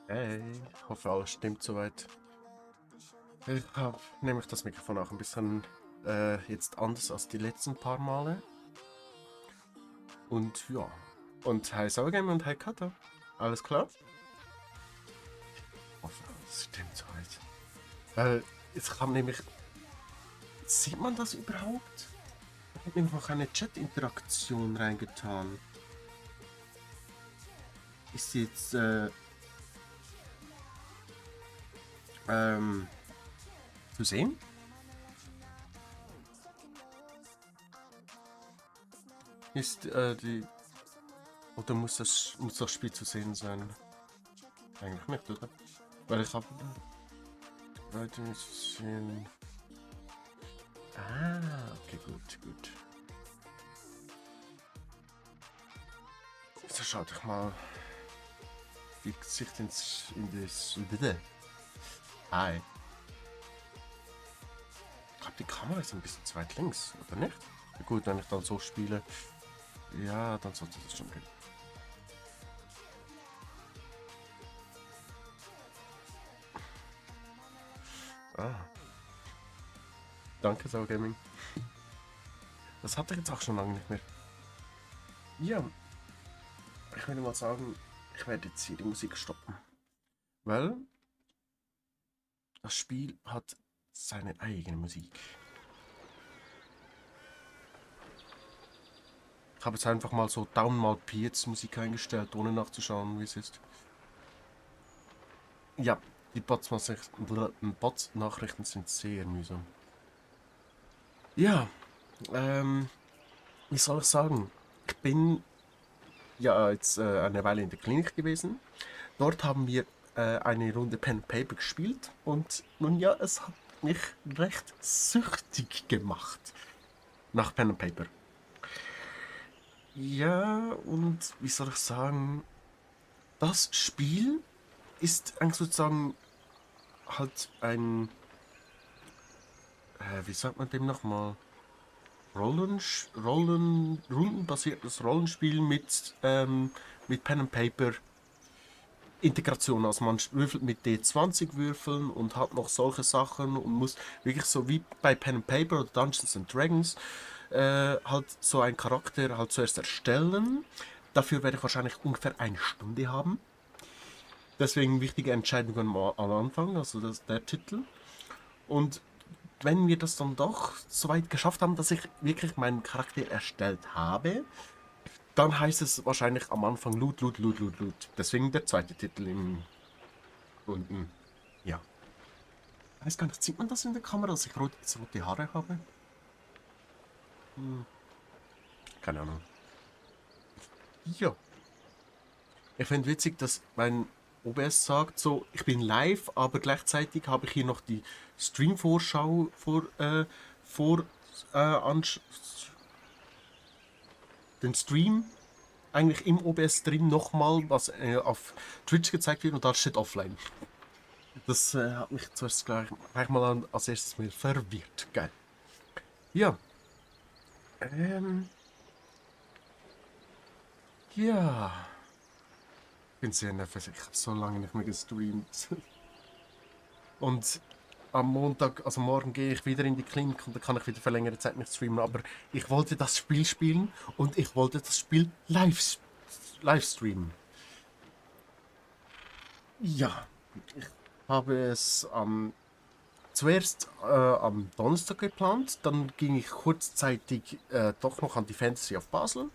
Hey, hoffe alles stimmt soweit. Ich habe nämlich das Mikrofon auch ein bisschen jetzt anders als die letzten paar Male. Und ja. Und hi Saugame und hi Kata. Alles klar? Hoffe alles stimmt soweit. Jetzt kam nämlich. Sieht man das überhaupt? Ich habe nämlich noch eine Chat-Interaktion reingetan. Ist sie jetzt zu sehen? Ist die. Oder muss das Spiel zu sehen sein? Eigentlich nicht, oder? Weil ich habe Leute nicht sehen. Ah, okay, gut. So, schau dich mal die Gesicht in das. Hi. Ich glaube, die Kamera ist ein bisschen zu weit links, oder nicht? Ja, gut, wenn ich dann so spiele, ja, dann sollte das schon gehen. Ah. Danke, Sau Gaming. Das hatte ich jetzt auch schon lange nicht mehr. Ja, ich würde mal sagen, ich werde jetzt hier die Musik stoppen. Weil das Spiel hat seine eigene Musik. Ich habe jetzt einfach mal so Daumen mal Pi jetzt Musik eingestellt, ohne nachzuschauen, wie es ist. Ja, die Bots-Nachrichten sind sehr mühsam. Ja, wie soll ich sagen? Ich bin ja jetzt eine Weile in der Klinik gewesen. Dort haben wir eine Runde Pen and Paper gespielt und nun ja, es hat mich recht süchtig gemacht nach Pen and Paper. Ja, und wie soll ich sagen, das Spiel ist eigentlich sozusagen halt ein, wie sagt man dem nochmal? Rundenbasiertes Rollenspiel mit Pen and Paper Integration. Also man würfelt mit D20 Würfeln und hat noch solche Sachen und muss wirklich so wie bei Pen and Paper oder Dungeons and Dragons halt so einen Charakter halt zuerst erstellen. Dafür werde ich wahrscheinlich ungefähr eine Stunde haben. Deswegen wichtige Entscheidungen mal am Anfang, also der Titel. Und wenn wir das dann doch so weit geschafft haben, dass ich wirklich meinen Charakter erstellt habe, dann heißt es wahrscheinlich am Anfang Loot. Deswegen der zweite Titel im unten. Ja. Ich weiß gar nicht, sieht man das in der Kamera, dass ich rote Haare habe? Hm, keine Ahnung. Ja. Ich finde witzig, dass mein OBS sagt so, ich bin live, aber gleichzeitig habe ich hier noch die Stream-Vorschau vor den Stream eigentlich im OBS-Stream nochmal, was auf Twitch gezeigt wird und da steht offline. Das hat mich zuerst gleich mal als erstes mal verwirrt. Geil. Ja. Ähm, ja. Ich bin sehr nervös. Ich habe so lange nicht mehr gestreamt. Und am Montag, also morgen, gehe ich wieder in die Klinik und dann kann ich wieder für längere Zeit nicht streamen. Aber ich wollte das Spiel spielen und ich wollte das Spiel live streamen. Ja, ich habe es zuerst am Donnerstag geplant, dann ging ich kurzzeitig doch noch an die Fantasy of Basel.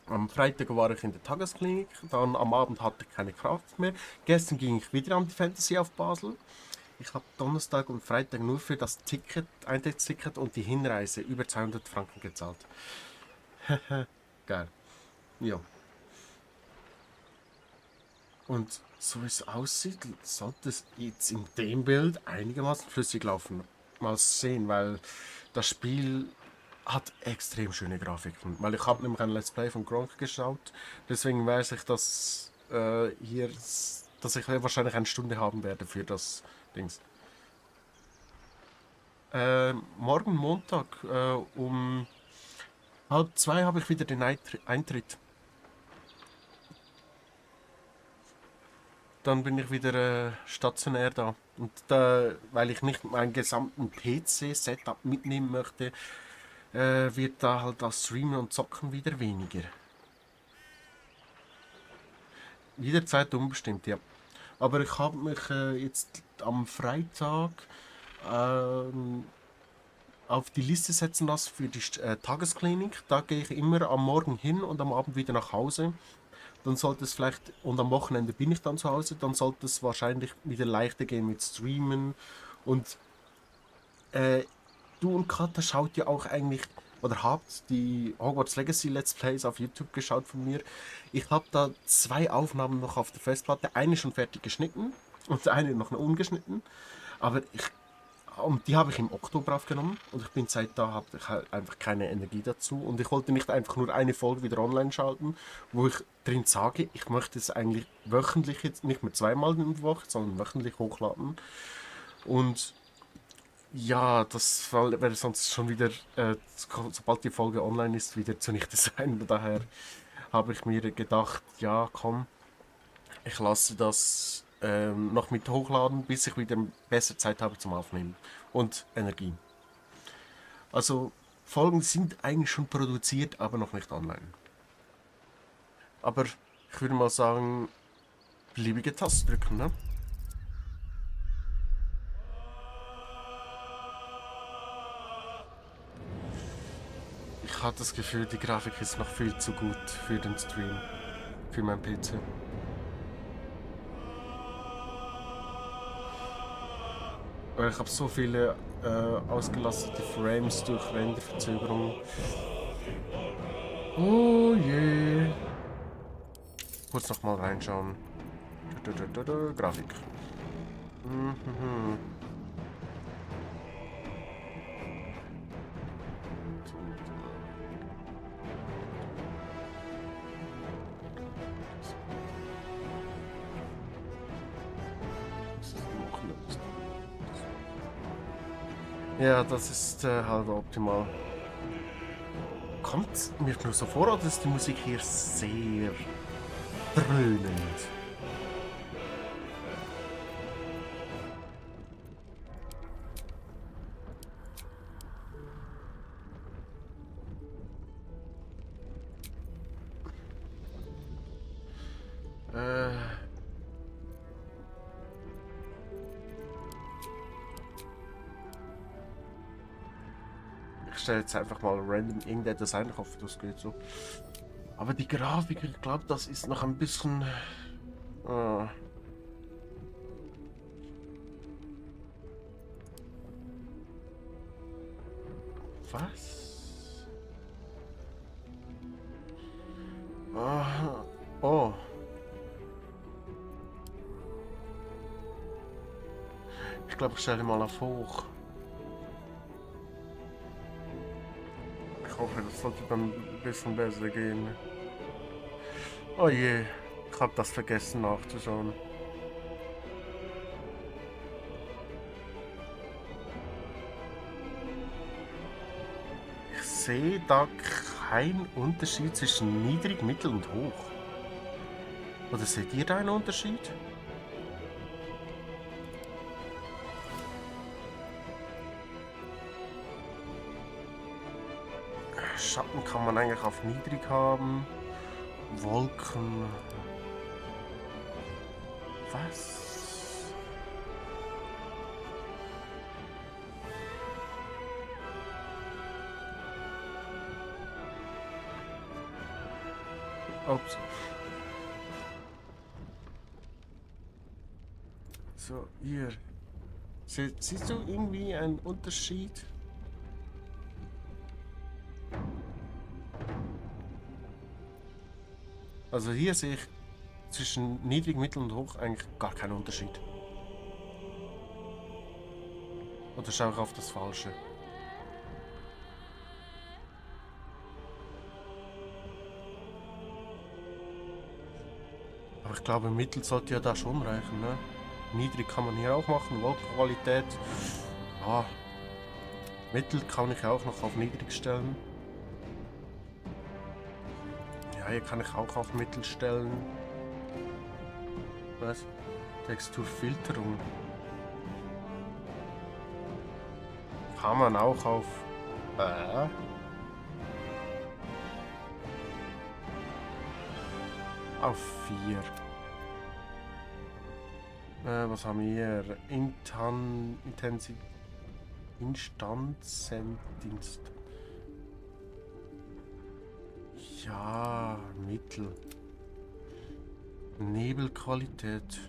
Am Freitag war ich in der Tagesklinik, dann am Abend hatte ich keine Kraft mehr. Gestern ging ich wieder an die Fantasy auf Basel. Ich habe Donnerstag und Freitag nur für das Ticket, Eintrittsticket und die Hinreise über 200 Franken gezahlt. Geil. Ja. Und so wie es aussieht, sollte es jetzt in dem Bild einigermaßen flüssig laufen. Mal sehen, weil das Spiel hat extrem schöne Grafiken. Weil ich habe nämlich ein Let's Play von Gronk geschaut. Deswegen weiß ich, dass dass ich wahrscheinlich eine Stunde haben werde für das Dings. Morgen Montag um halb zwei habe ich wieder den Eintritt. dann bin ich wieder stationär da. Und da, weil ich nicht meinen gesamten PC-Setup mitnehmen möchte, wird da halt das Streamen und Zocken wieder weniger. Jederzeit unbestimmt, ja. Aber ich habe mich jetzt am Freitag ähm, auf die Liste setzen lassen für die Tagesklinik. Da gehe ich immer am Morgen hin und am Abend wieder nach Hause. Dann sollte es vielleicht, und am Wochenende bin ich dann zu Hause, dann sollte es wahrscheinlich wieder leichter gehen mit Streamen. Und äh, du und Katha schaut ja auch eigentlich, oder habt die Hogwarts Legacy Let's Plays auf YouTube geschaut von mir. Ich habe da zwei Aufnahmen noch auf der Festplatte, eine schon fertig geschnitten und eine noch ungeschnitten. Aber und die habe ich im Oktober aufgenommen und ich bin seit da habe ich halt einfach keine Energie dazu und ich wollte nicht einfach nur eine Folge wieder online schalten, wo ich drin sage, ich möchte es eigentlich wöchentlich jetzt nicht mehr zweimal in der Woche, sondern wöchentlich hochladen. Und ja, das wäre sonst schon wieder, sobald die Folge online ist, wieder zunichte sein. Daher habe ich mir gedacht, ja, komm, ich lasse das noch mit hochladen, bis ich wieder besser Zeit habe zum Aufnehmen und Energie. Also Folgen sind eigentlich schon produziert, aber noch nicht online. Aber ich würde mal sagen, beliebige Taste drücken, ne? Ich hatte das Gefühl, die Grafik ist noch viel zu gut für den Stream, für meinen PC. Weil ich habe so viele ausgelastete Frames durch Renderverzögerung. Oh je. Kurz noch mal reinschauen. Grafik. Mhm. Ja, das ist halt optimal. Kommt mir nur so vor, oder ist die Musik hier sehr dröhnend? Äh, ich stelle jetzt einfach mal random irgendetwas ein, ich hoffe, das geht so. Aber die Grafik, ich glaube, das ist noch ein bisschen. Äh, was? Oh. Ich glaube, ich stelle mal auf hoch. Ich hoffe, das sollte dann ein bisschen besser gehen. Oh je, ich habe das vergessen nachzuschauen. Ich sehe da keinen Unterschied zwischen niedrig, mittel und hoch. Oder seht ihr da einen Unterschied? Schatten kann man eigentlich auf niedrig haben. Wolken. Was? Ups. So, hier. Siehst du irgendwie einen Unterschied? Also hier sehe ich zwischen niedrig, mittel und hoch eigentlich gar keinen Unterschied. Oder schaue ich auf das Falsche? Aber ich glaube, mittel sollte ja da schon reichen, ne? Niedrig kann man hier auch machen, Wolkenqualität. Ja, mittel kann ich auch noch auf niedrig stellen. Ja, hier kann ich auch auf mittel stellen. Was? Texturfilterung. Kann man auch äh, auf 4. Was haben wir hier? Instanzendienst. Ja, Mittel. Nebelqualität.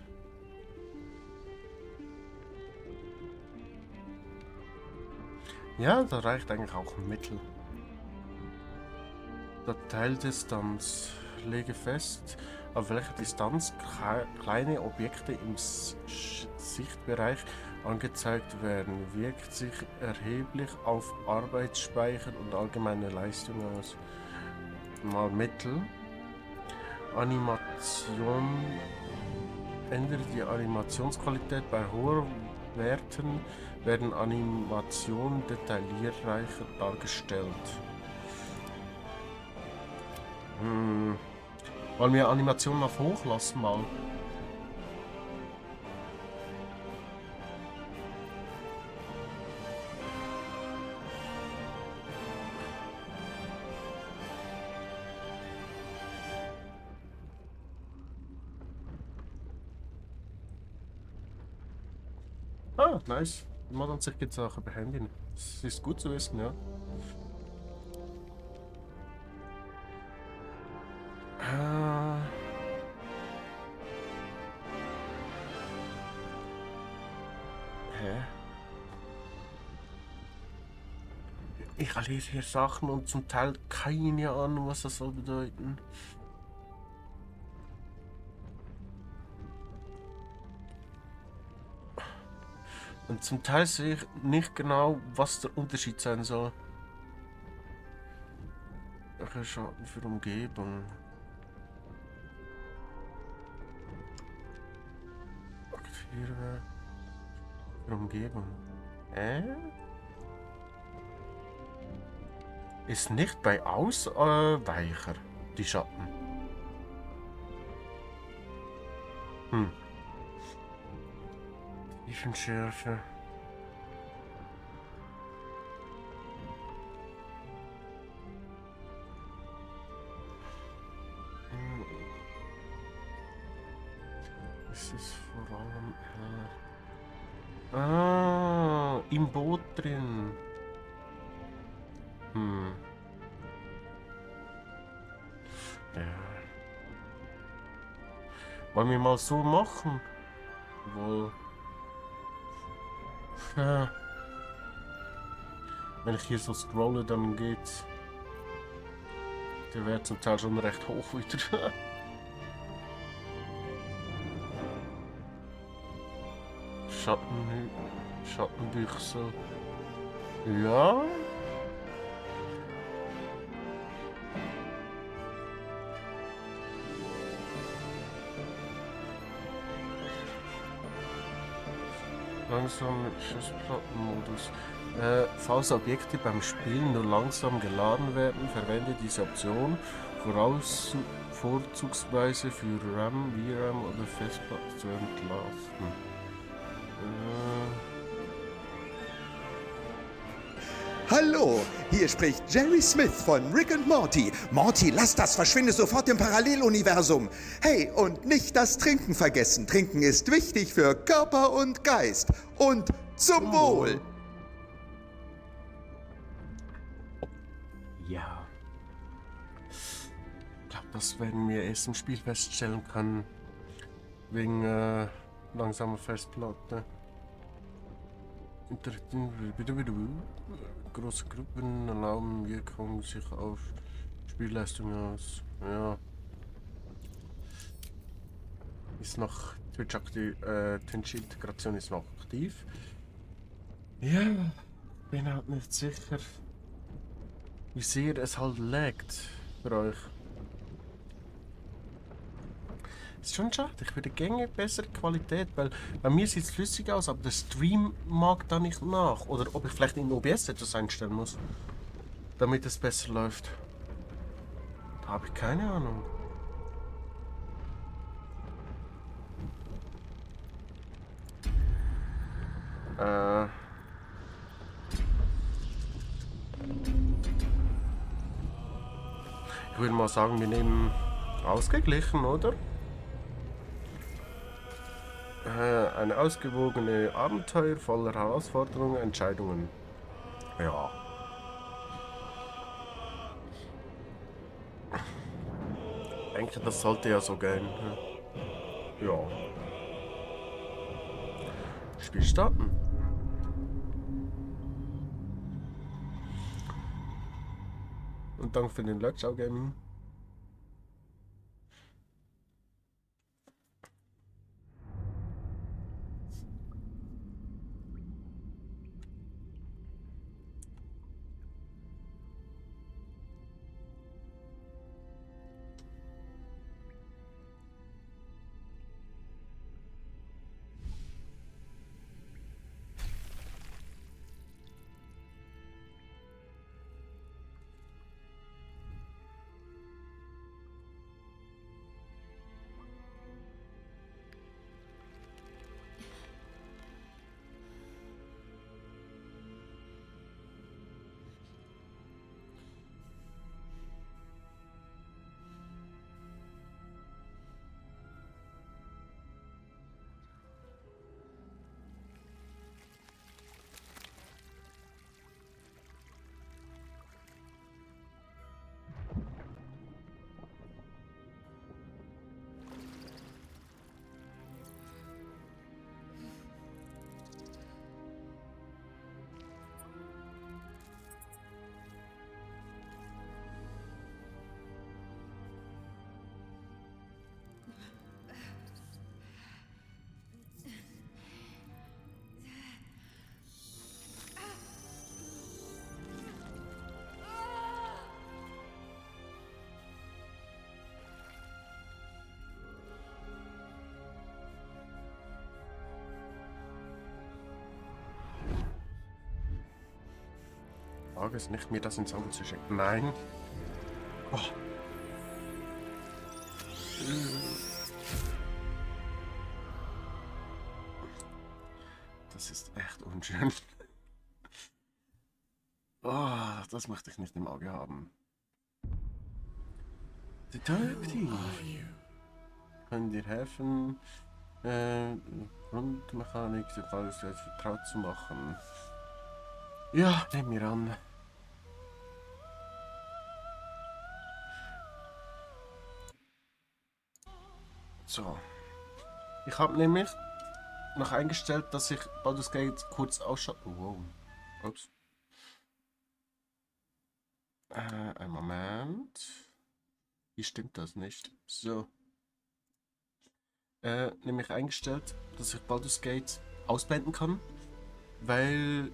Ja, da reicht eigentlich auch ein Mittel. Dateidistanz. Lege fest, auf welcher Distanz kleine Objekte im Sichtbereich angezeigt werden. Wirkt sich erheblich auf Arbeitsspeicher und allgemeine Leistung aus. Mal Mittel. Animation. Ändere die Animationsqualität. Bei hohen Werten werden Animationen detaillierreicher dargestellt. Wollen wir Animationen auf hoch lassen mal? Ah, nice. Man an sich gibt es auch über Handy. Das ist gut zu wissen, ja. Hä? Ich lese hier Sachen und zum Teil keine Ahnung, was das soll bedeuten. Und zum Teil sehe ich nicht genau, was der Unterschied sein soll. Welche Schaden für Umgebung? Aktiviere für Umgebung. Ist nicht bei Ausweicher die Schatten. Tiefenschärfe. Es ist vor allem im Boot drin. Ja. Wollen wir mal so machen? Wohl. Ja. Wenn ich hier so scrolle, dann geht's. Der wäre zum Teil schon recht hoch wieder. Schattenbüchse. Ja. Langsam Festplattenmodus. Falls Objekte beim Spielen nur langsam geladen werden, verwende diese Option vorzugsweise für RAM, VRAM oder Festplatte zu entlasten. Hallo, hier spricht Jerry Smith von Rick and Morty. Morty, lass das, verschwinde sofort im Paralleluniversum. Hey, und nicht das Trinken vergessen. Trinken ist wichtig für Körper und Geist. Und zum Wohl. Ja. Ich glaube, das werden wir erst im Spiel feststellen können. Wegen langsamer Festplatte. Große Gruppen erlauben Wirkung sich auf Spielleistung aus. Ja. Ist noch Twitch-Integration ist noch aktiv. Ja, bin halt nicht sicher, wie sehr es halt laggt für euch. Ist schon schade, ich würde gerne bessere Qualität, weil bei mir sieht es flüssig aus, aber der Stream mag da nicht nach. Oder ob ich vielleicht in OBS etwas einstellen muss, damit es besser läuft. Da habe ich keine Ahnung. Äh, ich würde mal sagen, wir nehmen ausgeglichen, oder? Eine ausgewogene Abenteuer voller Herausforderungen, Entscheidungen. Ja. Ich denke, das sollte ja so gehen. Ja. Spiel starten. Und danke für den Lötschau Gaming. Wage es nicht, mir das ins Auge zu schicken. Nein. Oh. Das ist echt unschön. Oh, das möchte ich nicht im Auge haben. Detective. Können dir helfen, Grundmechanik der Fallwelt vertraut zu machen. Ja, nehmen wir an. So. Ich habe nämlich noch eingestellt, dass ich Baldur's Gate kurz ausschalte. Wow. Ups. Ein Moment. Hier stimmt das nicht. So. Nämlich eingestellt, dass ich Baldur's Gate ausblenden kann. Weil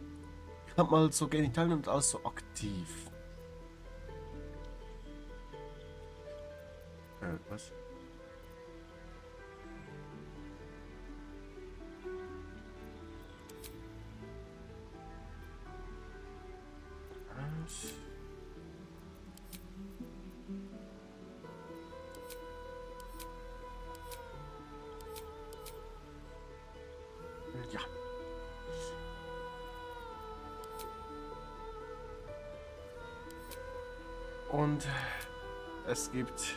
ich habe mal so Genitalien und alles so aktiv. Was? Was? Ja. Und es gibt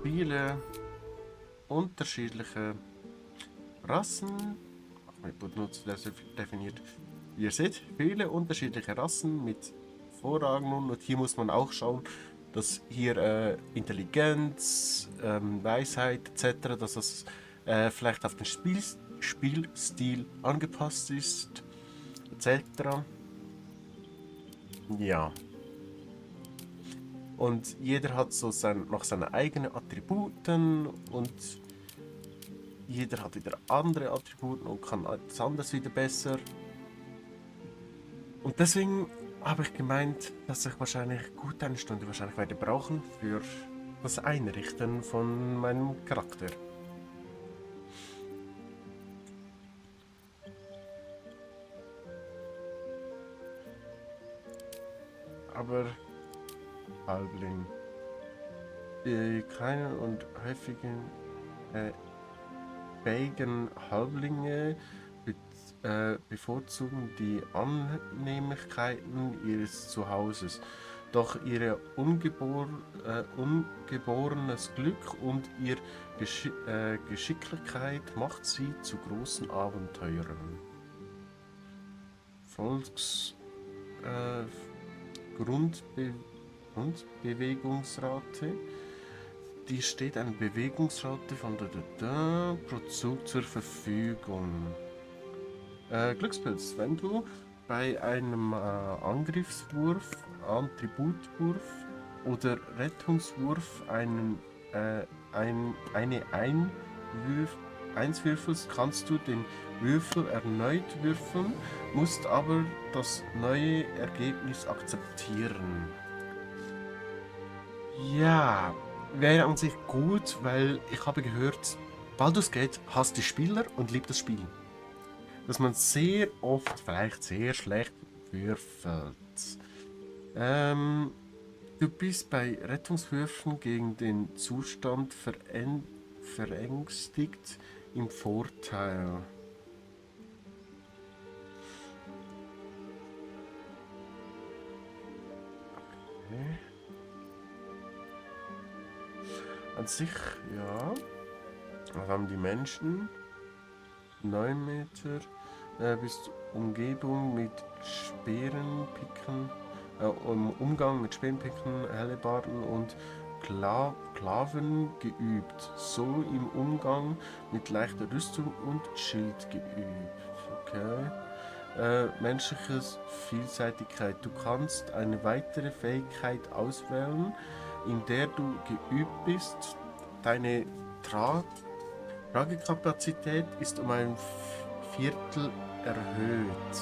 viele unterschiedliche Rassen. Mit benutzt definiert. Wie ihr seht, viele unterschiedliche Rassen mit Vorragungen. Und hier muss man auch schauen, dass hier Intelligenz, Weisheit etc., dass das vielleicht auf den Spielstil angepasst ist, etc. Ja. Und jeder hat so noch seine eigenen Attributen und jeder hat wieder andere Attribute und kann etwas anderes wieder besser. Und deswegen habe ich gemeint, dass ich wahrscheinlich gut eine Stunde wahrscheinlich werde brauchen für das Einrichten von meinem Charakter. Aber Halbling. Die kleinen und häufigen fähigen Halblinge bevorzugen die Annehmlichkeiten ihres Zuhauses, doch ihr ungeborenes Glück und ihr Geschicklichkeit macht sie zu großen Abenteurern. Volks äh, Grundbewegungsrate. Die steht eine Bewegungsrate von pro Zug zur Verfügung. Glückspilz, wenn du bei einem Angriffswurf, Attributwurf oder Rettungswurf eine Eins würfelst, kannst du den Würfel erneut würfeln, musst aber das neue Ergebnis akzeptieren. Ja, wäre an sich gut, weil ich habe gehört, Baldur's Gate hasst die Spieler und liebt das Spiel. Dass man sehr oft vielleicht sehr schlecht würfelt. Du bist bei Rettungswürfen gegen den Zustand verängstigt im Vorteil. Okay. An sich, ja. Was haben die Menschen? 9 Meter. Bist Umgebung mit Speerenpicken, Umgang mit Speerenpicken, Hellebarden und Klaven geübt. So im Umgang mit leichter Rüstung und Schild geübt. Okay. Menschliche Vielseitigkeit. Du kannst eine weitere Fähigkeit auswählen, in der du geübt bist. Deine Tragekapazität ist um ein Viertel erhöht.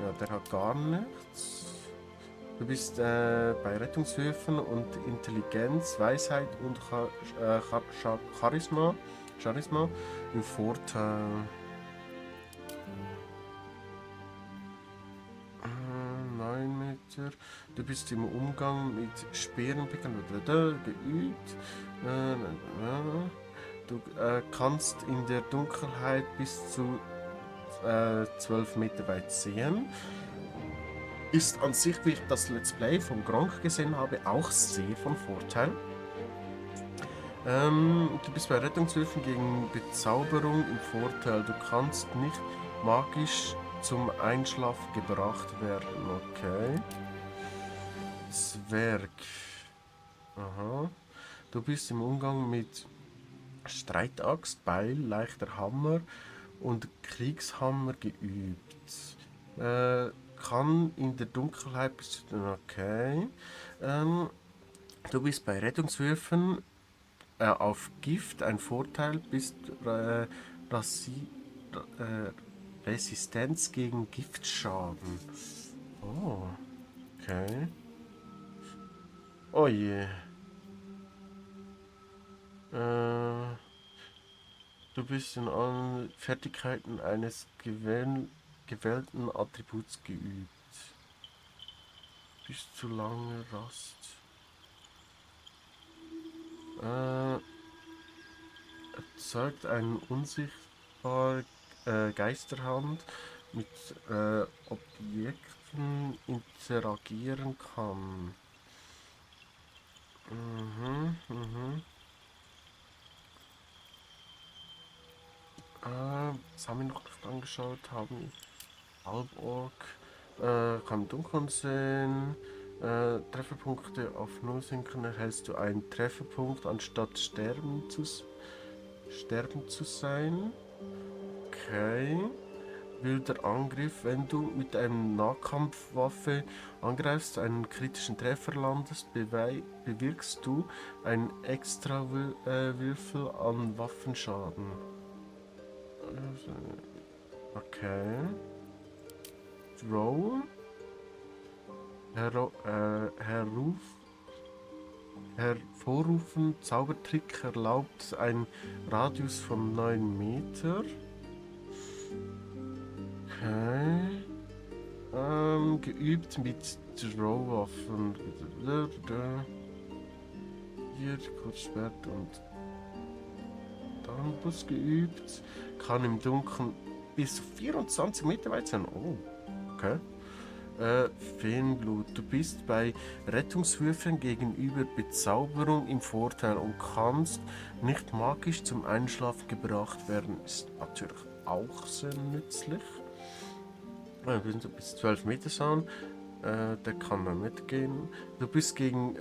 Ja, der hat gar nichts. Du bist bei Rettungshöfen und Intelligenz, Weisheit und Charisma im Vorteil. 9 Meter. Du bist im Umgang mit Speerenpickern geübt. Du kannst in der Dunkelheit bis zu 12 Meter weit sehen. Ist an sich, wie ich das Let's Play von Gronkh gesehen habe, auch sehr von Vorteil. Du bist bei Rettungshilfen gegen Bezauberung im Vorteil. Du kannst nicht magisch zum Einschlaf gebracht werden. Okay. Zwerg. Aha. Du bist im Umgang mit Streitaxt, Beil, leichter Hammer und Kriegshammer geübt. Kann in der Dunkelheit bis zu... Okay. Du bist bei Rettungswürfen auf Gift ein Vorteil, bist Resistenz gegen Giftschaden. Oh, okay. Oh je. Du bist in allen Fertigkeiten eines gewählten Attributs geübt. Bis zu lange Rast. Erzeugt eine unsichtbare Geisterhand mit Objekten interagieren kann. Was haben wir noch nicht angeschaut? Haben Halborg, kann Dunkeln sehen. Trefferpunkte auf 0 sinken, erhältst du einen Trefferpunkt, anstatt sterben zu sein. Okay. Wilder Angriff. Wenn du mit einer Nahkampfwaffe angreifst, einen kritischen Treffer landest, bewirkst du einen extra Würfel an Waffenschaden. Okay. Throw. Hervorrufen. Zaubertrick erlaubt einen Radius von 9 Meter. Okay. Geübt mit Throw-Waffen. 4, Kurzschwert und Darmbus geübt. Kann im Dunkeln bis zu 24 Meter weit sein. Oh, okay. Feenblut. Du bist bei Rettungswürfen gegenüber Bezauberung im Vorteil und kannst nicht magisch zum Einschlafen gebracht werden. Ist natürlich auch sehr nützlich. Wir sind so bis 12 Meter sein. Der kann dann mitgehen. Du bist gegen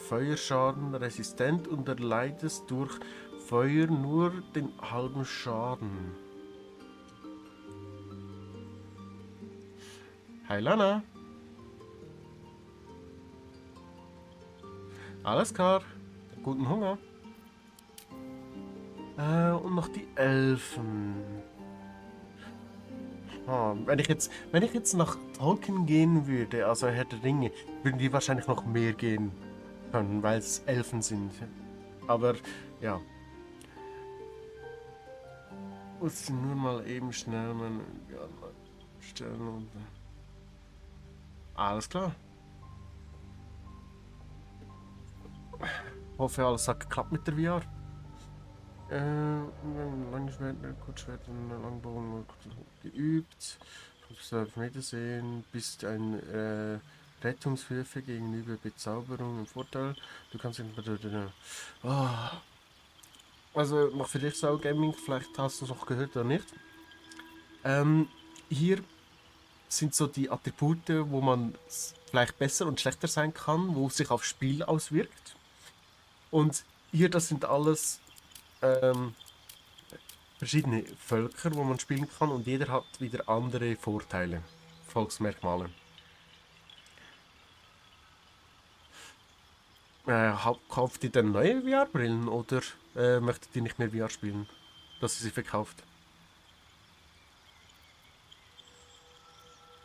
Feuerschaden resistent und erleidest durch Feuer nur den halben Schaden. Hi Lana. Alles klar. Guten Hunger. Und noch die Elfen. Wenn ich jetzt nach Tolkien gehen würde, also Herr der Ringe, würden die wahrscheinlich noch mehr gehen können, weil es Elfen sind. Aber ja. Muss nur mal eben schnell meine stellen und. Alles klar. Hoffe, alles hat geklappt mit der VR. Langschwert, Kurzschwert und Langbogen geübt. 12 Meter sehen, bist ein Rettungswürfe gegenüber Bezauberung im Vorteil. Du kannst also noch für dich so Gaming, vielleicht hast du es noch gehört oder nicht. Hier sind so die Attribute, wo man vielleicht besser und schlechter sein kann, wo sich aufs Spiel auswirkt. Und hier, das sind alles verschiedene Völker, wo man spielen kann und jeder hat wieder andere Vorteile, Volksmerkmale. Kauft ihr denn neue VR-Brillen oder möchtet ihr nicht mehr VR spielen, dass ihr sie verkauft?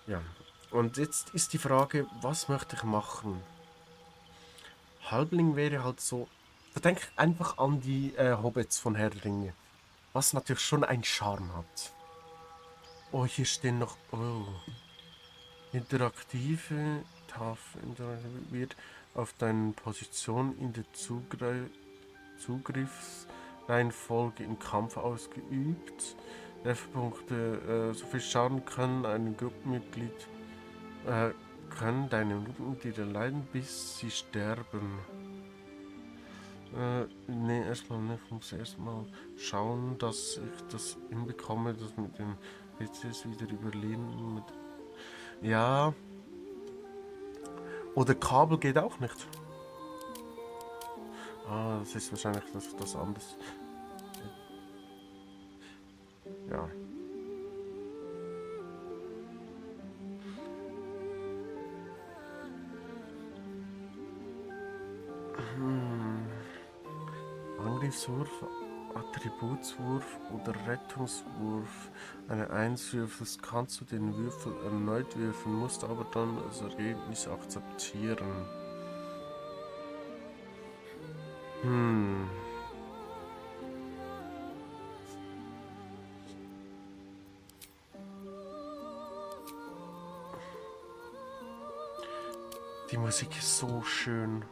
Ja, und jetzt ist die Frage, was möchte ich machen? Halbling wäre halt so, da denke ich einfach an die Hobbits von Herr der Ringe, was natürlich schon einen Charme hat. Oh, hier stehen noch, oh, interaktive Tafel wird auf deine Position in der Zugriffsreihenfolge im Kampf ausgeübt. Trefferpunkte, so viel Schaden können ein Gruppenmitglied können deine Gruppenmitglieder leiden, bis sie sterben. Nee, erstmal nicht. Ich muss erstmal schauen, dass ich das hinbekomme, das mit den PCs wieder überleben. Ja. Oder Kabel geht auch nicht. Ah, das ist wahrscheinlich das anders. Ja. Angriffswurf, Attributswurf oder Rettungswurf. Eine 1 würfelst, kannst du den Würfel erneut würfeln, musst aber dann das Ergebnis akzeptieren. Die Musik ist so schön.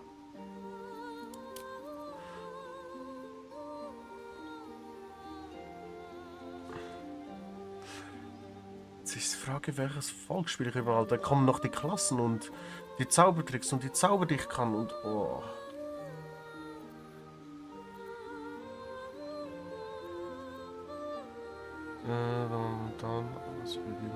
Jetzt ist die Frage, welches Volk spiele ich überhaupt? Da kommen noch die Klassen und die Zaubertricks und die Zauber, die ich kann und oh. Dann was üben.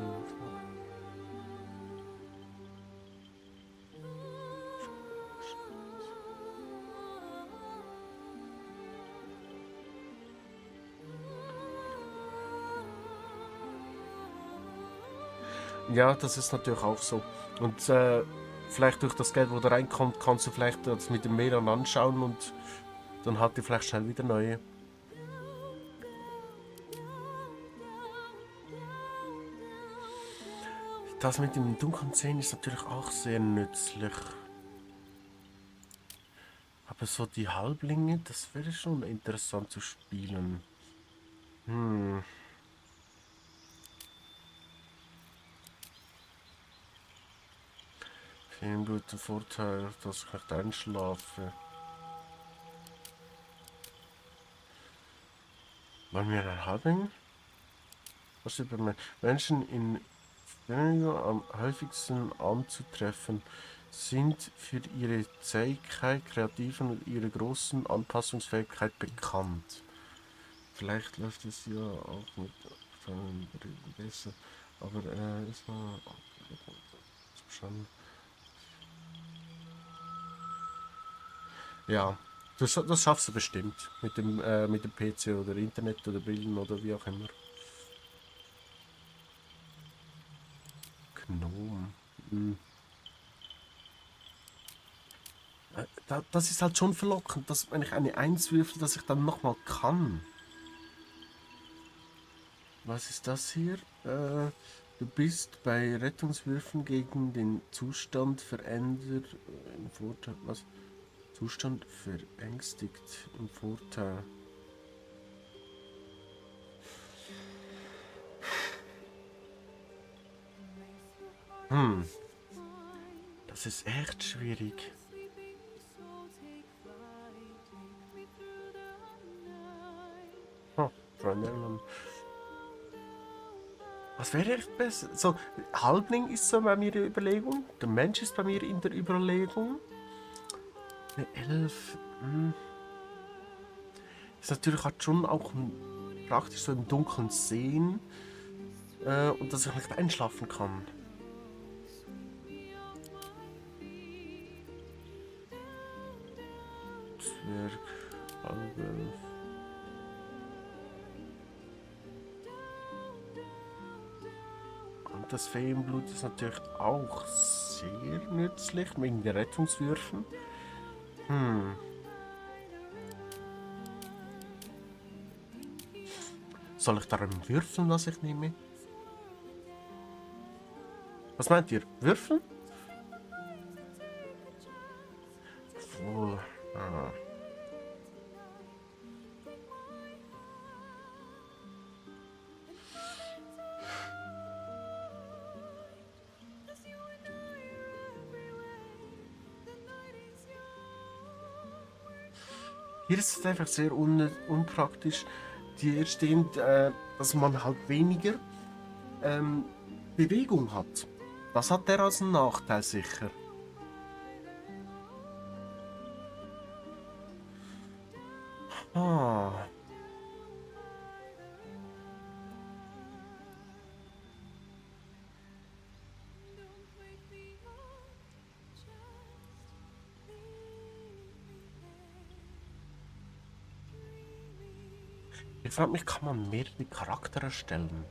Ja, das ist natürlich auch so. Und vielleicht durch das Geld, wo da reinkommt, kannst du vielleicht das mit dem WLAN anschauen und dann hat die vielleicht schnell wieder neue. Das mit dem dunklen Sehen ist natürlich auch sehr nützlich. Aber so die Halblinge, das wäre schon interessant zu spielen. Vielen guten Vorteil, dass ich nicht einschlafe. Wollen wir ein Halbling? Was über Menschen in Fernüber am häufigsten anzutreffen, sind für ihre Zähigkeit, Kreativen und ihre großen Anpassungsfähigkeit bekannt. Vielleicht läuft es ja auch mit seinen Brüdern besser, aber ist mal schon. Ja, das schaffst du bestimmt mit dem PC oder Internet oder Brillen oder wie auch immer. Gnome. Hm. Das ist halt schon verlockend, dass wenn ich eine 1 würfel, dass ich dann nochmal kann. Was ist das hier? Du bist bei Rettungswürfen gegen den Zustand verändert im Vorteil. Was? Zustand verängstigt im Vorteil. Das ist echt schwierig. Oh, Freunde. Was wäre echt besser? So, Halbling ist so bei mir die Überlegung. Der Mensch ist bei mir in der Überlegung. Eine 11. Ist natürlich halt schon auch praktisch so im Dunkeln sehen. Und dass ich nicht einschlafen kann. Zwerg, Halbelf. Und das Feenblut ist natürlich auch sehr nützlich, wegen der Rettungswürfen. Soll ich darum würfeln, was ich nehme? Was meint ihr? Würfeln? Wohl. Ah. Hier ist es einfach sehr unpraktisch. Hier steht, dass man halt weniger Bewegung hat. Das hat der als einen Nachteil sicher. Ah. Ich frage mich, kann man mehrere Charakter erstellen?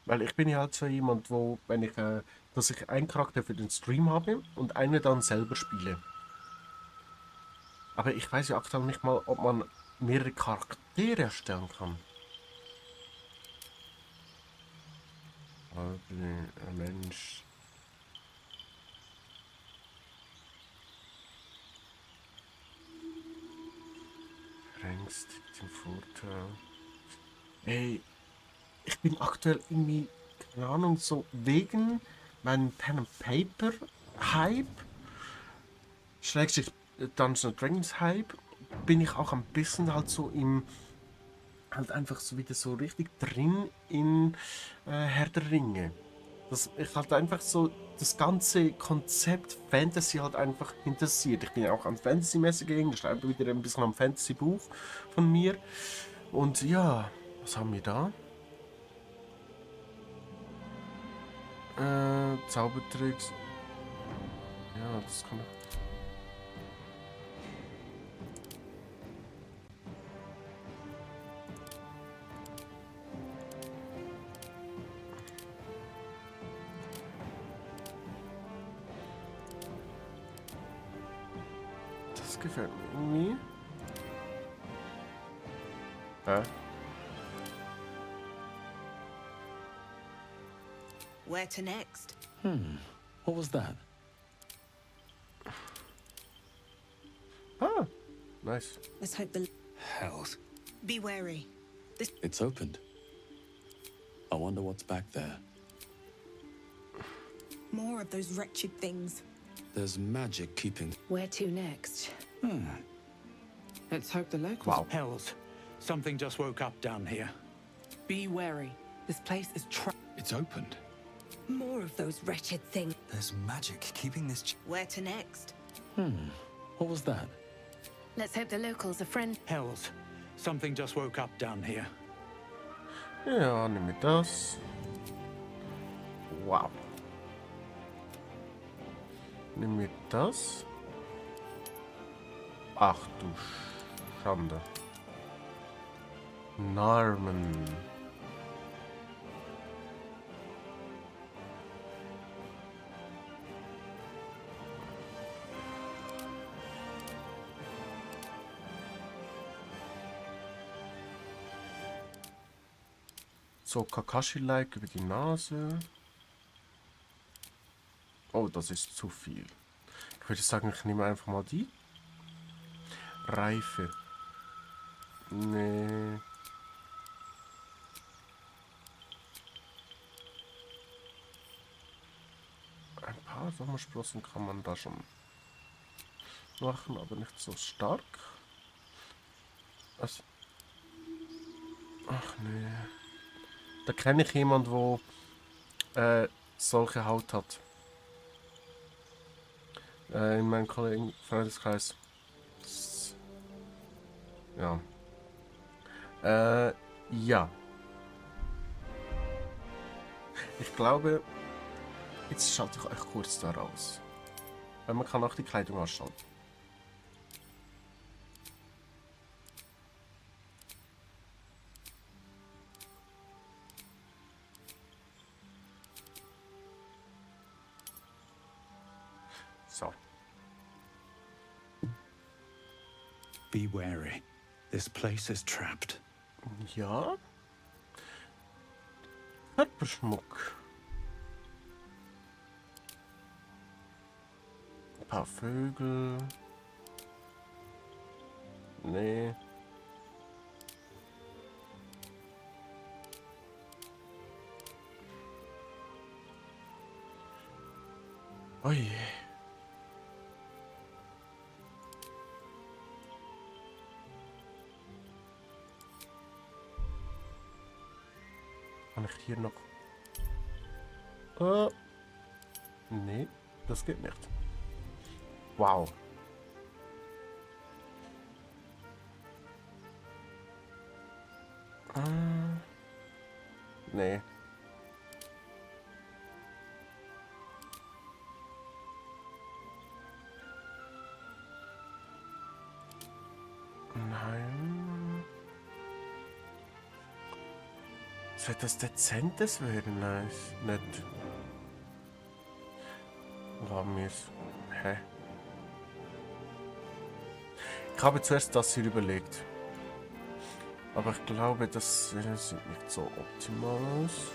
Weil ich bin ja halt so jemand, wo, wenn ich, dass ich einen Charakter für den Stream habe und einen dann selber spiele. Aber ich weiß ja aktuell nicht mal, ob man mehrere Charaktere erstellen kann. Ein Mensch. Verängstigt im Vorteil. Ey, ich bin aktuell irgendwie, keine Ahnung, so wegen meinem Pen and Paper Hype, Schrägstrich Dungeons and Dragons Hype, bin ich auch ein bisschen halt so im, halt einfach so wieder so richtig drin in Herr der Ringe. Dass ich halt einfach so das ganze Konzept Fantasy halt einfach interessiert. Ich bin ja auch an Fantasy-Messe gegangen, ich schreibe wieder ein bisschen am Fantasy-Buch von mir. Und ja, was haben wir da? Zaubertricks. Ja, das kann ich. Das gefällt mir irgendwie. Where to next? What was that? Ah, nice. Let's hope the... Hells. Be wary. It's opened. I wonder what's back there. More of those wretched things. There's magic keeping. Where to next? Let's hope the locals. Wow. Hells. Something just woke up down here. Be wary. This place is trapped. It's opened. More of those wretched things. There's magic keeping this. Where to next? What was that? Let's hope the locals are friend. Hells. Something just woke up down here. Ja, nimm mir das. Wow. Nimm mir das. Ach du Schande. Narmen. So, Kakashi-like über die Nase. Oh, das ist zu viel. Ich würde sagen, ich nehme einfach mal die. Reife. Nee. Ein paar Sommersprossen kann man da schon machen, aber nicht so stark. Was? Ach nee. Da kenne ich jemanden, der solche Haut hat. In meinem Kollegen Freundeskreis. Ja. Ja. Ich glaube, jetzt schalte ich euch kurz da raus. Weil man kann auch die Kleidung ausschalten. So. Be wary. This place is trapped. Ja. Körperschmuck. Ein paar Vögel. Nee. Oh je. Kann ich hier noch... nee, das geht nicht. Wow. Nee. Nein. So etwas Dezentes wäre nice. Nicht. Haben wir es. Hä? Ich habe zuerst das hier überlegt. Aber ich glaube, das sieht nicht so optimal aus.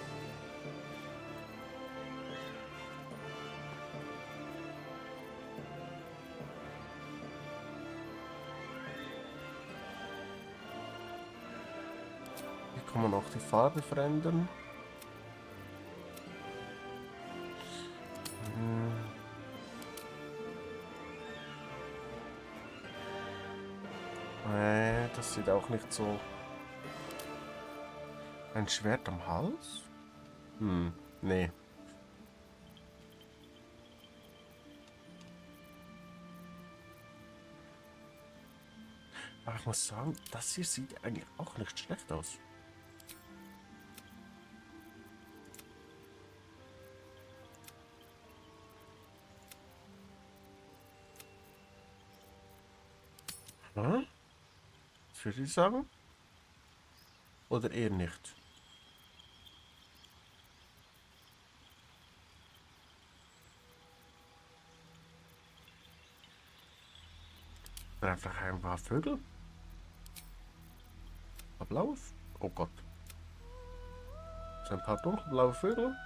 Hier kann man auch die Farbe verändern. Nee, das sieht auch nicht so... Ein Schwert am Hals? Nee. Aber ich muss sagen, das hier sieht eigentlich auch nicht schlecht aus. Hm? Was würde ich sagen? Oder eher nicht? Oder einfach ein paar Vögel? Ein paar blaue? Oh Gott. So ein paar dunkelblaue Vögel?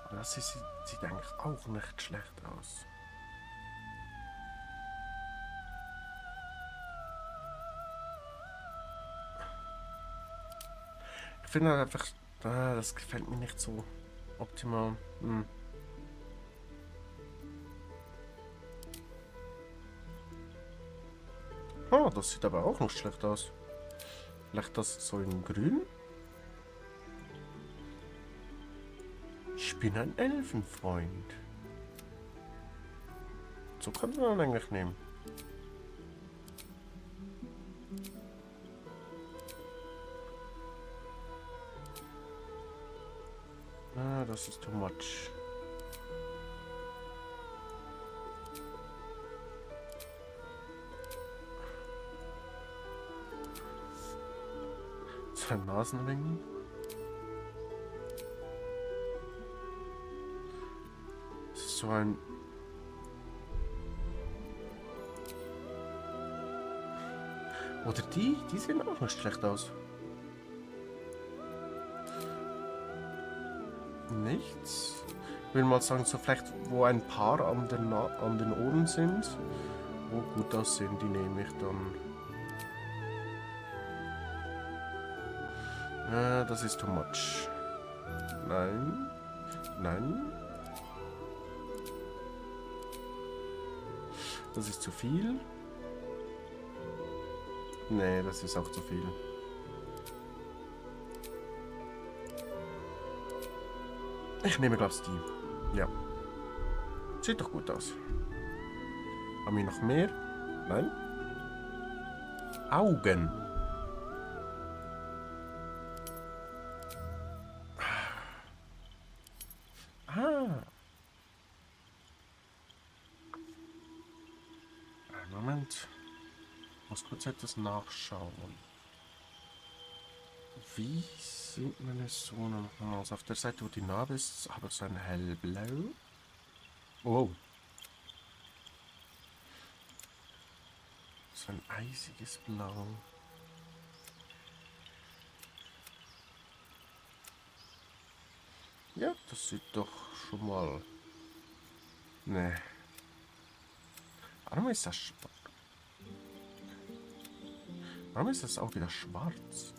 Aber das hier sieht eigentlich auch nicht schlecht aus. finde einfach, das gefällt mir nicht so optimal. Oh, das sieht aber auch nicht schlecht aus. Vielleicht das so in grün? Ich bin ein Elfenfreund. So kann man eigentlich nehmen. Das ist too much. Zwei Nasenringen. Das ist so ein... Oder die sehen auch nicht schlecht aus. Nichts. Ich will mal sagen, so vielleicht, wo ein paar an den Ohren sind. Wo gut aussehen, die nehme ich dann. Das ist too much. Nein. Nein. Das ist zu viel. Nee, das ist auch zu viel. Ich nehme, glaube ich, die. Ja. Sieht doch gut aus. Haben wir noch mehr? Nein? Augen. Ah. Moment. Ich muss kurz etwas nachschauen. Wie sieht meine Sonne noch aus? Auf der Seite, wo die Narbe ist, habe ich so ein hellblau. Oh. So ein eisiges Blau. Ja, das sieht doch schon mal... Nee. Warum ist das schwarz? Warum ist das auch wieder schwarz?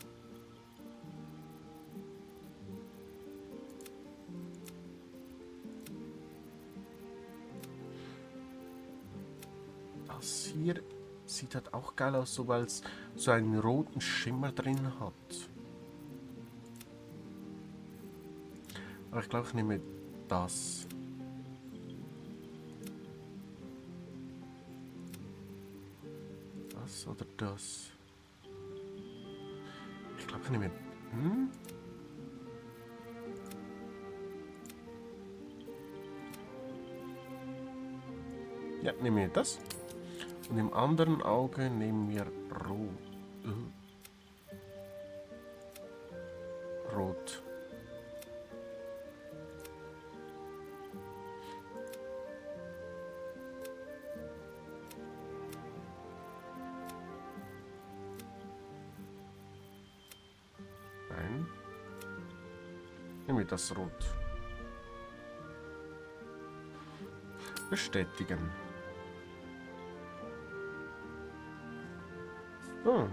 Das hier sieht halt auch geil aus, so weil es so einen roten Schimmer drin hat. Aber ich glaube, ich nehme das. Das oder das. Ich glaube, ich nehme... Ja, nehmen wir das. Und im anderen Auge nehmen wir Rot. Nein. Nehmen wir das Rot. Bestätigen. So.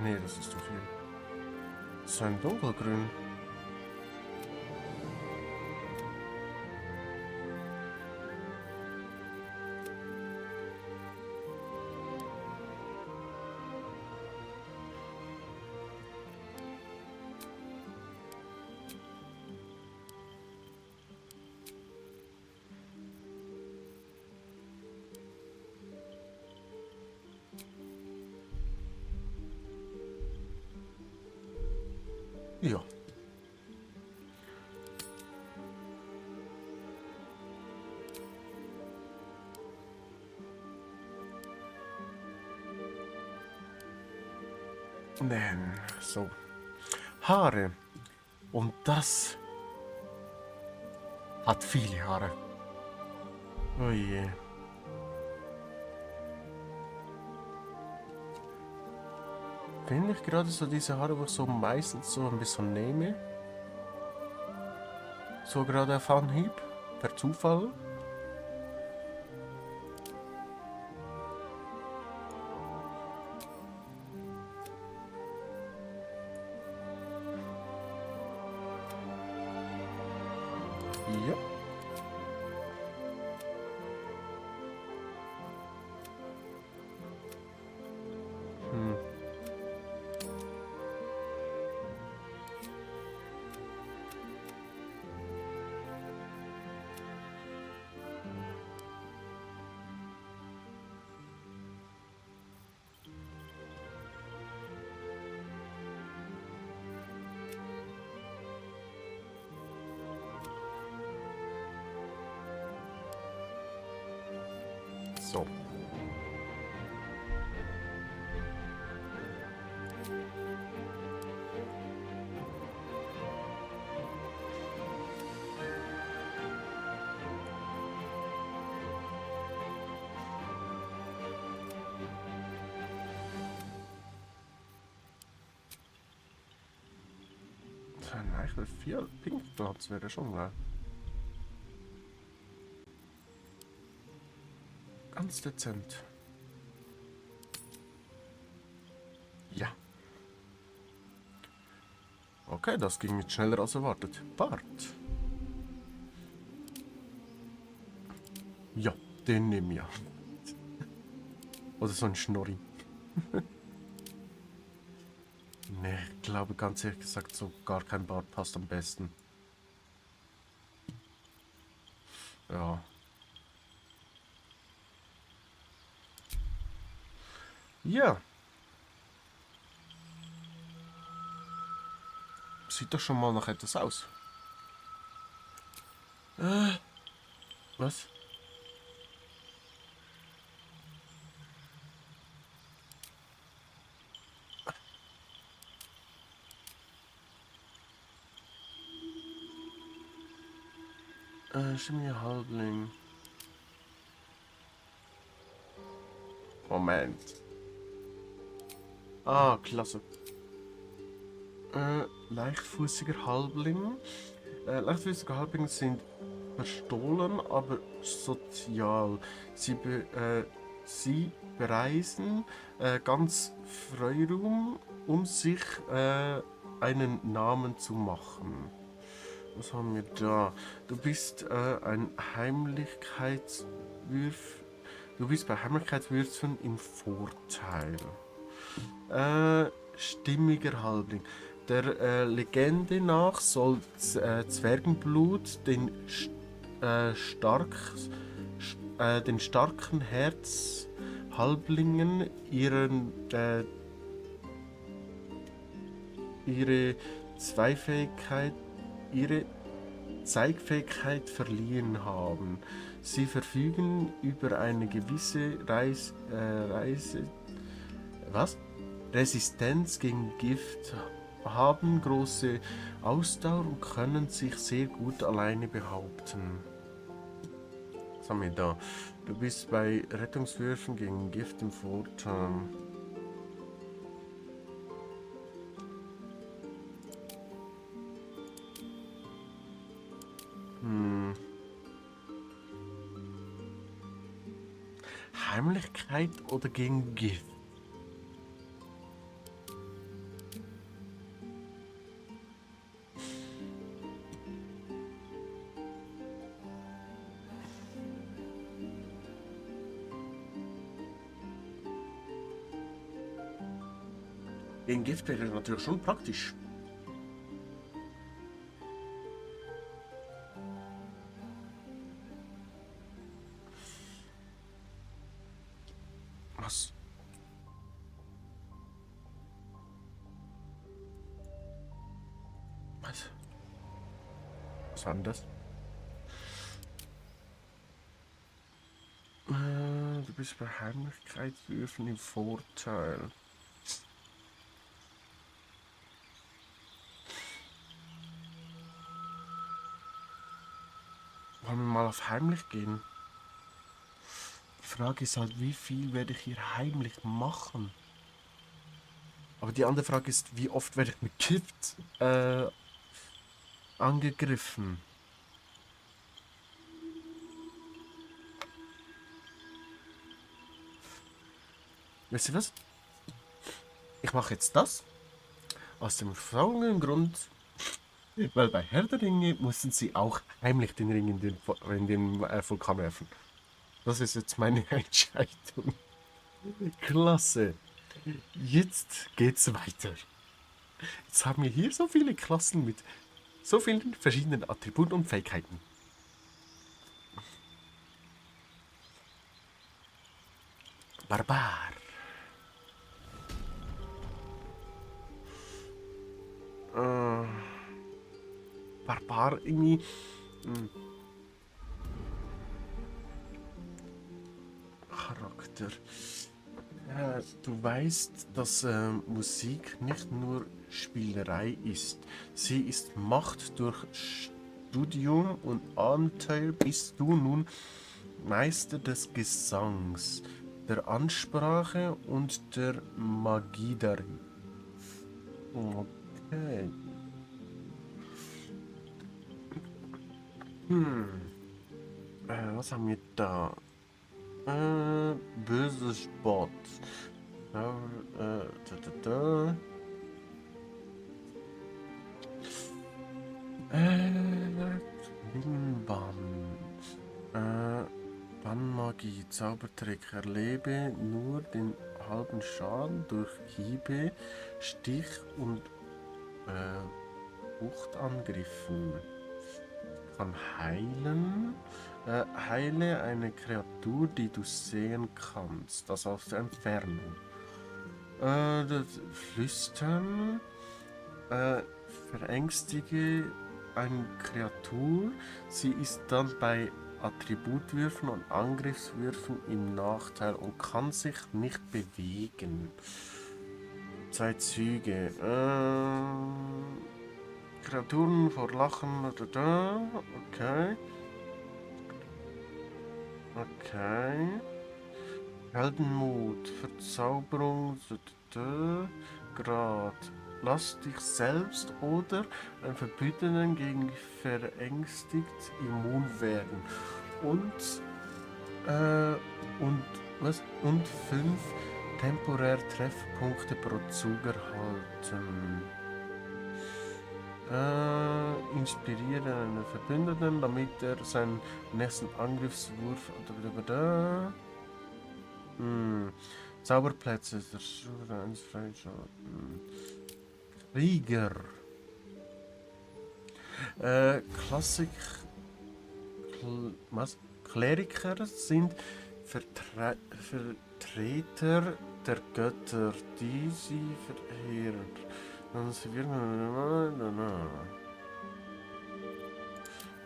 Nee, das ist zu viel. So ein dunkelgrün. Ja. Nein, so. Haare. Und das Hat viele Haare. Oh je. Finde ich gerade so diese Haare, wo ich so meistens so ein bisschen nehme. So gerade auf Anhieb. Per Zufall. Ja. Hm. So. So ein Eichel 4 Pinkplatz wäre schon geil. Ganz dezent. Ja. Okay, das ging jetzt schneller als erwartet. Bart. Ja, den nehme ich an. Oder so ein Schnorri. Ne, ich glaube ganz ehrlich gesagt, so gar kein Bart passt am besten. Ja. Ja. Sieht doch schon mal nach etwas aus. Was? Chemie Halbling. Moment. Ah, klasse. Leichtfüßiger Halbling. Leichtfüßige Halblinge sind verstohlen, aber sozial. Sie bereisen ganz Freiraum, um sich einen Namen zu machen. Was haben wir da? Du bist ein Heimlichkeitswürf. Du bist bei Heimlichkeitswürfen im Vorteil. Stimmiger Halbling. Der Legende nach soll Zwergenblut den starken Herzhalblingen ihre Zeigfähigkeit verliehen haben. Sie verfügen über eine gewisse Resistenz gegen Gift, haben große Ausdauer und können sich sehr gut alleine behaupten. Was haben wir da? Du bist bei Rettungswürfen gegen Gift im Vorteil. Heimlichkeit oder gegen Gift? Gegen Gift wäre natürlich schon praktisch. Was? Was war denn das? Du bist bei Heimlichkeitswürfen im Vorteil. Wollen wir mal auf heimlich gehen? Die Frage ist halt, wie viel werde ich hier heimlich machen? Aber die andere Frage ist, wie oft werde ich mit Gift angegriffen? Wisst ihr was? Ich mache jetzt das. Aus dem folgenden Grund, weil bei Herr der Ringe mussten sie auch heimlich den Ring in den Vulkan werfen. Das ist jetzt meine Entscheidung. Klasse. Jetzt geht's weiter. Jetzt haben wir hier so viele Klassen mit so vielen verschiedenen Attributen und Fähigkeiten. Barbar. Barbar irgendwie. Charakter. Du weißt, dass Musik nicht nur Spielerei ist. Sie ist Macht. Durch Studium und Abenteuer bist du nun Meister des Gesangs, der Ansprache und der Magie darin. Okay. Was haben wir da? Böses Sport. Bannmagie, Zaubertrick. Erlebe nur den halben Schaden durch Hiebe, Stich und Wuchtangriffen. Kann heilen. Heile eine Kreatur, die du sehen kannst. Das aus der Entfernung. Das Flüstern. Verängstige eine Kreatur. Sie ist dann bei Attributwürfen und Angriffswürfen im Nachteil und kann sich nicht bewegen. 2 Züge. Kreaturen vor Lachen. Okay. Okay. Heldenmut, Verzauberung, Grad. Lass dich selbst oder ein Verbündeten gegen verängstigt immun werden. Und 5 temporär Treffpunkte pro Zug erhalten. Inspiriere einen Verbündeten, damit er seinen nächsten Angriffswurf Zauberplätze, Krieger. Kleriker sind Vertreter der Götter, die sie verehren.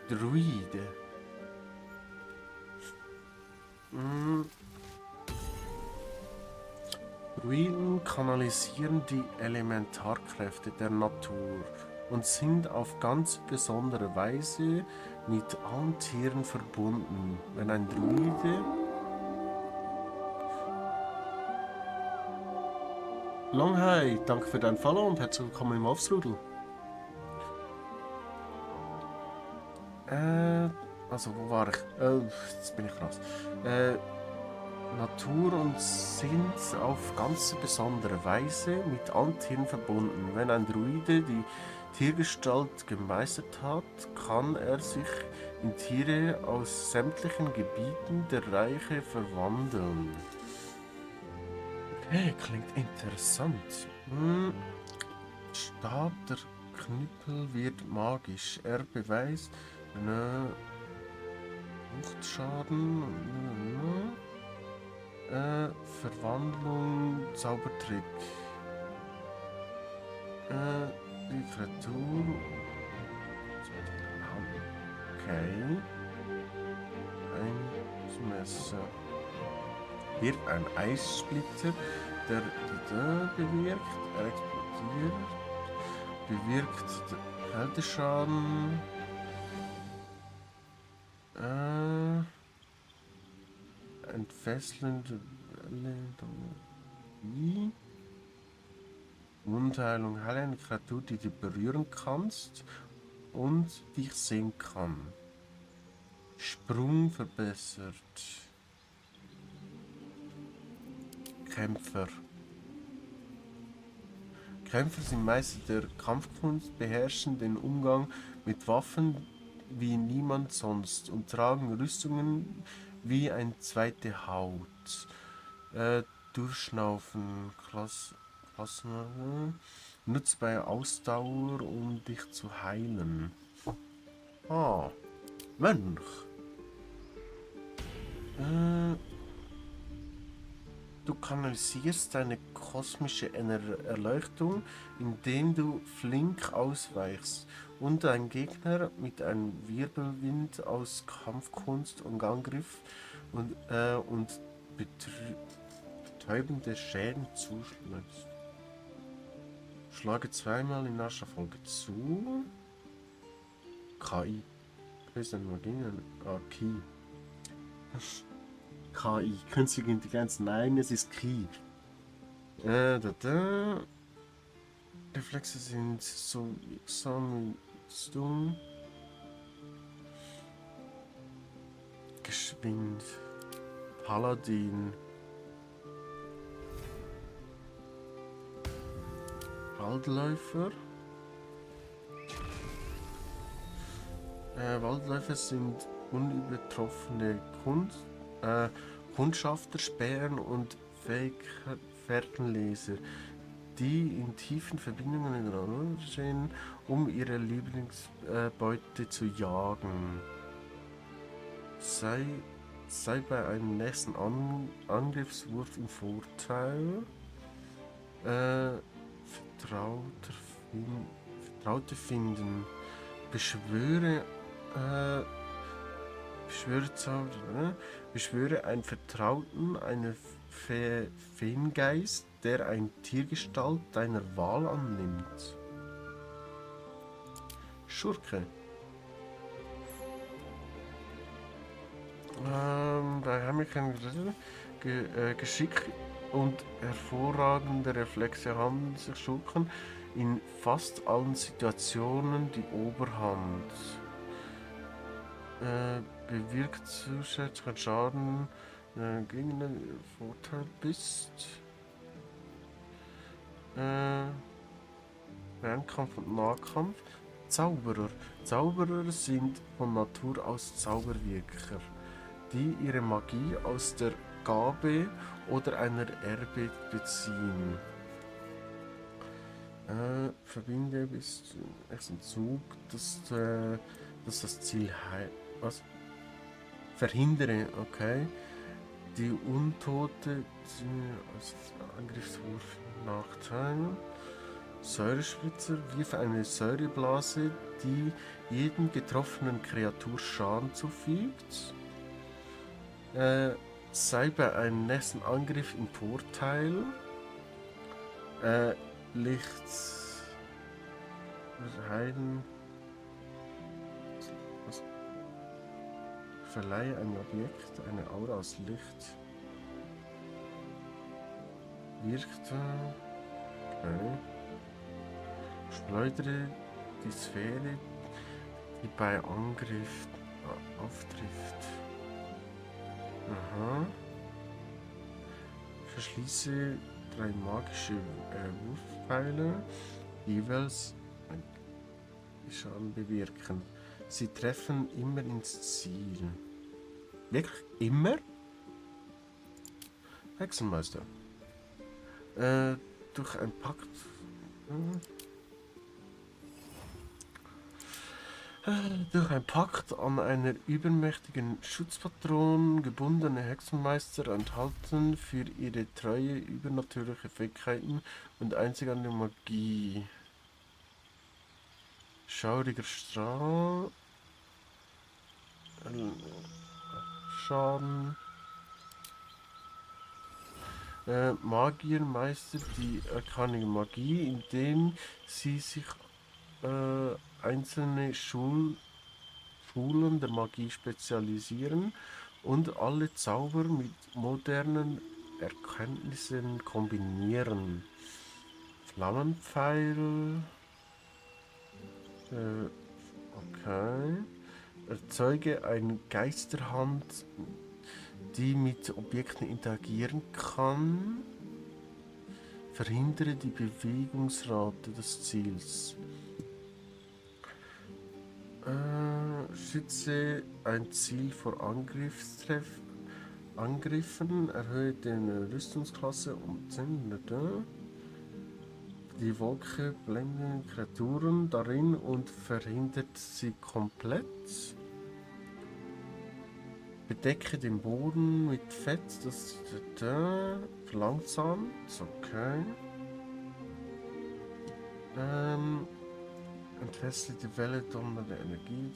Druide. Druiden kanalisieren die Elementarkräfte der Natur und sind auf ganz besondere Weise mit allen Tieren verbunden. Wenn ein Druide Longhai, danke für dein Follow und herzlich willkommen im Wolfsrudel. Also wo war ich? Jetzt bin ich raus. Natur und sind auf ganz besondere Weise mit allen Tieren verbunden. Wenn ein Druide die Tiergestalt gemeistert hat, kann er sich in Tiere aus sämtlichen Gebieten der Reiche verwandeln. Okay, klingt interessant. Stab der Knüppel wird magisch. Er beweist Wuchtschaden. Verwandlung, Zaubertrick. Die Kreatur. Okay. Ein Messer. Hier ein Eissplitter, der bewirkt. Er explodiert. Bewirkt Kälteschaden. Entfesselnde Welle, Wundheilung, heile eine Kreatur, die du berühren kannst und dich sehen kann. Sprung verbessert. Kämpfer. Kämpfer sind Meister der Kampfkunst, beherrschen den Umgang mit Waffen wie niemand sonst und tragen Rüstungen wie eine zweite Haut. Durchschnaufen, Klassen, nutzt bei Ausdauer, um dich zu heilen. Ah, Mönch. Du kanalisierst deine kosmische Erleuchtung, indem du flink ausweichst und dein Gegner mit einem Wirbelwind aus Kampfkunst und Angriff und betäubende Schäden zuschlägst. Schlage zweimal in rascher Folge zu. KI. Künstliche KI, künstliche Intelligenz, nein, es ist KI. Reflexe sind so wirksam wie dumm. Geschwind. Paladin. Waldläufer. Waldläufer sind unübertroffene Kundschafter, Späher und Fährtenleser, die in tiefen Verbindungen miteinander stehen, um ihre Lieblingsbeute zu jagen. Sei bei einem nächsten Angriffswurf im Vorteil. Vertraute finden. Beschwöre einen Vertrauten, einen Feengeist, der eine Tiergestalt deiner Wahl annimmt. Schurke. Bei heimlichen Geschick und hervorragende Reflexe haben sich Schurken in fast allen Situationen die Oberhand. Bewirkt zusätzlichen Schaden, gegen den Vorteil bist. Fernkampf und Nahkampf. Zauberer. Zauberer sind von Natur aus Zauberwirker, die ihre Magie aus der Gabe oder einer Erbe beziehen. Verbinde bis zum nächsten Zug, dass das Ziel was? Verhindere, okay. Die Untote als Angriffswurf Nachteil. Säurespritzer, wirf eine Säureblase, die jedem getroffenen Kreatur Schaden zufügt. Sei bei einem nächsten Angriff im Vorteil. Licht heilen. Verleihe einem Objekt eine Aura aus Licht. Wirkte. Okay. Schleudere die Sphäre, die bei Angriff auftrifft. Aha. Verschließe 3 magische Wurfpfeile, jeweils Schaden bewirken. Sie treffen immer ins Ziel. Wirklich immer? Hexenmeister. Durch ein Pakt. Durch ein Pakt an einer übermächtigen Schutzpatron gebundene Hexenmeister enthalten für ihre treue übernatürliche Fähigkeiten und einzigartige Magie. Schauriger Strahl. Schaden. Magiermeister die arkane Magie, indem sie sich einzelne Schulen der Magie spezialisieren und alle Zauber mit modernen Erkenntnissen kombinieren. Flammenpfeil. Okay. Erzeuge eine Geisterhand, die mit Objekten interagieren kann. Verhindere die Bewegungsrate des Ziels. Schütze ein Ziel vor Angriffen. Erhöhe den Rüstungsklasse um 10. Die Wolke blendet Kreaturen darin und verhindert sie komplett. Bedecke den Boden mit Fett, das verlangsamt. Okay. Entfessle die Welle donnernde Energie.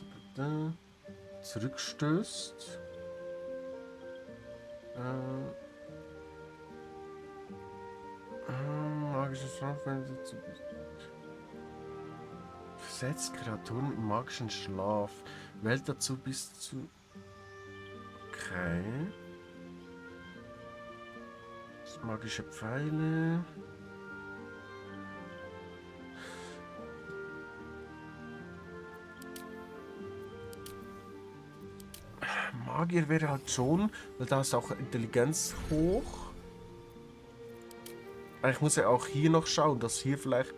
Zurückstößt. Magisches Schlaf. Versetzt Kreaturen im magischen Schlaf. Wählt dazu bis zu. Okay. Das magische Pfeile. Magier wäre halt schon, weil da ist auch Intelligenz hoch. Ich muss ja auch hier noch schauen, dass hier vielleicht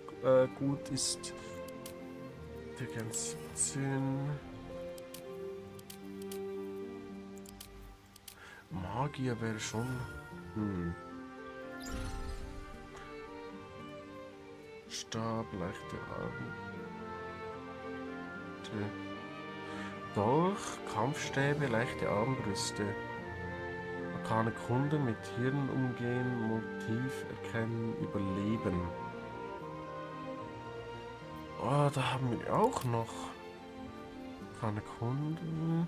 gut ist. Intelligenz 17. Magier wäre schon. Stab, leichte Arme. Dolch, Kampfstäbe, leichte Armbrüste. Arkane Kunde, mit Tieren umgehen, Motiv erkennen, überleben. Oh, da haben wir auch noch. Arkane Kunde.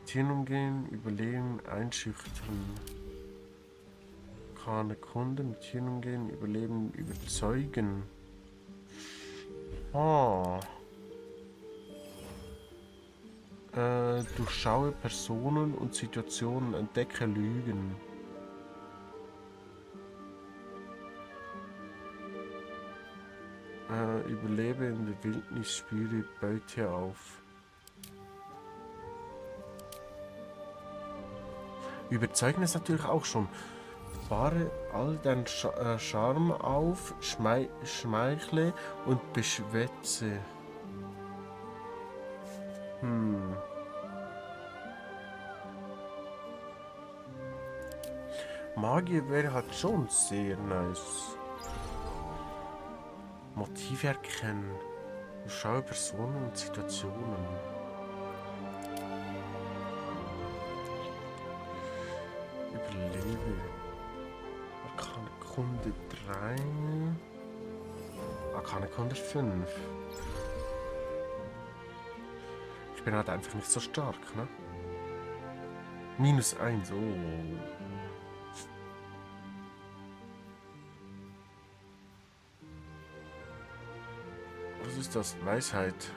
Tieren umgehen, überleben, einschüchtern. Arkane Kunde, mit Tieren umgehen, überleben, überzeugen. Oh. Durchschaue Personen und Situationen, entdecke Lügen. Überlebe in der Wildnis, spüre Beute auf. Überzeugen ist natürlich auch schon. Fahre all dein Charme auf, schmeichle und beschwätze. Magier wäre halt schon sehr nice. Motive erkennen. Schaue Personen und Situationen. Überlebe. Arkane Kunde 3. Arkane Kunde 5. Ich bin halt einfach nicht so stark, ne? -1, oh. Was ist das? Weisheit.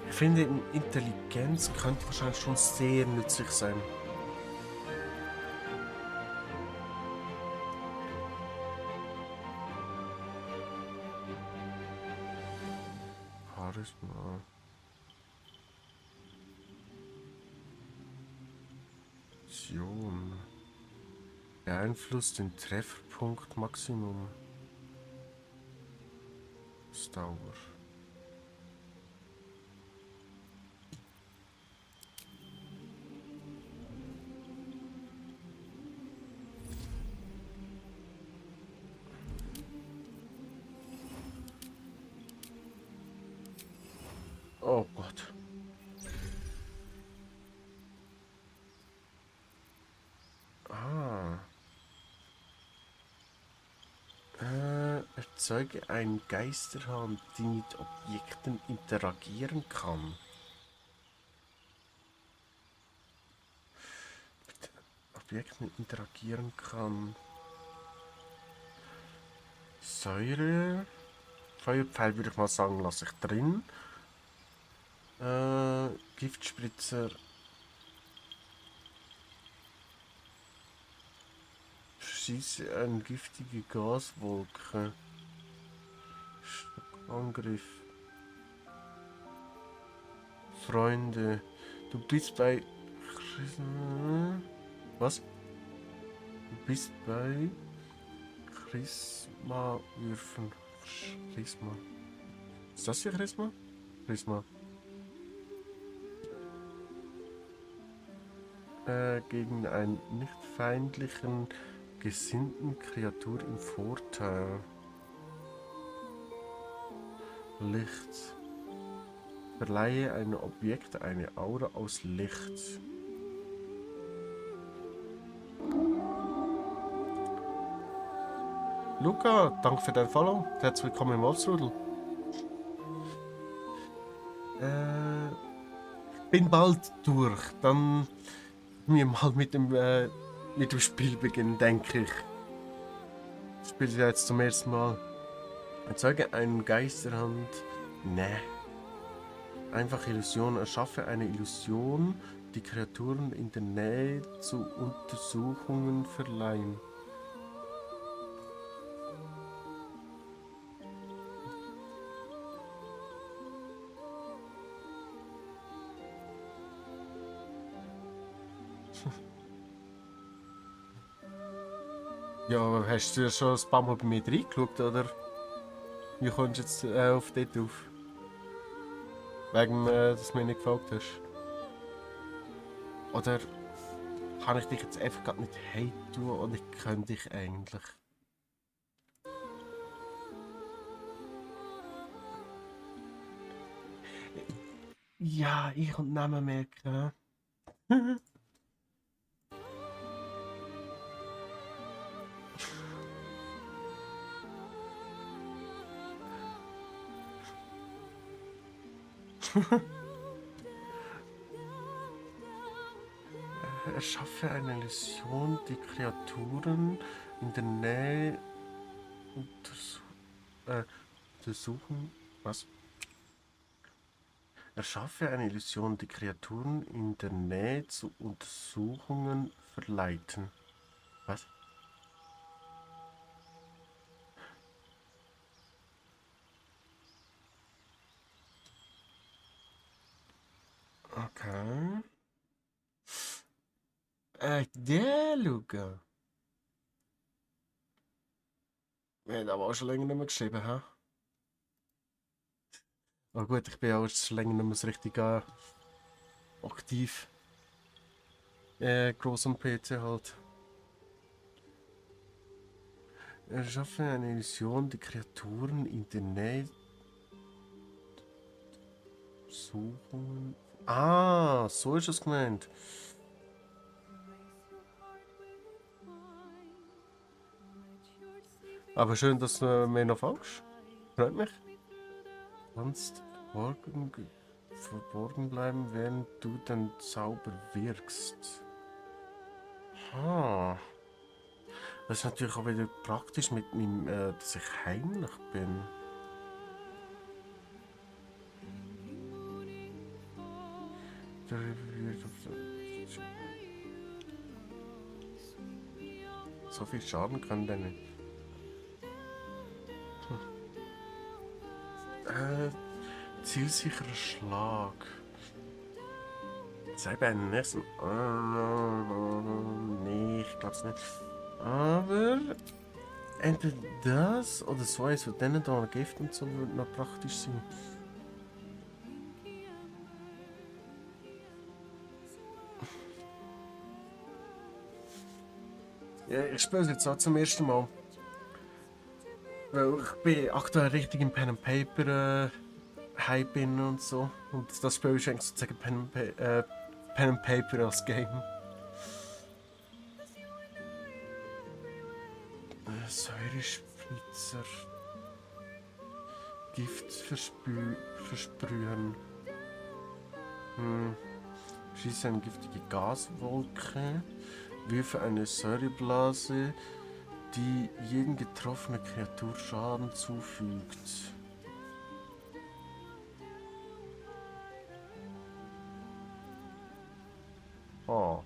Ich finde, Intelligenz könnte wahrscheinlich schon sehr nützlich sein. Charisma. Aktion. Beeinflusst den Trefferpunkt Maximum. Dauer. Oh Gott. Erzeuge einen Geisterhand, die mit Objekten interagieren kann. Objekten interagieren kann. Säure. Feuerpfeil würde ich mal sagen, lasse ich drin. Giftspritzer. Schieße eine giftige Gaswolke. Angriff. Freunde. Du bist bei... Was? Du bist bei... Charisma-Würfen. Charisma. Ist das hier Charisma? Charisma. Gegen einen nicht feindlichen gesinnten Kreatur im Vorteil. Licht. Verleihe einem Objekt eine Aura aus Licht. Luca, danke für dein Follow. Herzlich willkommen im Wolfsrudel. Bin bald durch. Dann wir mal mit dem Spiel beginnen, denke ich. Ich spiele ja jetzt zum ersten Mal. Erzeuge eine Geisterhand. Ne. Einfach Illusion. Erschaffe eine Illusion, die Kreaturen in der Nähe zu Untersuchungen verleihen. Ja, aber hast du schon ein paar Mal bei mir reingeschaut, oder? Wie kommst du jetzt auf dort drauf? Wegen, dass du mir nicht gefolgt hast? Oder kann ich dich jetzt einfach gerade mit Hate tun oder ich könnte dich eigentlich? Ja, ich und Namen merken. Erschaffe eine Illusion, die Kreaturen in der Nähe untersuchen. Was? Erschaffe eine Illusion, die Kreaturen in der Nähe zu Untersuchungen verleiten. Was? Okay. Der Luca. Wir haben aber auch schon länger nicht mehr geschrieben, hä? Aber gut, ich bin ja auch schon länger nicht mehr so richtig aktiv. Groß am PC halt. Erschaffe eine Illusion, die Kreaturen in der Nähe suchen. Ah, so ist es gemeint. Aber schön, dass du mir noch folgst. Freut mich. Kannst verborgen bleiben, während du den Zauber wirkst. Ah. Das ist natürlich auch wieder praktisch mit meinem, dass ich heimlich bin. So viel Schaden kann der nicht. Zielsicherer Schlag. Sei bei einem nächsten. Nee, ich glaub's nicht. Aber entweder das oder so eins von denen da Gift und so würde noch praktisch sein. Ja, ich spiele es jetzt auch zum ersten Mal. Weil ich bin aktuell richtig im Pen and Paper Hype bin und so. Und das Spiel ist eigentlich sozusagen Pen and Paper als Game. Säurespritzer. Gift versprühen. Schieße eine giftige Gaswolke. Wirfe eine Säureblase, die jeden getroffenen Kreatur Schaden zufügt. Oh.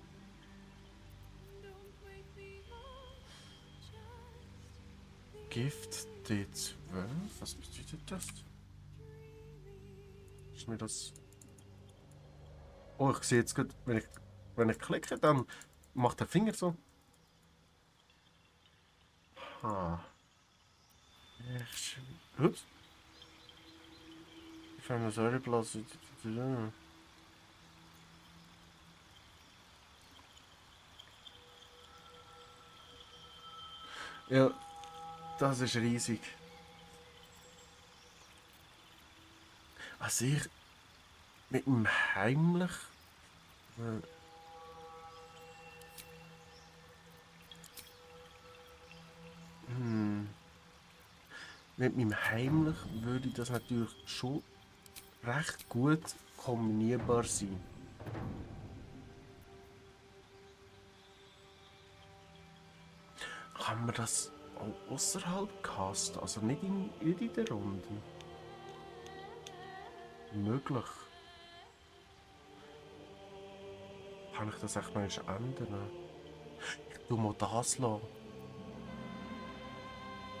Gift D12? Was bedeutet das? Ist mir das... Oh, ich sehe jetzt gerade, wenn ich klicke, dann macht der Finger so. Ups. Ich habe eine Säureblase. Ja, das ist riesig. Also ich mit dem heimlich. Mit meinem heimlich würde das natürlich schon recht gut kombinierbar sein. Kann man das auch außerhalb casten? Also nicht in der Runde? Möglich. Kann ich das echt mal ändern? Ich tu mal das lassen.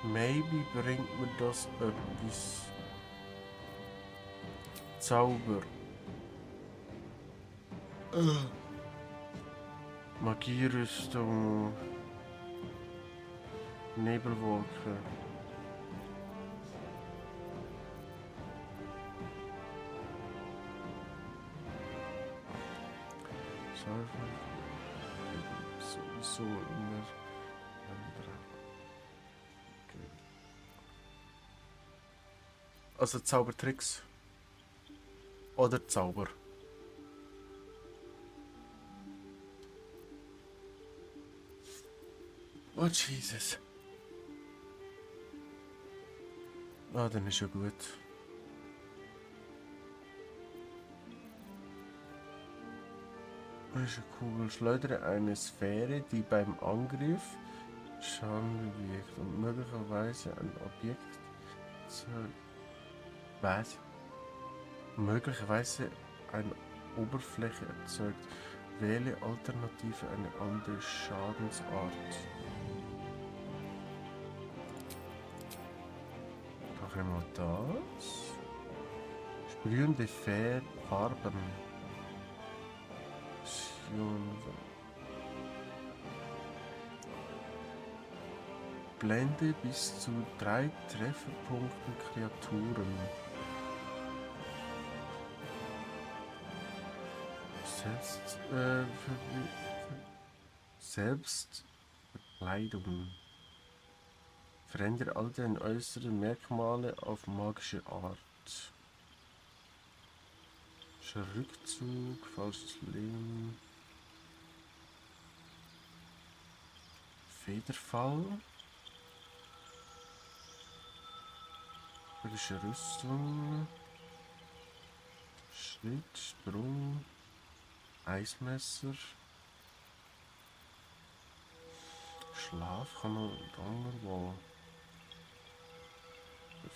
Maybe bringt mir das etwas. Zauber. Magierüstung. Nebelwolke. Sowieso immer andere. Okay. Also Zaubertricks. Oder Zauber. Oh Jesus. Ah, dann ist ja gut. Das ist eine Kugel. Schleudere eine Sphäre, die beim Angriff Schaden bewirkt und möglicherweise ein Objekt was? Möglicherweise eine Oberfläche erzeugt. Wähle alternative eine andere Schadensart. Machen wir das. Sprühende Farben. Blende bis zu 3 Trefferpunkten Kreaturen. Selbstbekleidung. Verändere all deine äußeren Merkmale auf magische Art. Rückzug, falsches Leben. Federfall. Magische Rüstung. Schritt, Sprung. Eismesser. Schlaf kann man anderswo.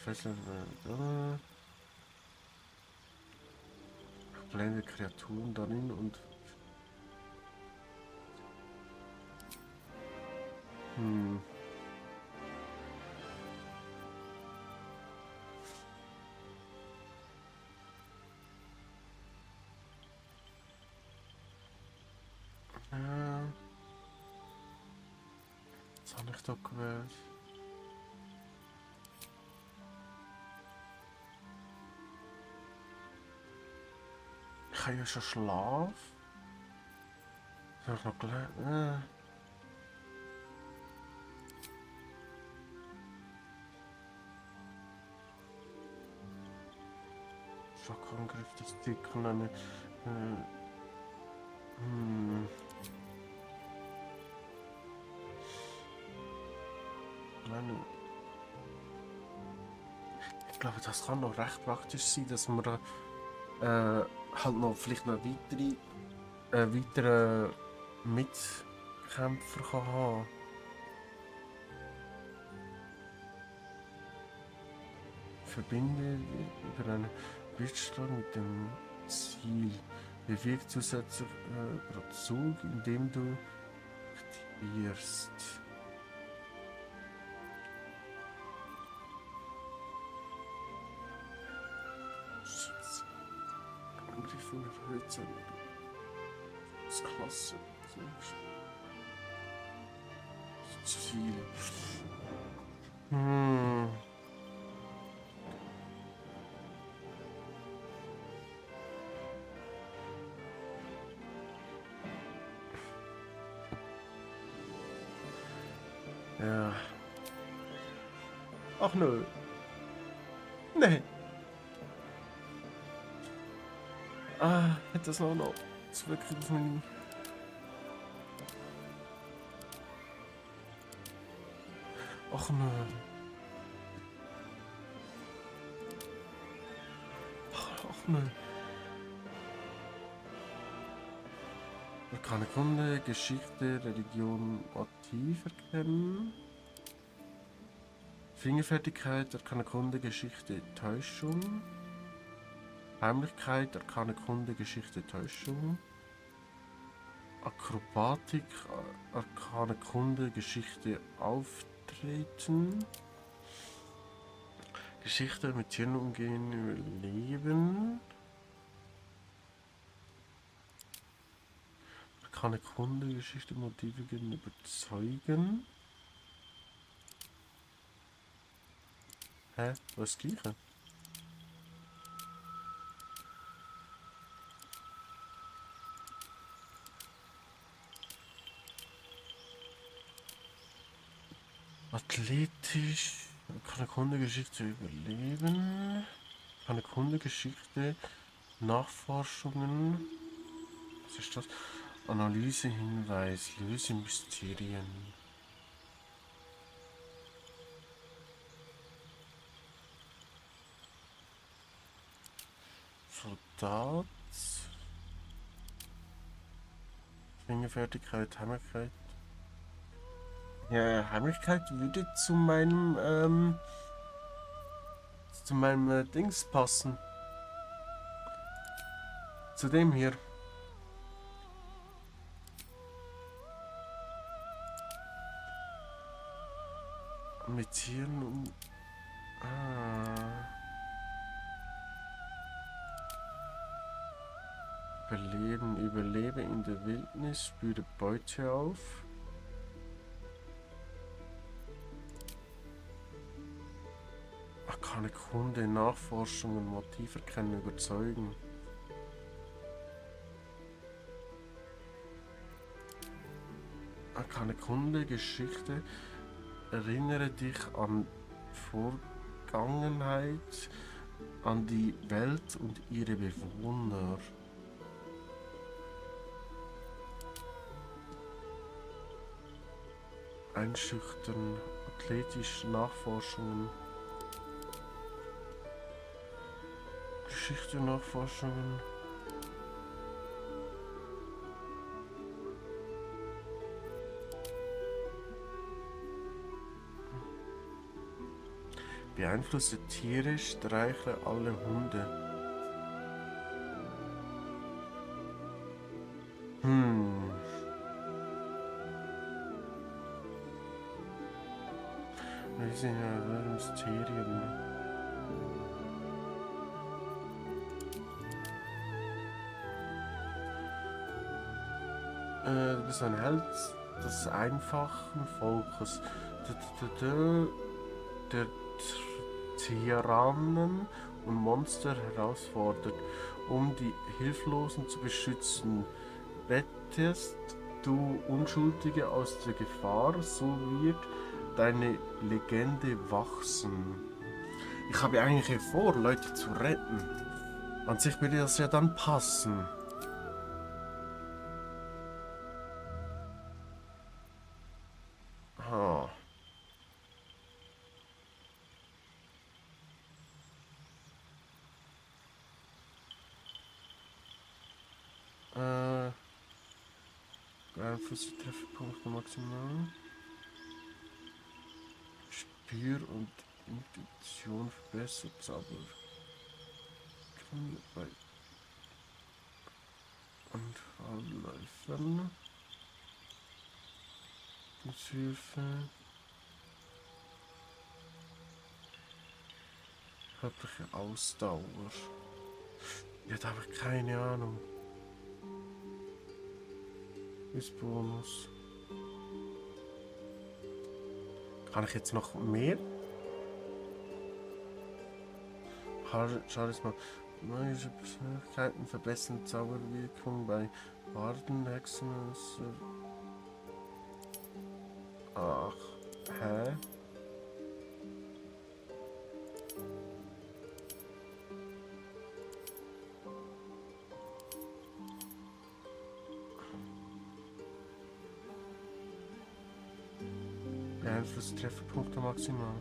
Fesseln. Blende Kreaturen darin und was habe ich da gewählt? Ich habe ja schon Schlaf. Soll ich noch gelernt? Schockangriff, das Zirkeln, eine. Ich glaube, das kann noch recht praktisch sein, dass man halt noch vielleicht noch weitere Mitspieler Kämpfer kann haben. Verbinde über einen Blitzschlag mit dem Ziel. Bewegt zusätzlich pro Zug, indem du aktivierst. Angriff und erhöht sein. Das ist klasse. Ziel. Ja. Ach nö. Nee. Hätte das noch zurückgriffen. Ach nö. Ach nö. Arkane Kunde, Geschichte, Religion, Motiv erkennen. Fingerfertigkeit, Arkane Kunde, Geschichte, Täuschung. Heimlichkeit, Arkane Kunde, Geschichte, Täuschung. Akrobatik, Arkane Kunde, Geschichte, Auftreten. Geschichte, mit Tieren umgehen, überleben. Arkane Kunde, Geschichte, Motive gegen überzeugen. Hä? Was ist das Gleiche? Athletisch, keine Kundegeschichte überleben, keine Kundegeschichte, Nachforschungen, was ist das? Analyse, Hinweis, löse Mysterien. Soldat, Fingerfertigkeit, Heimlichkeit. Ja, Heimlichkeit würde zu meinem Dings passen. Zu dem hier. Imitieren und... Überleben, überlebe in der Wildnis, spüre Beute auf. Arkane Kunde, Nachforschungen, Motiv erkennen, überzeugen. Arkane Kunde, Geschichte, erinnere dich an Vergangenheit, an die Welt und ihre Bewohner. Einschüchtern, athletisch, Nachforschungen. Geschichte, Nachforschungen. Beeinflusse Tiere, streichle alle Hunde. Wir sind ja Mysterien. Du bist ein Held des einfachen Volkes, der Tyrannen und Monster herausfordert, um die Hilflosen zu beschützen. Rettest du Unschuldige aus der Gefahr, so wird deine Legende wachsen. Ich habe eigentlich vor, Leute zu retten. An sich würde das ja dann passen. Beeinflusse Trefferpunkte maximal. Spür- und Intuition verbessert, aber bei Anfallläufern. Hilfe. Körperliche Ausdauer. Ja, da habe ich keine Ahnung. Ist Bonus. Kann ich jetzt noch mehr? Schau das mal. Magische Persönlichkeiten verbessern Zauberwirkung bei Barden, Hexen. Ach, hä? Beeinflusst Trefferpunkte maximal.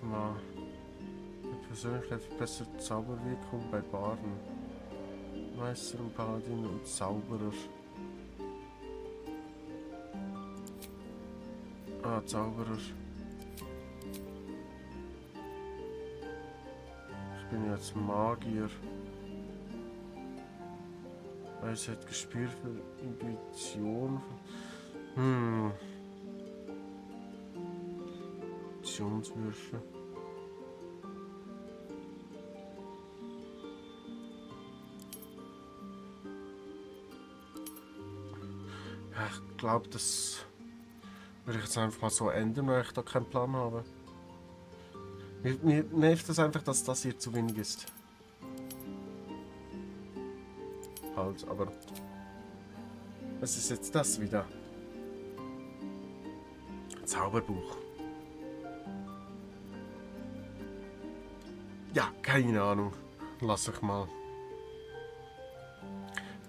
Mal. Die Persönlichkeit verbessert Zauberwirkung bei Barden. Meister und Paladin und Zauberer. Ah, Zauberer. Ich bin jetzt Magier. Weisheit, Gespür für Intuition. Intuitionswürfe. Ja, ich glaube, das würde ich jetzt einfach mal so ändern, weil ich da keinen Plan habe. Mir nervt es einfach, dass das hier zu wenig ist. Halt, aber was ist jetzt das wieder? Zauberbuch. Ja, keine Ahnung. Lass ich mal.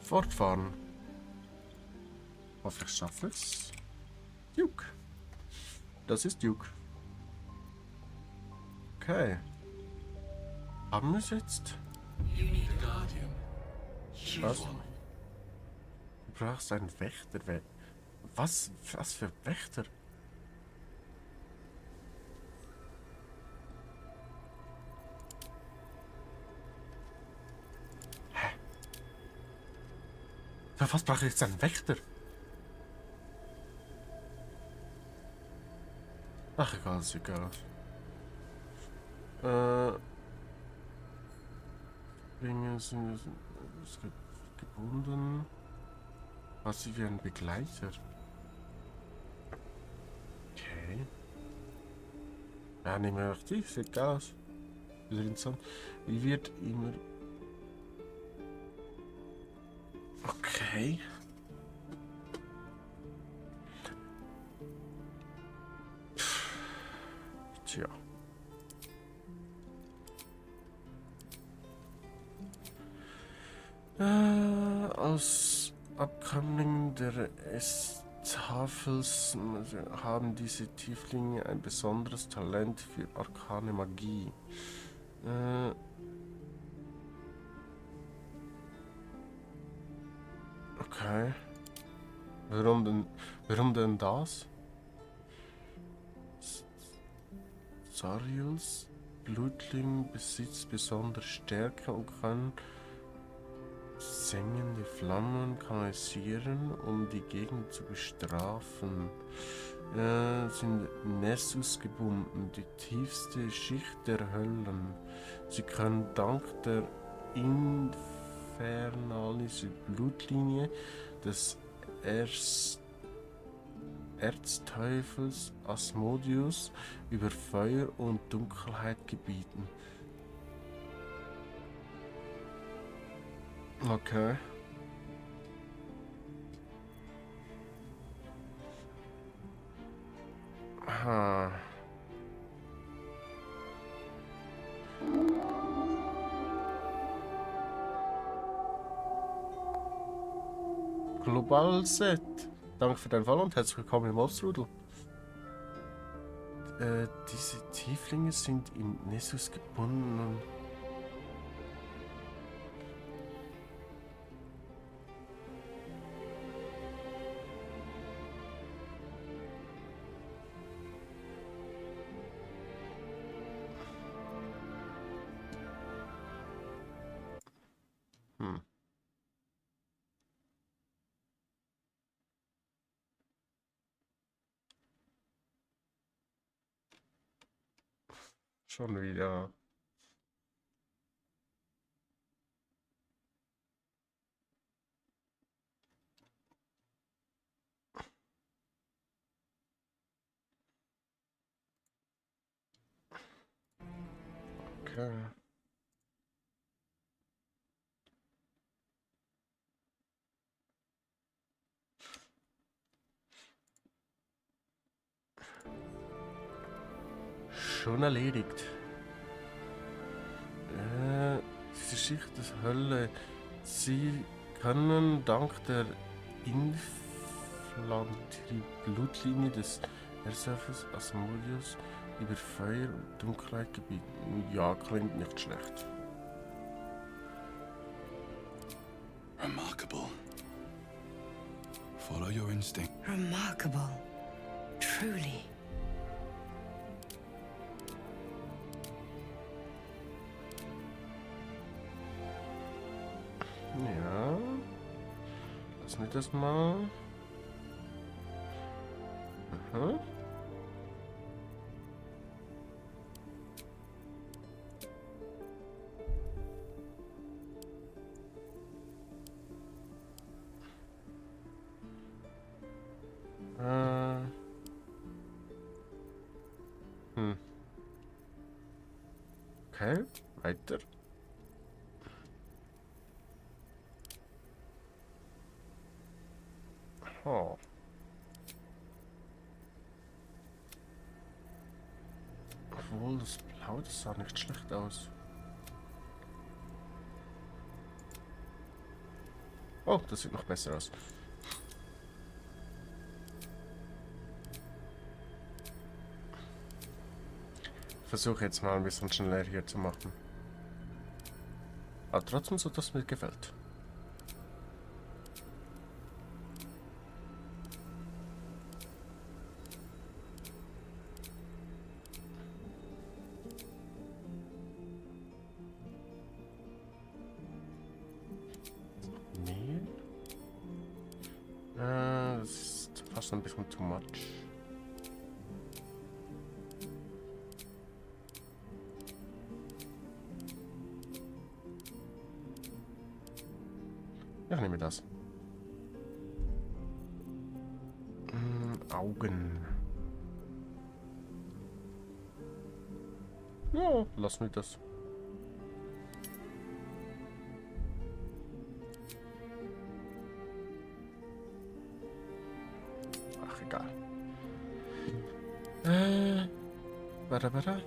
Fortfahren. Hoffentlich schaffe ich es. Duke. Das ist Duke. Okay. Haben wir es jetzt? Was? Du brauchst einen Wächter. Was? Was für Wächter? Hä? Für was brauche ich jetzt einen Wächter? Ach, egal, ist egal. Dinge sind gebunden. Was sie wie ein Begleiter. Okay. Ja, nehmen wir auch die, sieht geil aus. Wieder interessant. Wie wird immer. Okay. Tja. Als Abkömmling der Tafels haben diese Tieflinge ein besonderes Talent für arkane Magie. Okay. Warum denn das? Zariels Blutling besitzt besondere Stärke und kann sengende Flammen kanalisieren, um die Gegend zu bestrafen. Sind Nessus gebunden, die tiefste Schicht der Höllen. Sie können dank der infernalischen Blutlinie des Erzteufels Asmodeus über Feuer und Dunkelheit gebieten. Okay. Aha. Global Set. Danke für deinen Fall und herzlich willkommen im Mobstrudel. diese Tieflinge sind in Nessus gebunden und... Hm. Schon wieder. Okay. Schon erledigt. Diese Schicht der Hölle. Sie können dank der Infanterie-Blutlinie des Erzählers Asmodeus über Feuer und Dunkelheit gebieten. Ja, klingt nicht schlecht. Remarkable. Follow your instinct. Remarkable. Truly. Ja. Lass mich das mal. Aha. Okay, weiter. Oh. Obwohl, das Blau, das sah nicht schlecht aus. Oh, das sieht noch besser aus. Versuche jetzt mal ein bisschen schneller hier zu machen. Aber trotzdem so, dass mir gefällt. Nee. Das ist fast ein bisschen too much. Ja, nehme das. Augen. Ja, lass mir das. Ach, egal. Warte.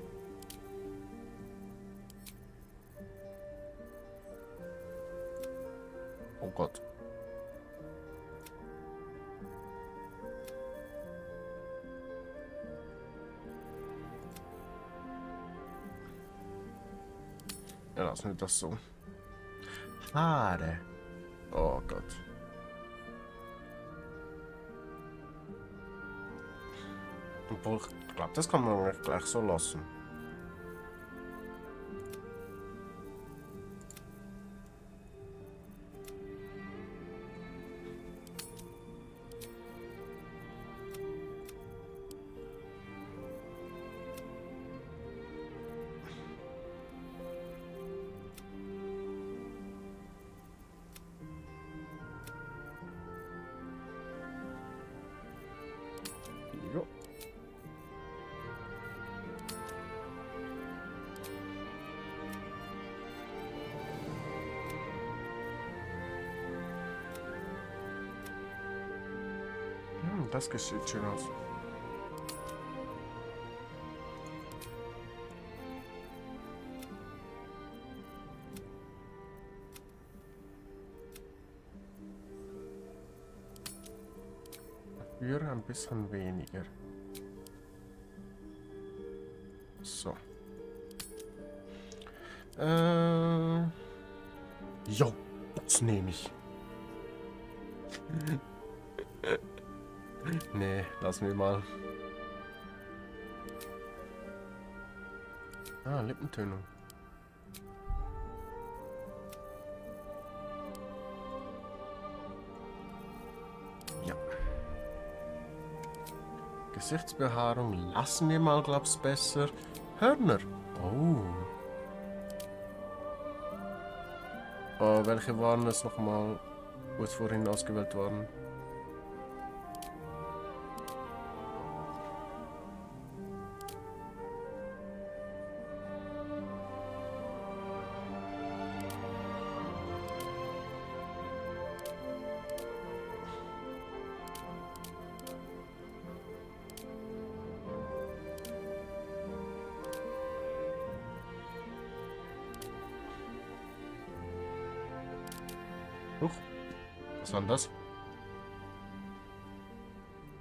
Oh Gott. Ja, lassen wir das so. Haare. Oh Gott. Obwohl, ich glaube, das kann man nicht gleich so lassen. Jo. Das sieht schön aus. Dafür ein bisschen weniger. So. Jo, das nehme ich. Nee, lassen wir mal. Ah, Lippentönung. Ja. Gesichtsbehaarung lassen wir mal, glaub's besser. Hörner. Oh. Oh, welche waren es nochmal, wo es vorhin ausgewählt waren? Huch, was war denn das?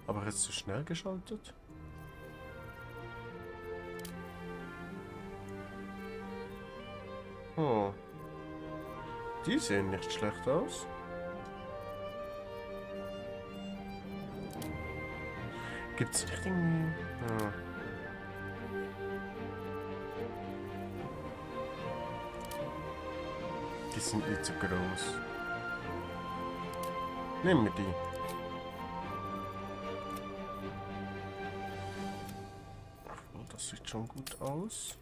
Aber jetzt zu schnell geschaltet? Oh. Die sehen nicht schlecht aus. Gibt's nicht irgendwie... Ah. Die sind nicht so groß. Nehmen wir die. Ach, das sieht schon gut aus.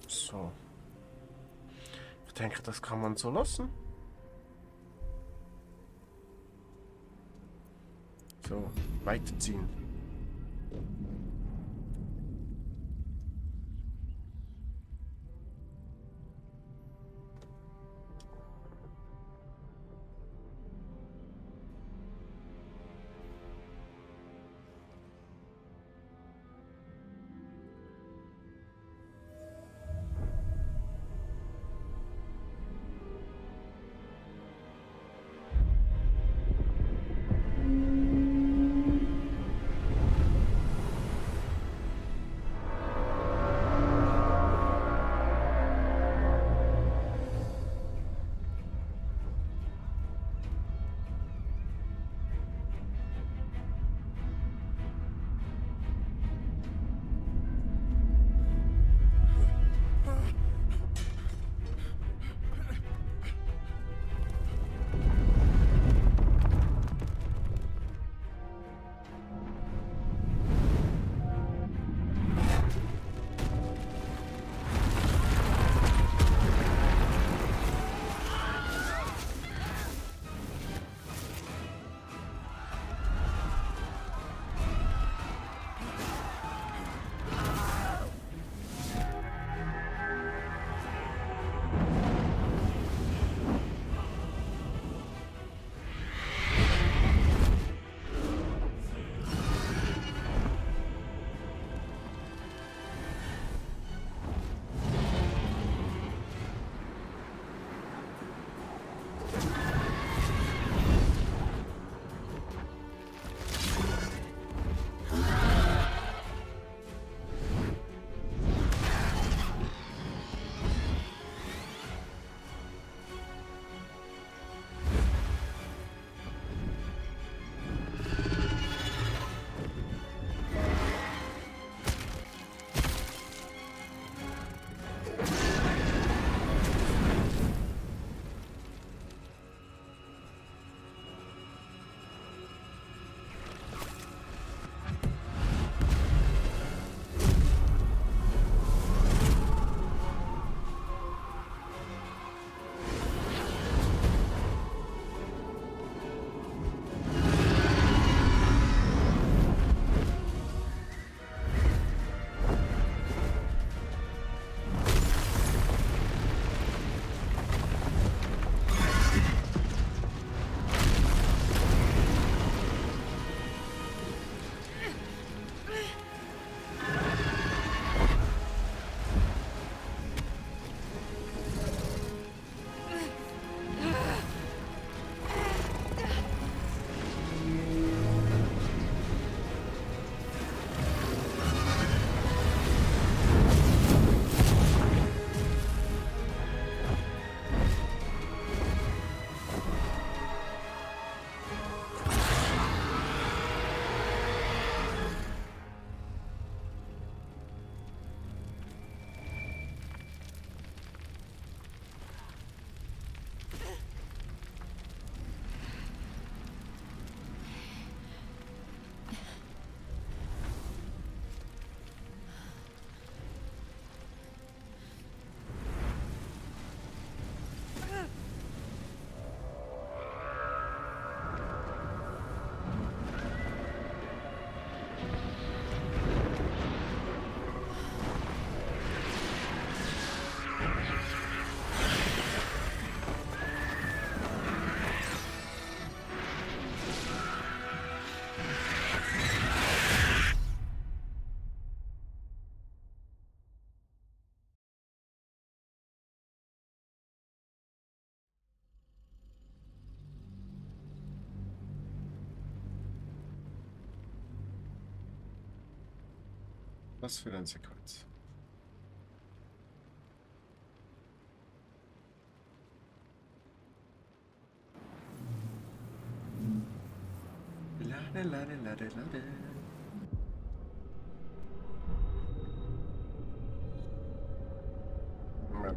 So. Ich denke, das kann man so lassen. So, weiterziehen. Was für eine Sequenz. Lade, lade, lade, lade.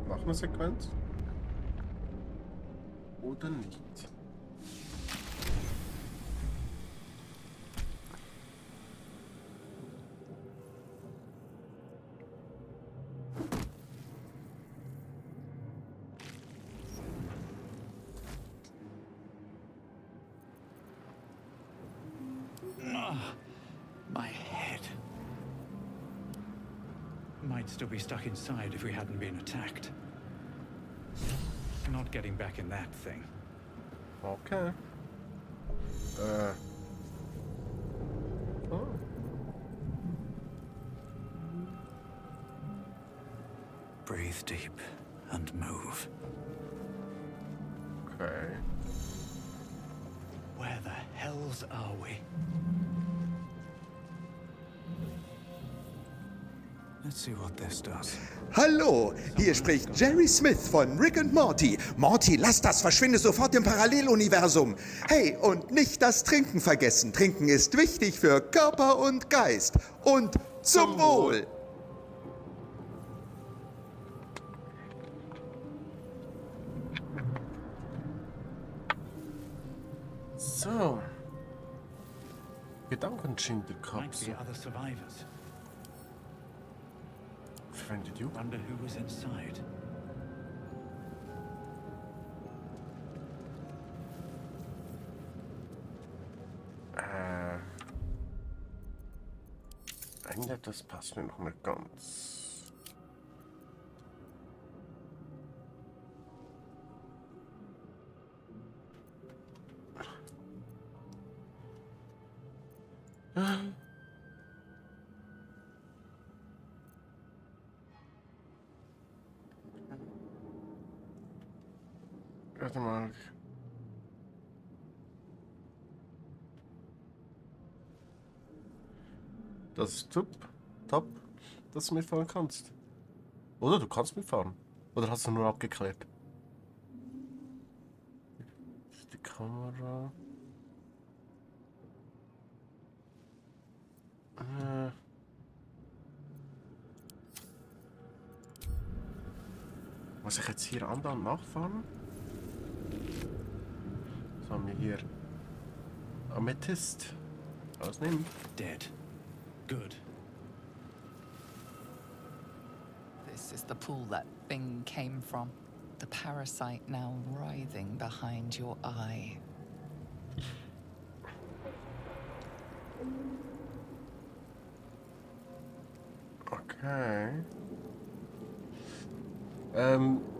Noch eine Sequenz? Oder nicht? My head. Might still be stuck inside if we hadn't been attacked. Not getting back in that thing. Okay. Oh. Breathe deep and move. Okay. Where the hells are we? Let's see what this does. Hallo, hier spricht Jerry Smith von Rick and Morty. Morty, lass das, verschwinde sofort im Paralleluniversum. Hey, und nicht das Trinken vergessen. Trinken ist wichtig für Körper und Geist. Und zum Wohl. So. Might be Gedankenschinderkapsel. other survivors. Verwendet you? Wonder who was inside. Irgendetwas passt mir noch nicht ganz. Warte mal. Das ist top, dass du mitfahren kannst. Oder du kannst mitfahren. Oder hast du nur abgeklärt? Das ist die Kamera. Muss ich jetzt hier andauernd nachfahren? Was haben wir hier? Amethyst. Ausnehmen. Dead. Good. This is the pool that thing came from. The parasite now writhing behind your eye. Okay.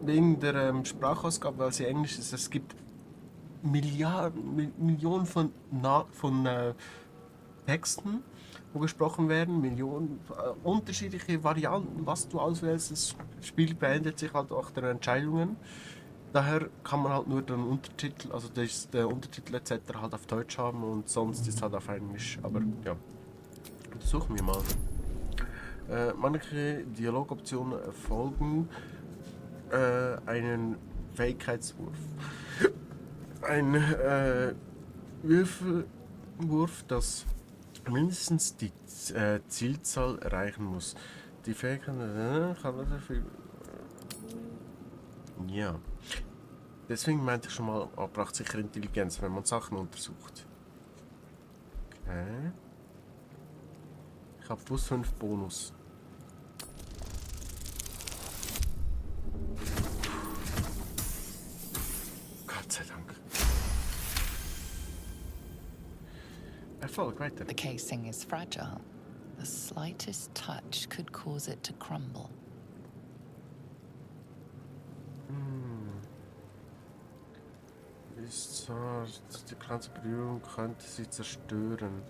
Wegen der Sprachausgabe, weil sie Englisch ist, es gibt Millionen von Texten, wo gesprochen werden, Millionen unterschiedliche Varianten, was du auswählst. Das Spiel beendet sich halt auch der Entscheidungen. Daher kann man halt nur den Untertitel, also der Untertitel etc. halt auf Deutsch haben und sonst ist halt auf Englisch. Aber ja, suchen wir mal. Manche Dialogoptionen erfolgen einen Fähigkeitswurf. Ein Würfelwurf, das mindestens die Zielzahl erreichen muss. Die Fähigkeit kann das viel. Ja. Deswegen meinte ich schon mal, braucht sicher Intelligenz, wenn man Sachen untersucht. Okay. Ich habe plus 5 Bonus. Gott sei Dank. Erfolg, weiter. The casing is fragile. The slightest touch could cause it to crumble. Ist zart. Die kleinste Berührung könnte sie zerstören.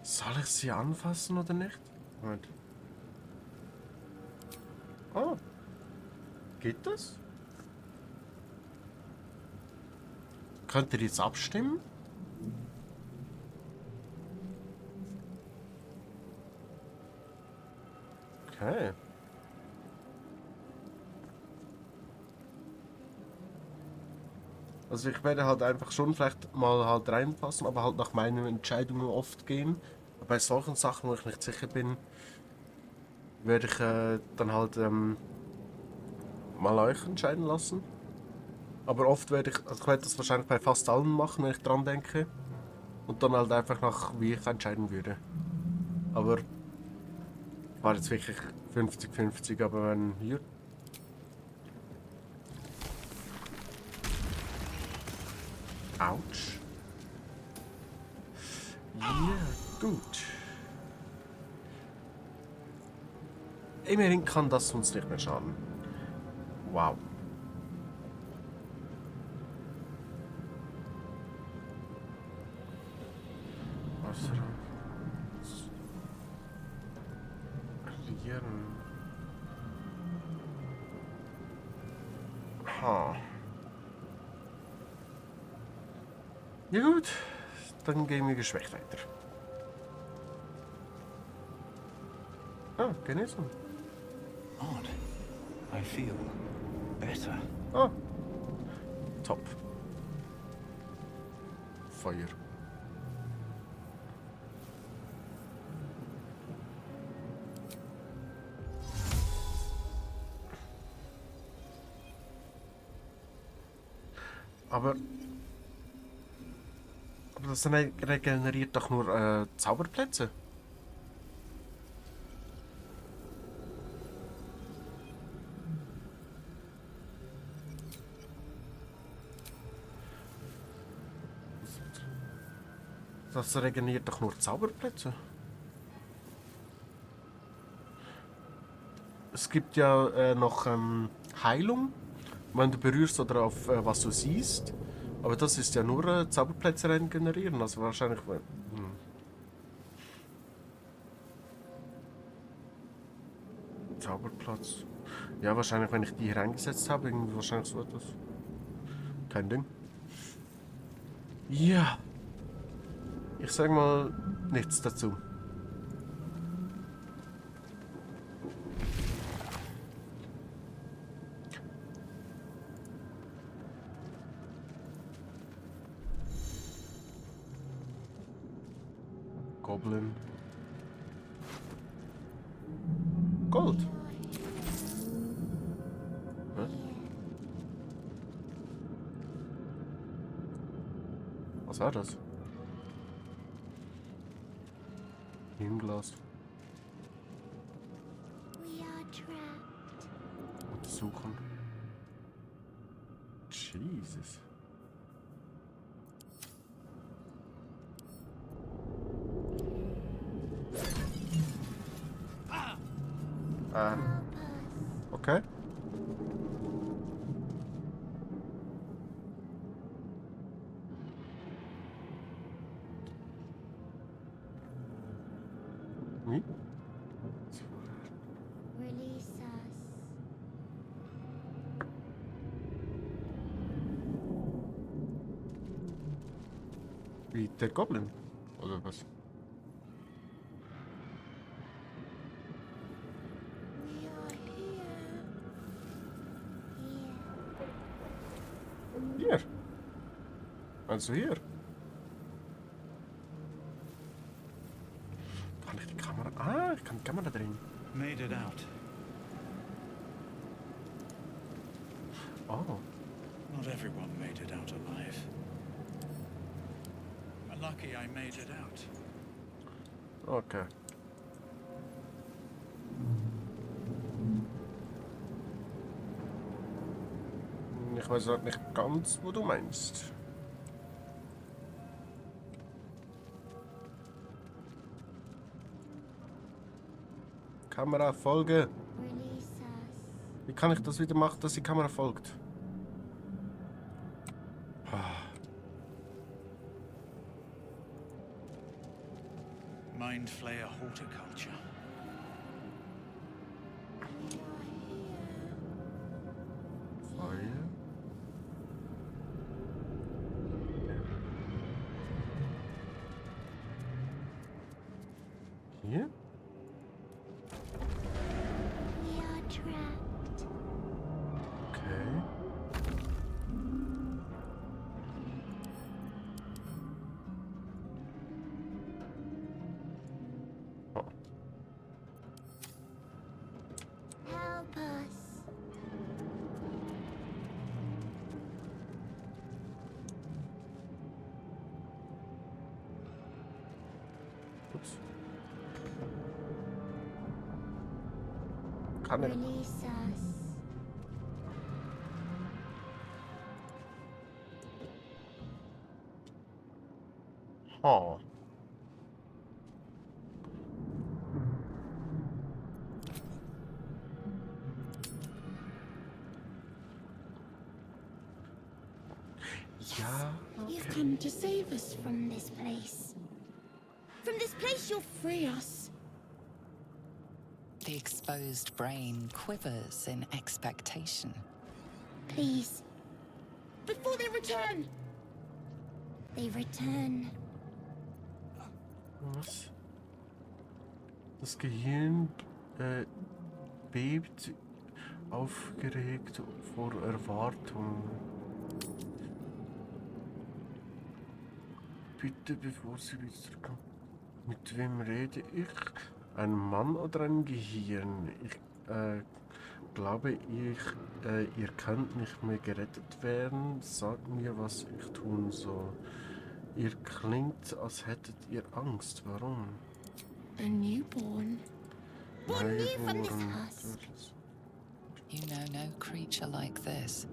Soll ich sie anfassen oder nicht? Moment. Oh. Geht das? Könnt ihr jetzt abstimmen? Okay. Also ich werde halt einfach schon vielleicht mal halt reinpassen, aber halt nach meinen Entscheidungen oft gehen. Bei solchen Sachen, wo ich nicht sicher bin, werde ich dann halt mal euch entscheiden lassen. Aber oft werde also ich werde das wahrscheinlich bei fast allen machen, wenn ich dran denke. Und dann halt einfach nach, wie ich entscheiden würde. Aber war jetzt wirklich 50-50, aber wenn hier. Autsch. Ja, gut. Immerhin kann das uns nicht mehr schaden. Wow. Was regieren. Ha. Ja gut, dann gehen wir geschwächt weiter. Ah, Genesung. Odd. I feel better. Ah, top. Feuer. Aber das regeneriert doch nur Zauberplätze. Das regeneriert doch nur Zauberplätze. Es gibt ja noch Heilung, wenn du berührst oder auf was du siehst. Aber das ist ja nur Zauberplätze regenerieren, also wahrscheinlich. Zauberplatz. Ja, wahrscheinlich, wenn ich die hier eingesetzt habe, irgendwie wahrscheinlich so etwas. Kein Ding. Ja. Ich sag mal nichts dazu. Goblin. Gold. Hä? Was war das? Hinglas. Untersuchen. Jesus. Okay. Wie? Release us. Wie der Goblin? Oder was? We are here. Hier. Also hier. Kann ich die Kamera... Ah, ich kann die Kamera drehen. Made it out. Oh. Not everyone made it out alive. Lucky I made it out. Okay. Ich weiß halt nicht ganz, wo du meinst. Kamera folge. Release us. Wie kann ich das wieder machen, dass die Kamera folgt? Mind Flayer Horticulture. Feuer. Hier? Kann er? Release us. Ha. Ja. You've come to save us from this place. From this place, you'll free us. The exposed brain quivers in expectation. Please. Before they return. They return. Was? Das Gehirn bebt aufgeregt vor Erwartung. Bitte, bevor Sie wieder zurückkommen. Mit wem rede ich? Ein Mann oder ein Gehirn? Ich glaube, ihr könnt nicht mehr gerettet werden. Sagt mir, was ich tun soll. Ihr klingt, als hättet ihr Angst. Warum? A newborn. Born new from this husk. You know no creature like this.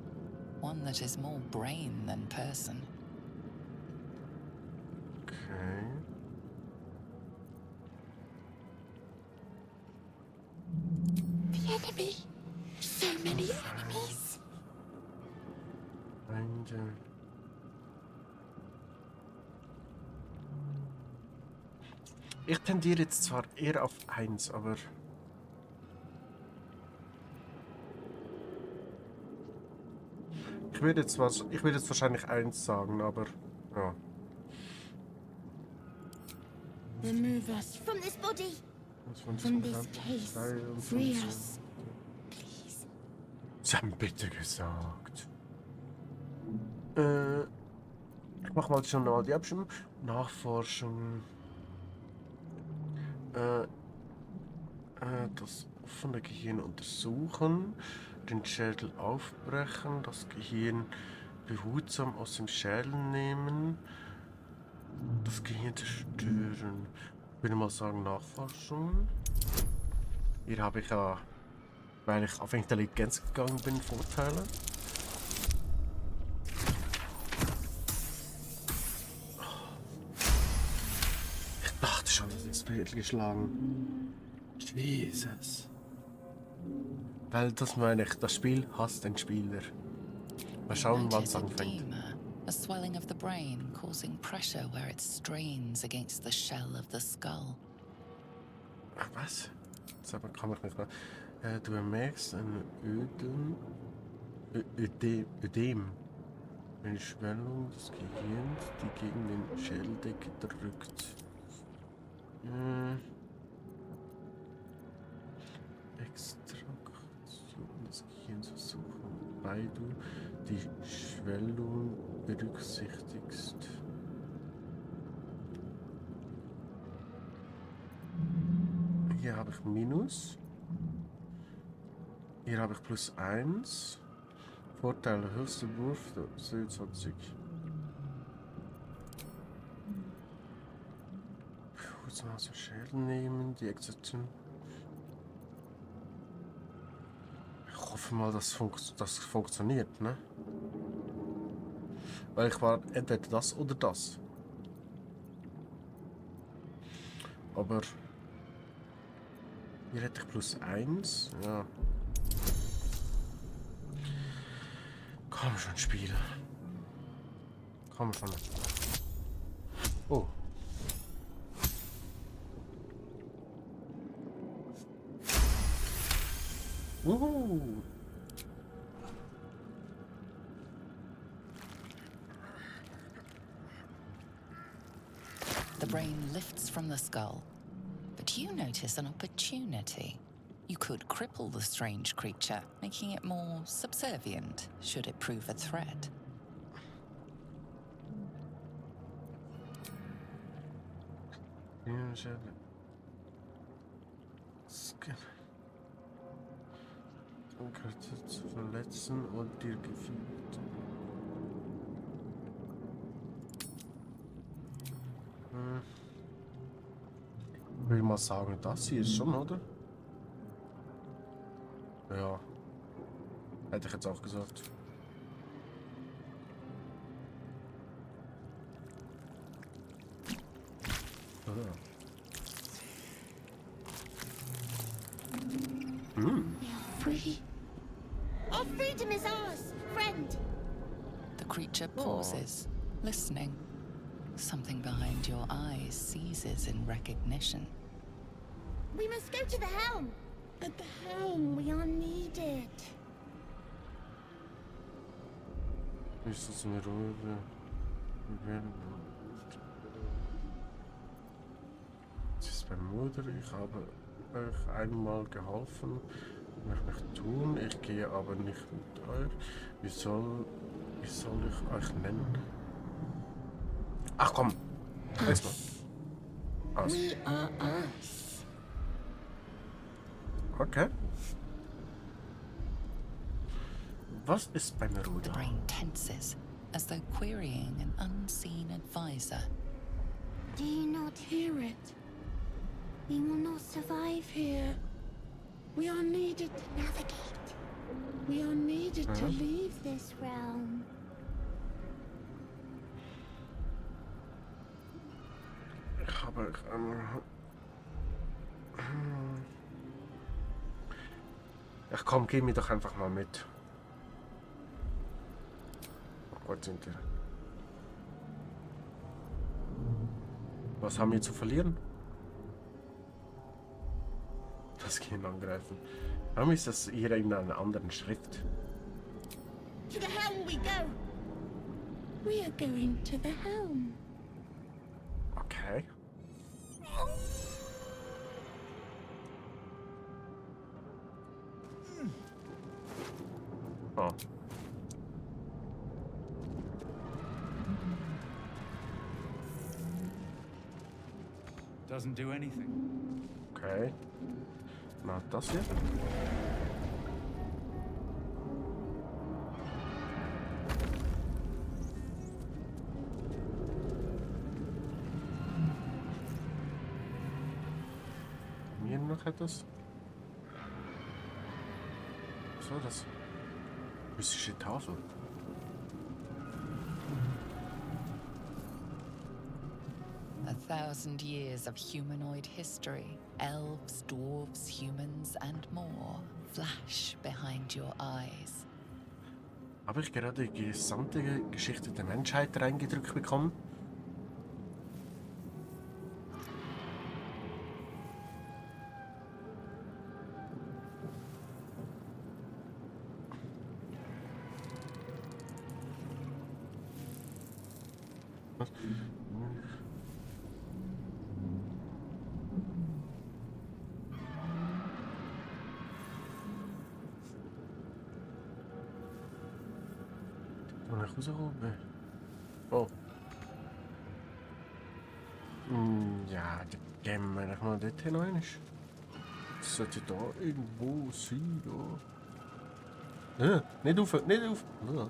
One that is more brain than person. Okay. The enemy. So many enemies. Feinde. Ich tendiere jetzt zwar eher auf 1, aber... Ich würde jetzt wahrscheinlich 1 sagen, aber... Ja. Remove us from this body. From this place. Free us. Please. Sie haben bitte gesagt. Ich mach mal schon mal die Abstimmung. Nachforschung. Das offene Gehirn untersuchen. Den Schädel aufbrechen. Das Gehirn behutsam aus dem Schädel nehmen. Das Gehirn zerstören. Ich würde mal sagen Nachforschung. Hier habe ich ja, weil ich auf Intelligenz gegangen bin, Vorteile. Ich dachte schon, das ist fehlgeschlagen. Jesus. Weil das meine ich, das Spiel hasst den Spieler. Mal schauen, wann es Noted anfängt. edema, a swelling of the brain causing pressure where it strains against the shell of the skull. Ach, was? Das aber kann ich nicht mehr. Du merkst ein Ödem. Eine Schwellung des Gehirns, die gegen den Schädeldecke drückt. Extraktion des Gehirns versuchen, wobei du die Schwellung berücksichtigst. Hier habe ich Minus. Hier habe ich plus 1. Vorteile, höchster Wurf, 27. Kurz mal so Schädel nehmen, die Extraktion. Ich hoffe mal, das funktioniert, ne? Weil ich war entweder das oder das. Aber hier hätte ich plus 1, ja. Komm schon, Spiel. Komm schon. Oh. Wuhu. The brain lifts from the skull, but you notice an opportunity. You could cripple the strange creature, making it more subservient should it prove a threat. Zu verletzen und dir gefühlt. will mal sagen, das hier ist schon, oder? Ja. Hätte ich jetzt auch gesagt. We are free. Our freedom is ours, friend. The creature pauses, listening. Something behind your eyes seizes in recognition. We must go to the helm. At the helm, we are needed. Ist das eine Ruhe? Es ist mein Mutter, ich habe euch einmal geholfen, möchte ich tun, ich gehe aber nicht mit euch. Wie soll ich euch nennen? Ach komm, jetzt mal. Aus. We are us. Okay. Was ist beim The Ruder? brain tenses, as though querying an unseen advisor. Do you not hear it? We will not survive here. We are needed to navigate. We are needed to leave this realm. Ich habe Ach komm, geh mir doch einfach mal mit. Oh Gott, sind wir. Was haben wir zu verlieren? Das Kind angreifen. Warum ist das hier in einer anderen Schrift? To the helm we go. We are going to the helm. Okay. Oh. Doesn't do anything. Okay. Na, das hier? Hier noch etwas? Was war das? Mystische Tafel. A 1000 years of humanoid history, elves, dwarves, humans, and more flash behind your eyes. Habe ich gerade die gesamte Geschichte der Menschheit reingedrückt bekommen? Was? Wo ich rausgekommen? Oh. Ja, dann gehen wir mal dort hinein. Das sollte da irgendwo sein, ja. Nicht auf, nicht auf. Ja.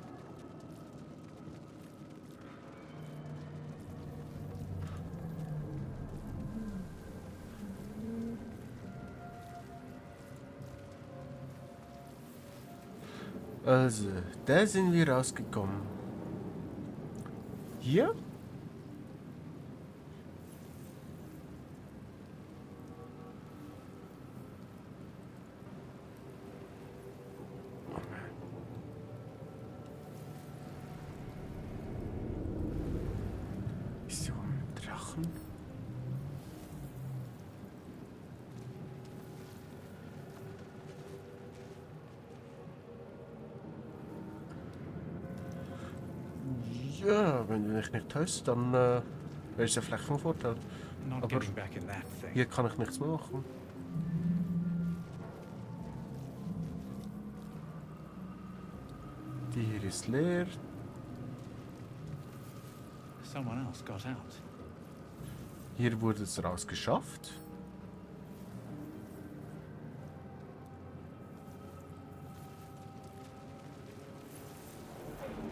Also, da sind wir rausgekommen. Hier? Ist so ein Drachen? Ja, wenn du dich nicht täuscht, dann wäre es ja vielleicht von Vorteil. Not Aber getting back in that thing. hier kann ich nichts machen. Die hier ist leer. Someone else got out. Hier wurde es rausgeschafft.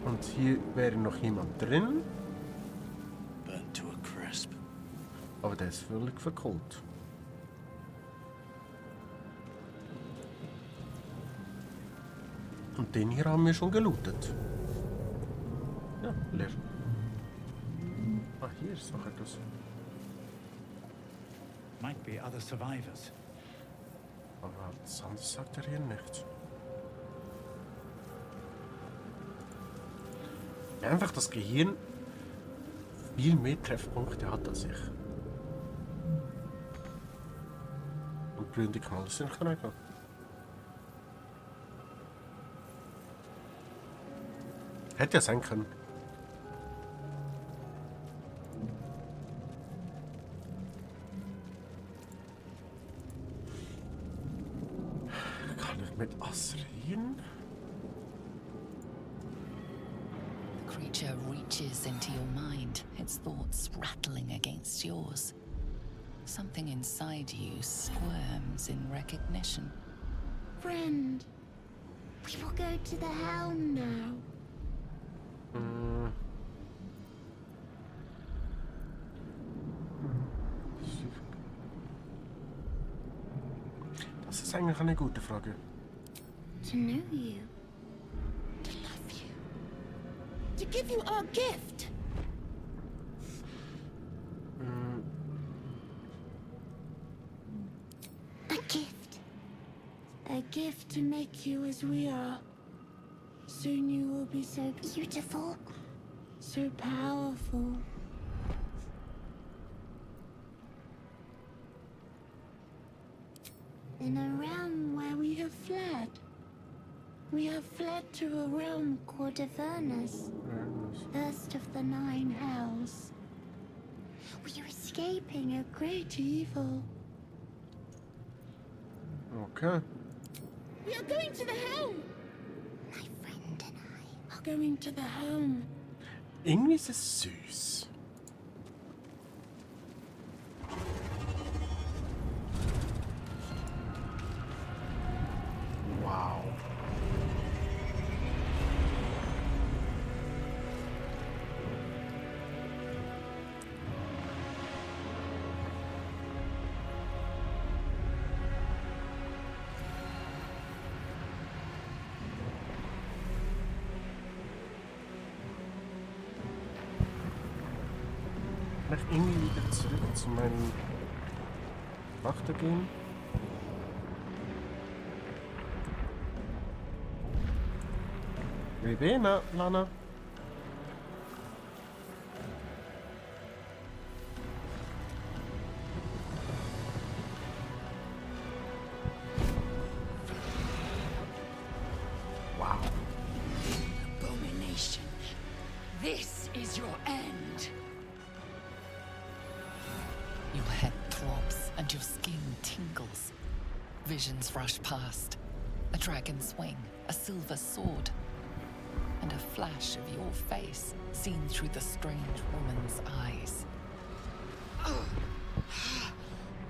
Und hier wäre noch jemand drin, Burnt to a crisp. aber der ist völlig verkohlt. Den hier haben wir schon gelootet. Ja, leer. Ah, hier ist noch etwas. Might be other survivors. Aber was anderes sagt er hier nicht. Einfach das Gehirn viel mehr Treffpunkte hat als ich. Und blühende Knalle sind knacken. Hätte ja sein können. Kann ich mit Asrin? The creature reaches into your mind, its thoughts rattling against yours. Something inside you squirms in recognition. Friend, we will go to the helm now. Das ist eigentlich eine gute Frage. To know you. To love you. To give you our gift. A gift. A gift to make you as we are. Soon you will be so beautiful. So powerful. In a realm where we have fled. We have fled to a realm called Avernus, first of the 9 hells. We are escaping a great evil. Okay. We are going to the helm! My friend and I are going to the helm. Irgendwie ist es süß. Wow. Kann ich irgendwie wieder zurück zu meinem Wachter gehen? Wie bene, Lana? Wow. Abomination. This is your end. Your head throbs and your skin tingles. Visions rush past. A dragon's wing, a silver sword, and a flash of your face seen through the strange woman's eyes.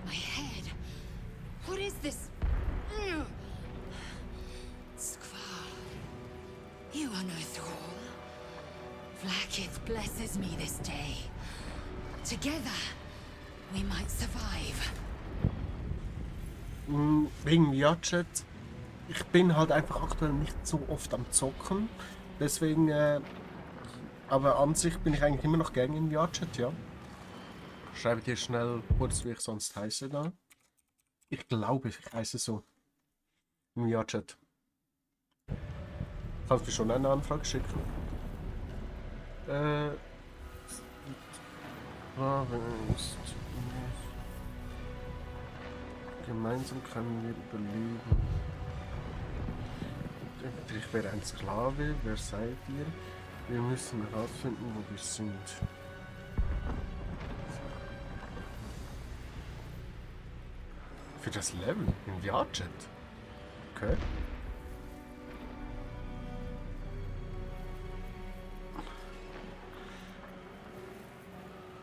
My head. What is this? Skvar. You are no thrall. Vlaakith blesses me this day. Together, we might survive. Wegen Viachet. Ich bin halt einfach aktuell nicht so oft am Zocken. Deswegen, aber an sich bin ich eigentlich immer noch gerne in Viachet, ja. Schreibe dir schnell kurz, wie ich sonst heiße da. Ich glaube, ich heiße so. In Viachet. Kannst du schon eine Anfrage schicken? Gemeinsam können wir überleben. Ich wäre ein Sklave. Wer seid ihr? Wir müssen herausfinden, wo wir sind. Für das Level in Viachet. Okay.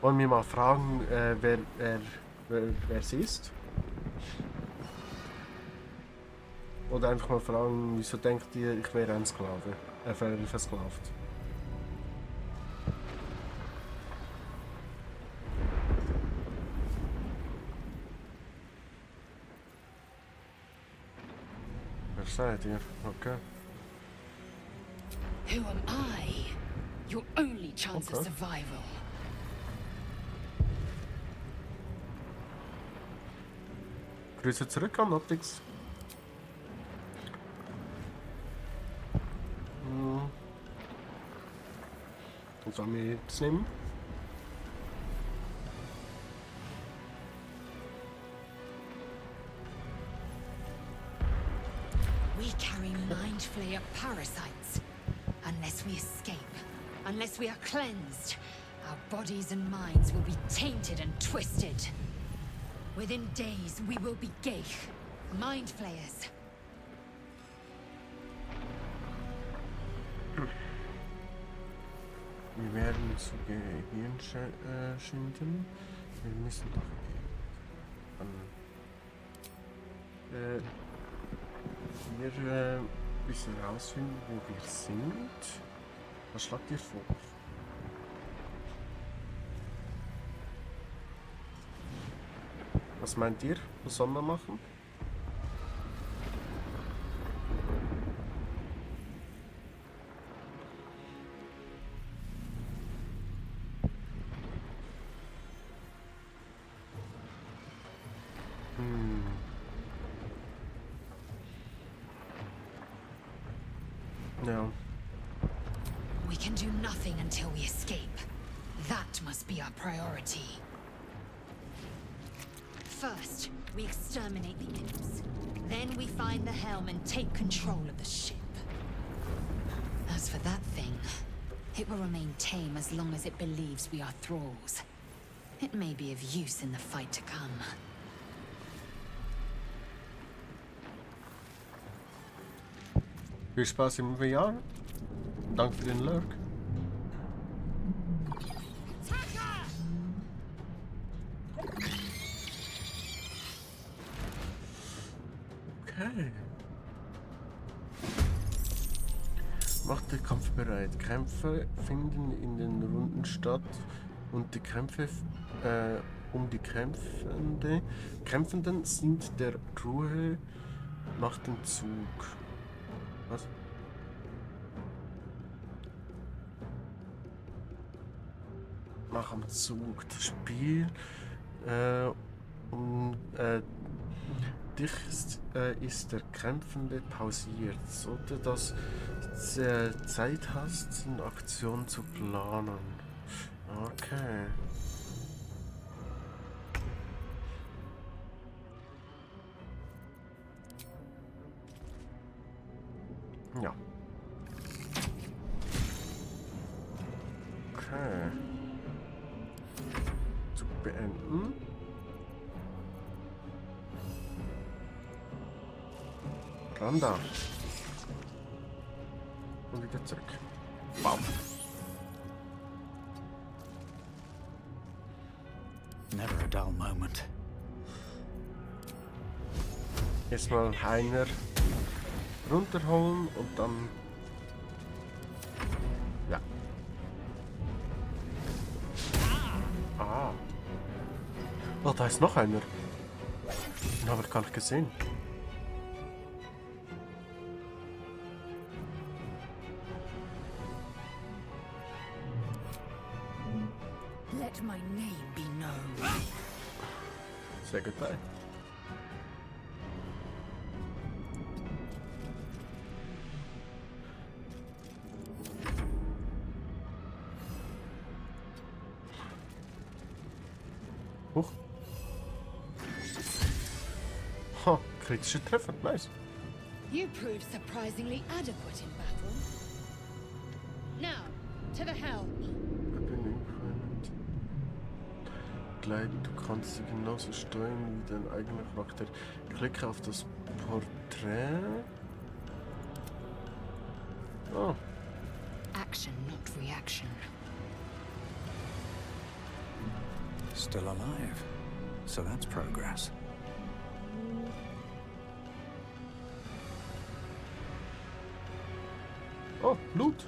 Wollen wir mal fragen, wer sie ist? Oder einfach mal fragen, wieso denkt ihr, ich wäre ein Sklave? Versklavt. Wer seid ihr? Okay. Who am I? Your only chance of Okay. survival. Grüße zurück an Optics. Sollen wir jetzt nehmen? We carry Mind Flayer parasites. Unless we escape, unless we are cleansed, our bodies and minds will be tainted and twisted. Within days, we will be Geich, Mind Flayers. Wir werden zu Gehirn schinden. Wir müssen doch wir müssen herausfinden, wo wir sind. Was schlagt ihr vor? Was meint ihr? Was soll man machen? No. We can do nothing until we escape. That must be our priority. First, we exterminate the imps. Then we find the helm and take control of the ship. As for that thing, it will remain tame as long as it believes we are thralls. It may be of use in the fight to come. Viel Spaß im VR. Danke für den Lurk. Okay. Macht den Kampf bereit. Kämpfe finden in den Runden statt und die Kämpfe um die Kämpfenden sind der Ruhe nach dem Zug. Was? Nach dem Zug. Das Spiel dich ist der Kämpfende pausiert, sollte das Zeit hast, eine Aktion zu planen. Okay. Ja. Okay. Zu beenden. Randa. Und wieder zurück. Bam. Never a dull moment. Erstmal Heiner runterholen und dann. Ja. Ah. Oh, da ist noch einer. Den habe ich gar nicht gesehen. Let my name be known. Say goodbye. Hoch. Ha, kritische Treffer, nice. You proved surprisingly adequate in battle. Now, to the helm. Du kannst sie genauso steuern wie dein eigener Charakter. Klicke auf das Porträt. Oh. Action, not reaction. Still alive. So that's progress. Oh, Blut.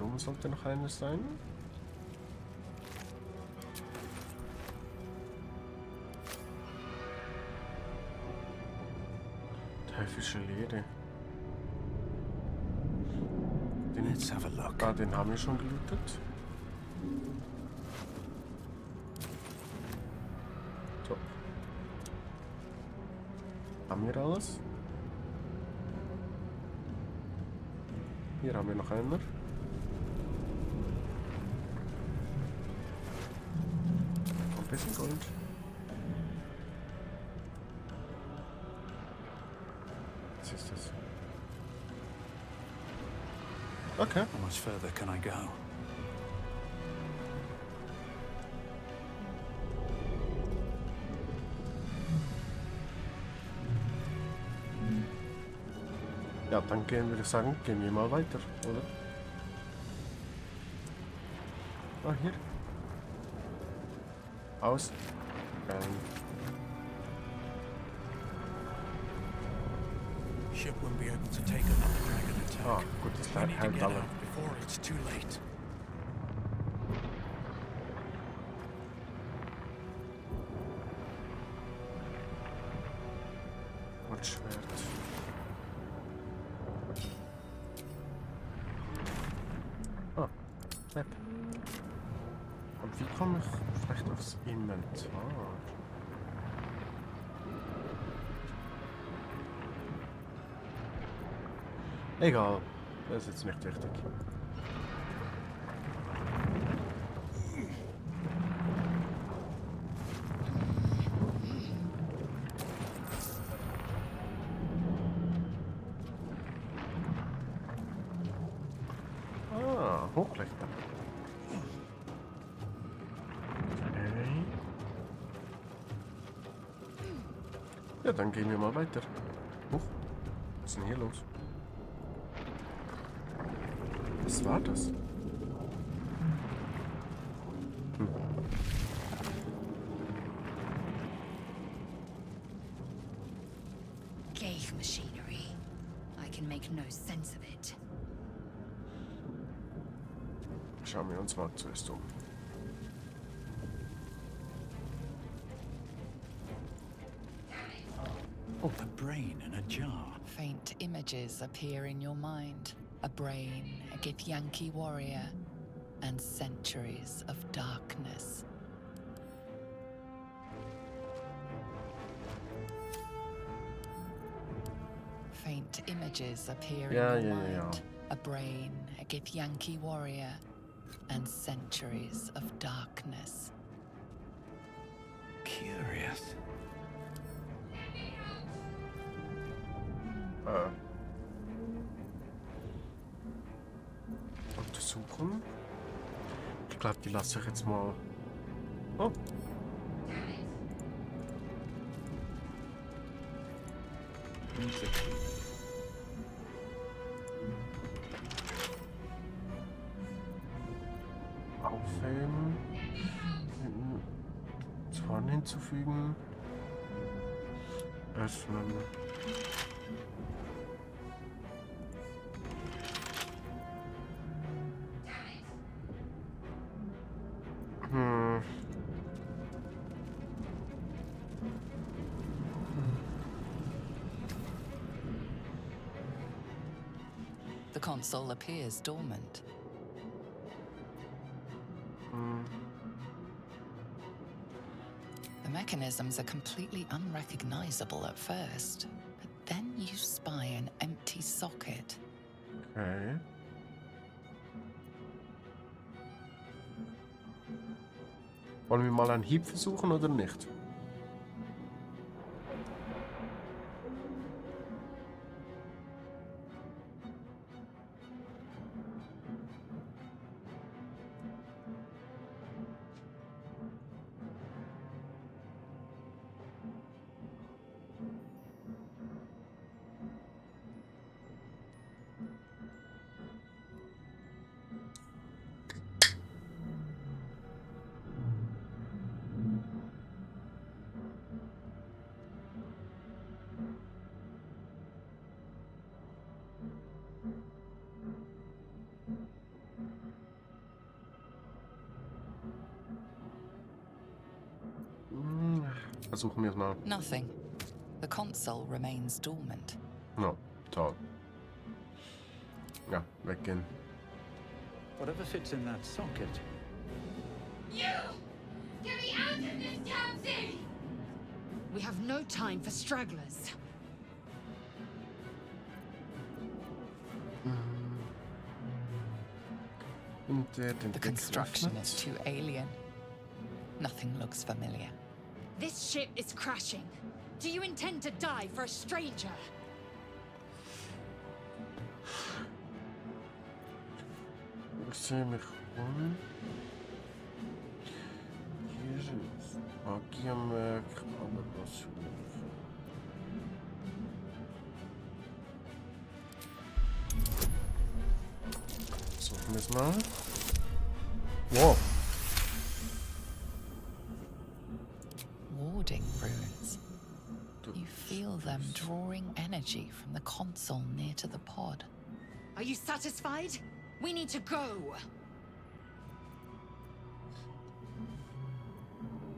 hier oben sollte noch einer sein. Teuflische Leere. Let's have a look. Ah, den haben wir schon gelootet. Top. Haben wir alles? Hier haben wir noch einer. Ein bisschen Gold. Was ist das? Okay. How much further can I go? Ja, dann würde ich sagen, gehen wir mal weiter, oder? Ah, hier. Aus. Ship won't be able to take another dragon attack. Ah, gut, das We need to hält get alle. out before it's too late. Und Schwert. Ah, Map. Und wie komme ich vielleicht aufs Inventar? Egal, das ist jetzt nicht wichtig. Ah, hochklettern. Okay. Ja, dann gehen wir mal weiter. Huch, was ist denn hier los? Was war das? Gauge machinery. I can make no sense of it. Schauen wir uns mal zuerst um. Oh, a brain in a jar. Faint images appear in your mind. A brain, a Githyanki warrior, and centuries of darkness. Faint images appear Ja, in your ja, ja, ja. mind. A brain, a Githyanki warrior, and centuries of darkness. Curious. Untersuchen. Ich glaube, die lasse ich jetzt mal. Oh. Aufheben. Zorn hinzufügen. Öffnen. The console appears dormant. The mechanisms are completely unrecognizable at first, but then you spy an empty socket. Okay. Wollen wir mal einen Hieb versuchen oder nicht? Versuchen wir es mal. Nothing. The console remains dormant. Ja, toll. Ja, weggehen. Whatever fits in that socket. You! Get me out of this damn thing! We have no time for stragglers. Und der den The Deckel construction öffnet. is too alien. Nothing looks familiar. This ship is crashing. Do you intend to die for a stranger? Ich sehe mich um. Hier ist Magiermerk, aber was suchen wir es mal. Wow. Warding runes. You feel them drawing energy from the console near to the pod. Are you satisfied? We need to go.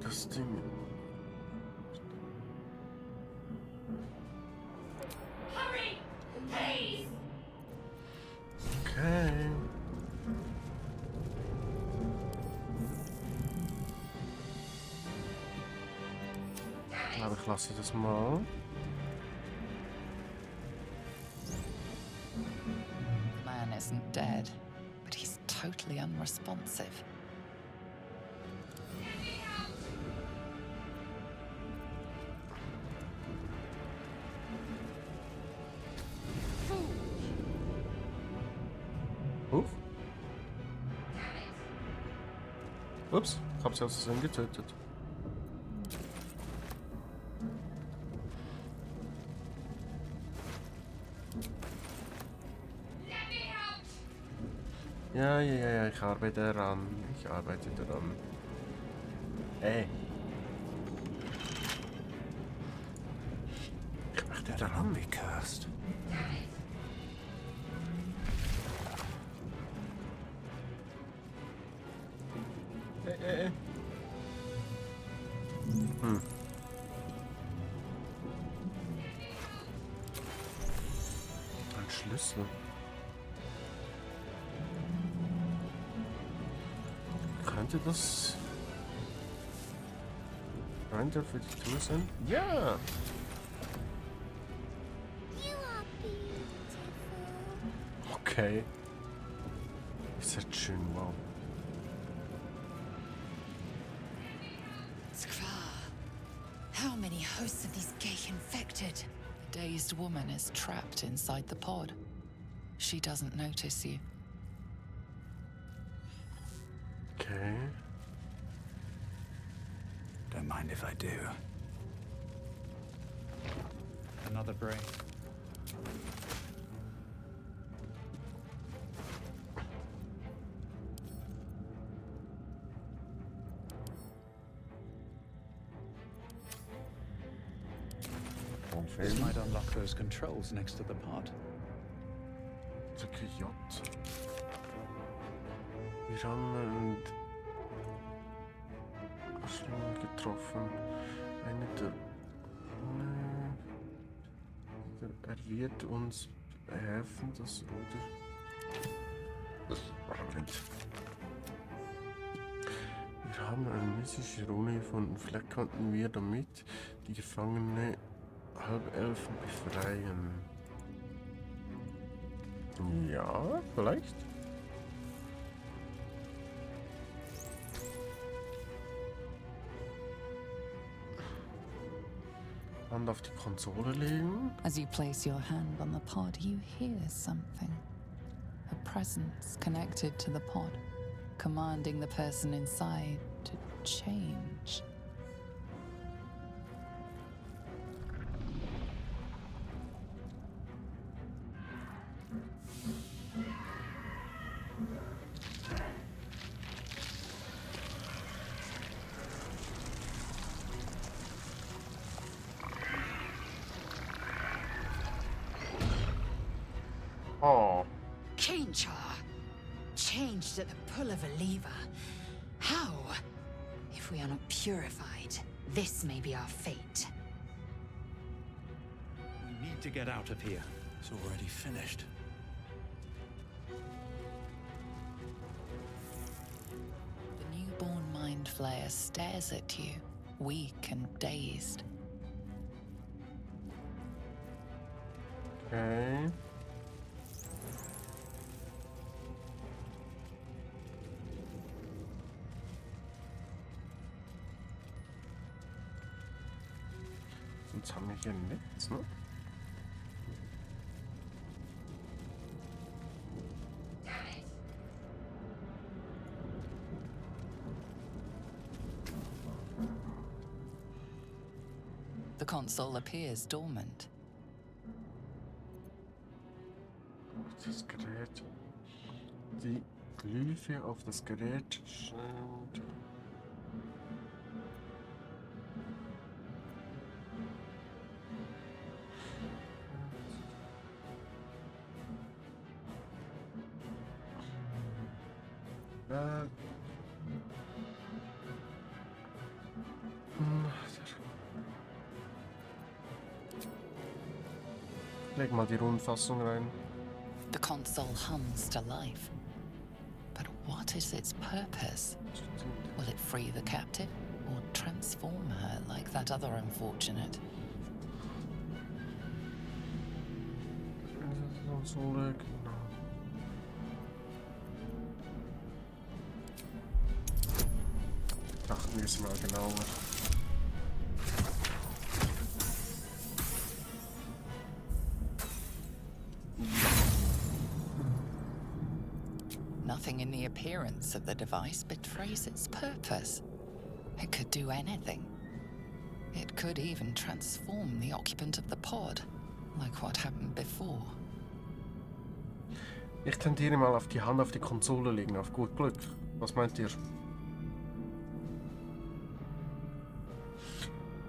Das Ding. Hurry! Please! Okay. Aber ich lasse das mal. The man isn't dead, but he's totally unresponsive. Uff. Ups, ich hab's aus Versehen getötet. Ja, ich arbeite daran. Ich arbeite daran. Ey. Ich möchte daran. Be cursed. Ein Schlüssel. Könnte das Grinder für die Tür sein? Ja! You are beautiful. Okay. Ist das schön, wow. Skrar. How many hosts of these gay infected? The dazed woman is trapped inside the pod. She doesn't notice you. Okay. Don't mind if I do. Another brain. This might unlock those controls next to the pod. J. Wir haben Schlange getroffen. Eine er wird uns helfen, das rote. Moment. Wir haben eine mystische Rune gefunden. Vielleicht konnten wir damit die Gefangene Halbelfen befreien. Ja, vielleicht. Hand auf die Konsole legen. As you place your hand on the pod, you hear something. A presence connected to the pod, commanding the person inside to change. Oh. Cainchar. Changed at the pull of a lever. How? If we are not purified. This may be our fate. We need to get out of here. It's already finished. The newborn Mind Flayer stares at you, weak and dazed. Okay. Sonst haben wir hier nichts, ne? The console appears dormant. Das Gerät. Die Glyphe auf das Gerät scheint. Leg mal die Rundfassung rein. The console hums to life. But what is its purpose? Will it free the captive or transform her like that other unfortunate? Konsole, genau. Betrachten wir es mal genauer. Nothing in the appearance of the device betrays its purpose. It could do anything. It could even transform the occupant of the pod, like what happened before. Ich tendiere mal auf die Hand auf die Konsole legen, auf gut Glück. Was meint ihr?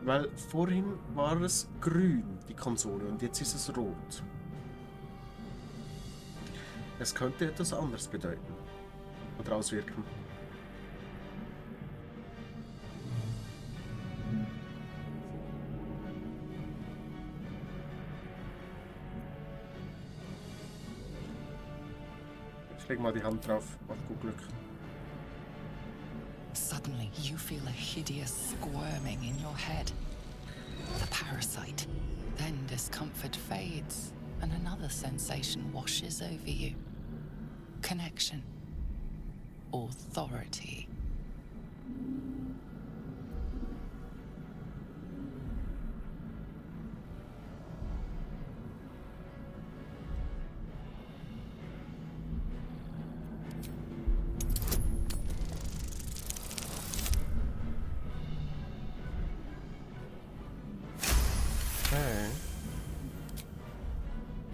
Weil vorhin war es grün, die Konsole, und jetzt ist es rot. Es könnte etwas anderes bedeuten oder auswirken. Ich leg mal die Hand drauf, auf gut Glück. Suddenly, you feel a hideous squirming in your head. The parasite. Then discomfort fades, and another sensation washes over you. Connection. Authority. Okay.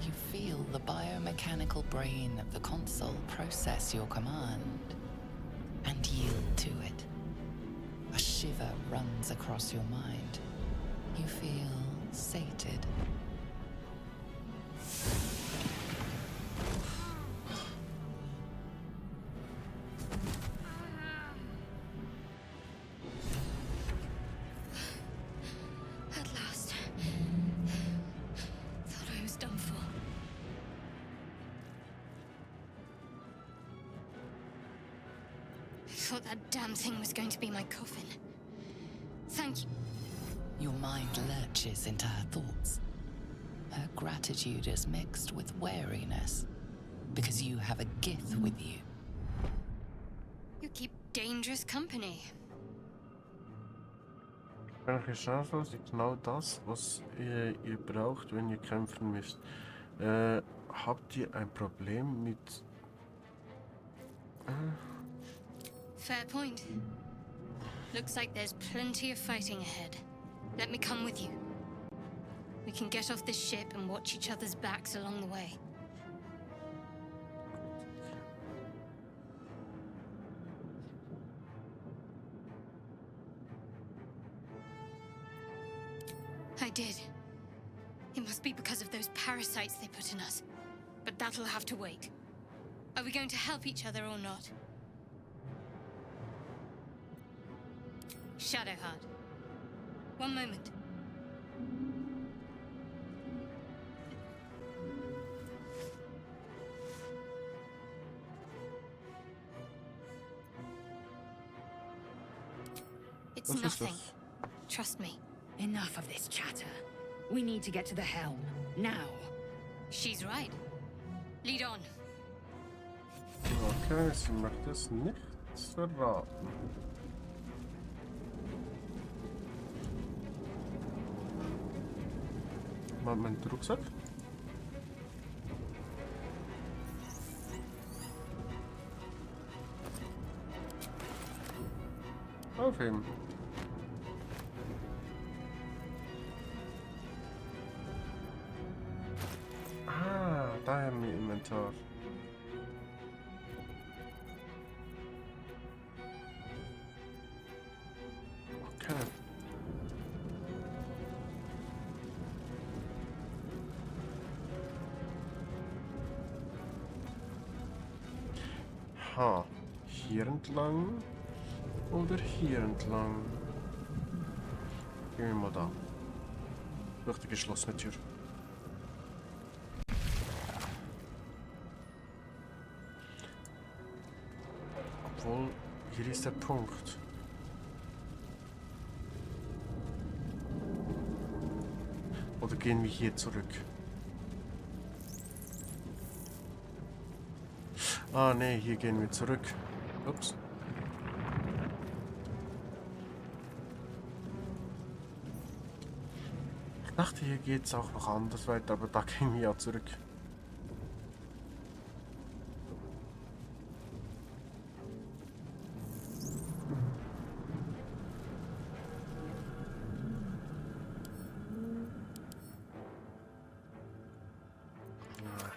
You feel the biomechanical brain of the console process your command and yield to it. A shiver runs across your mind. You feel sated. At last. Thought I was done for. I thought that damn thing was going to be my coffin. Thank you. Your mind lurches into her thoughts. Her gratitude is mixed with wariness, because you have a Gith with you. You keep dangerous company. Welche Chance ist genau das, was ihr braucht, wenn ihr kämpfen müsst? Habt ihr ein Problem mit... Fair point. Looks like there's plenty of fighting ahead. Let me come with you. We can get off this ship and watch each other's backs along the way. I did. It must be because of those parasites they put in us. But that'll have to wait. Are we going to help each other or not? Shadowheart, One moment. It's Was ist nothing. das? Trust me. Enough of this chatter. We need to get to the helm. Now. She's right. Lead on. Okay, sie möchte es nicht verraten. Mein Rucksack? Aufheben. Ah, da haben wir Inventar. Okay. Ha, hier entlang oder hier entlang? Gehen wir mal da. Durch die geschlossene Tür. Obwohl, hier ist der Punkt. Oder gehen wir hier zurück? Ah, nee, hier gehen wir zurück. Ups. Ich dachte, hier geht's auch noch anders weiter, aber da gehen wir ja zurück.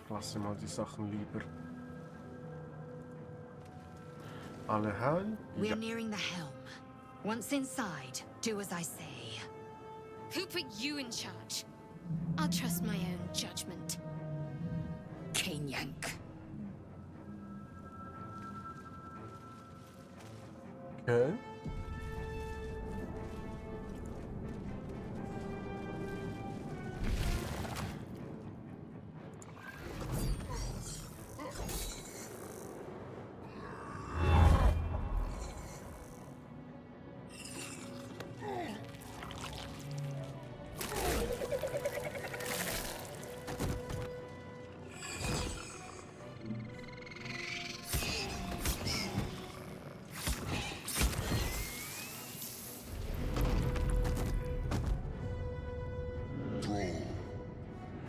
Ich lasse mal die Sachen lieber. Alle heil? We're Ja. nearing the helm. Once inside, do as I say. Who put you in charge? I'll trust my own judgment. Kanyank. Okay.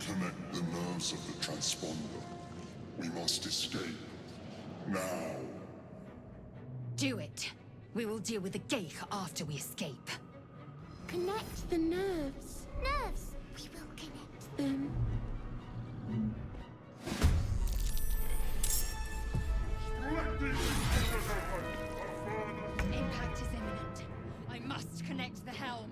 Connect the nerves of the transponder. We must escape. Now. Do it. We will deal with the Geich after we escape. Connect the nerves. Nerves! We will connect them. Impact is imminent. I must connect the helm.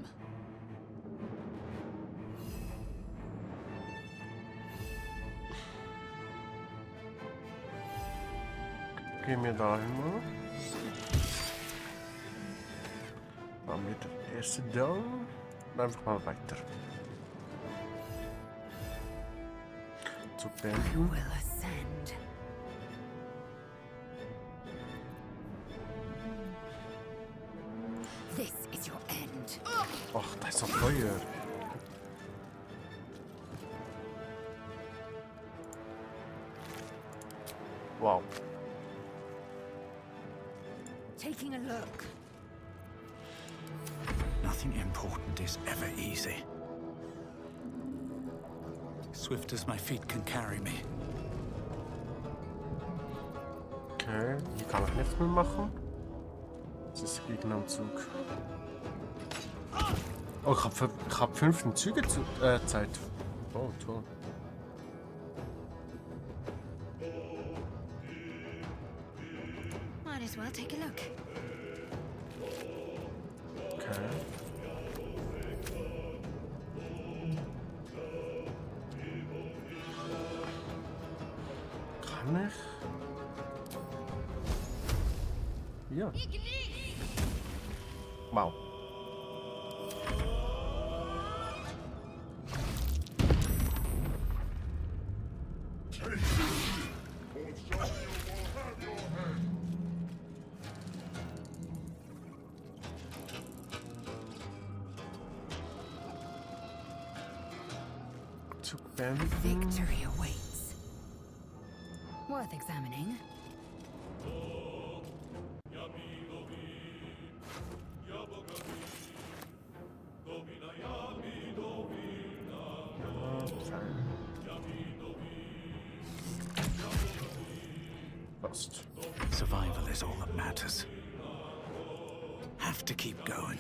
Gehen wir dahin mal. Dann wird der erste down. Und einfach mal weiter. Zu beenden. Will ascend. This is your end. Ach, da ist noch Feuer. Wow. Taking a look. Nothing important is ever easy. Swift as my feet can carry me. Okay, hier kann ich nichts mehr machen. Das ist der Gegner am Zug. Oh, ich hab 15 Züge Zeit. Oh, toll. Might as well take a look. Okay. Kann ich? Ja. Wow. Zu beenden. Victory awaits. Worth examining. Passt. Survival is all that matters. Have to keep going.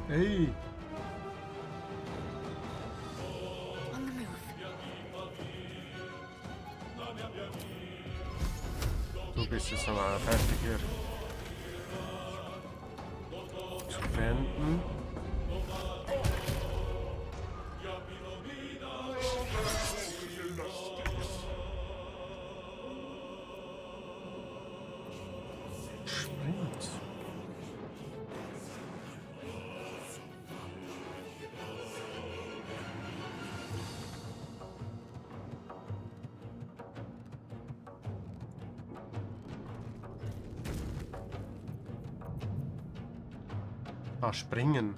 Hey! On the move. Du bist jetzt aber fertig hier. Zu beenden. Springt. Ah, springen.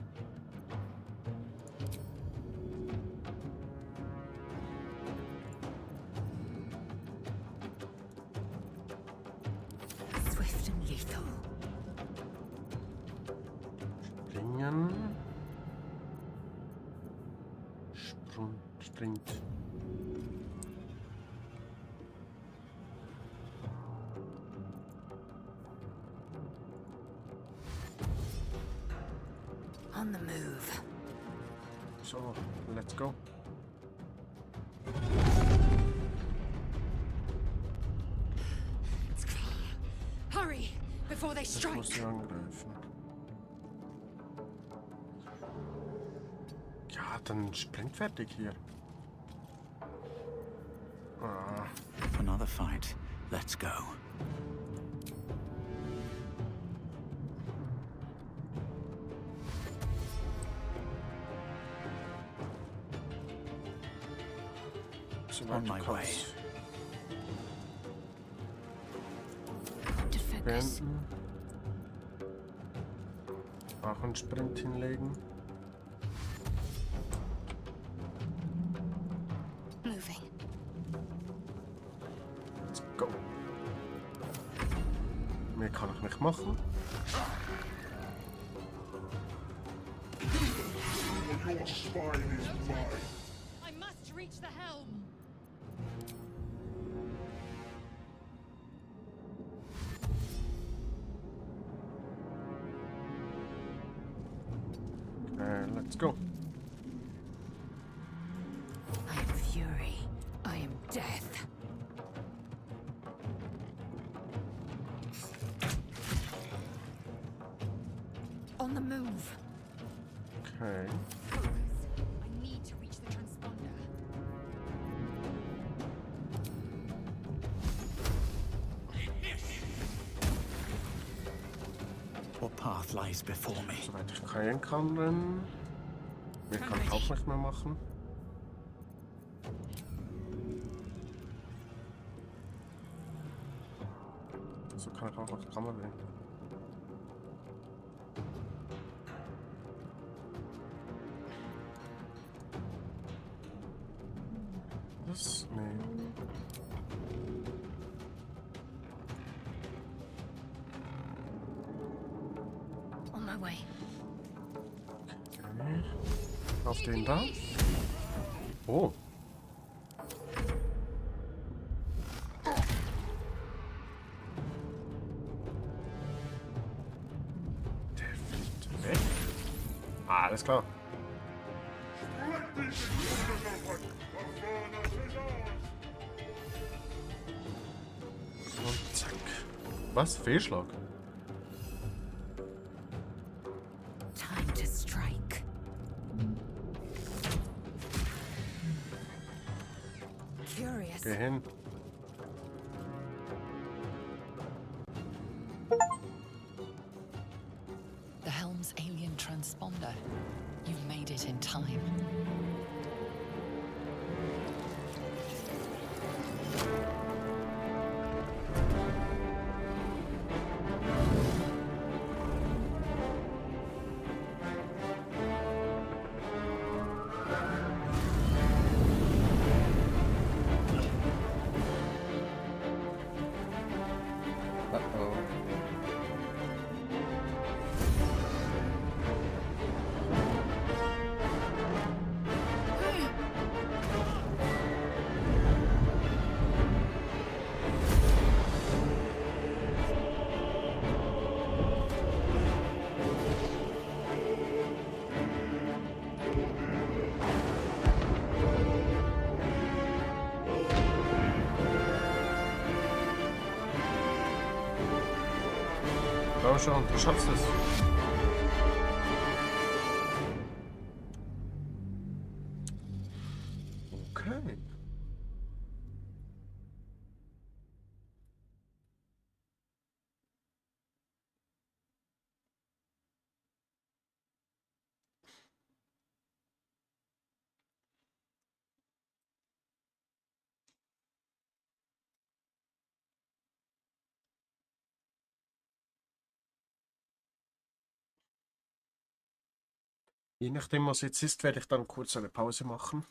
Swift and lethal. Springen. Springt. On the move. So, let's go. Hurry before they Ich strike. muss sie angreifen. Ja, dann springt fertig hier. Ah, Another fight. Let's go. so On weit my du way. kannst. To focus. Beenden. Auch einen Sprint hinlegen. Moving. Let's go. Mehr kann ich nicht machen. Your spine is mine. I must reach the helm. Let's go. I am fury. I am death. On the move. Okay. Focus. I need to reach the transponder. What path lies before me? Soweit ich gehen kann rennen. Mehr kann ich auch nicht mehr machen. So kann ich auch noch die Kamera drehen. Das? Nee. On my way. Okay. Auf den da. Oh. Der fliegt weg. Ah, alles klar. Und zack. Was? Fehlschlag? Time to strike. curious. Geh hin. The Helm's alien transponder. You made it in time. Komm schon, du schaffst es. Okay. Je nachdem, was jetzt ist, werde ich dann kurz eine Pause machen.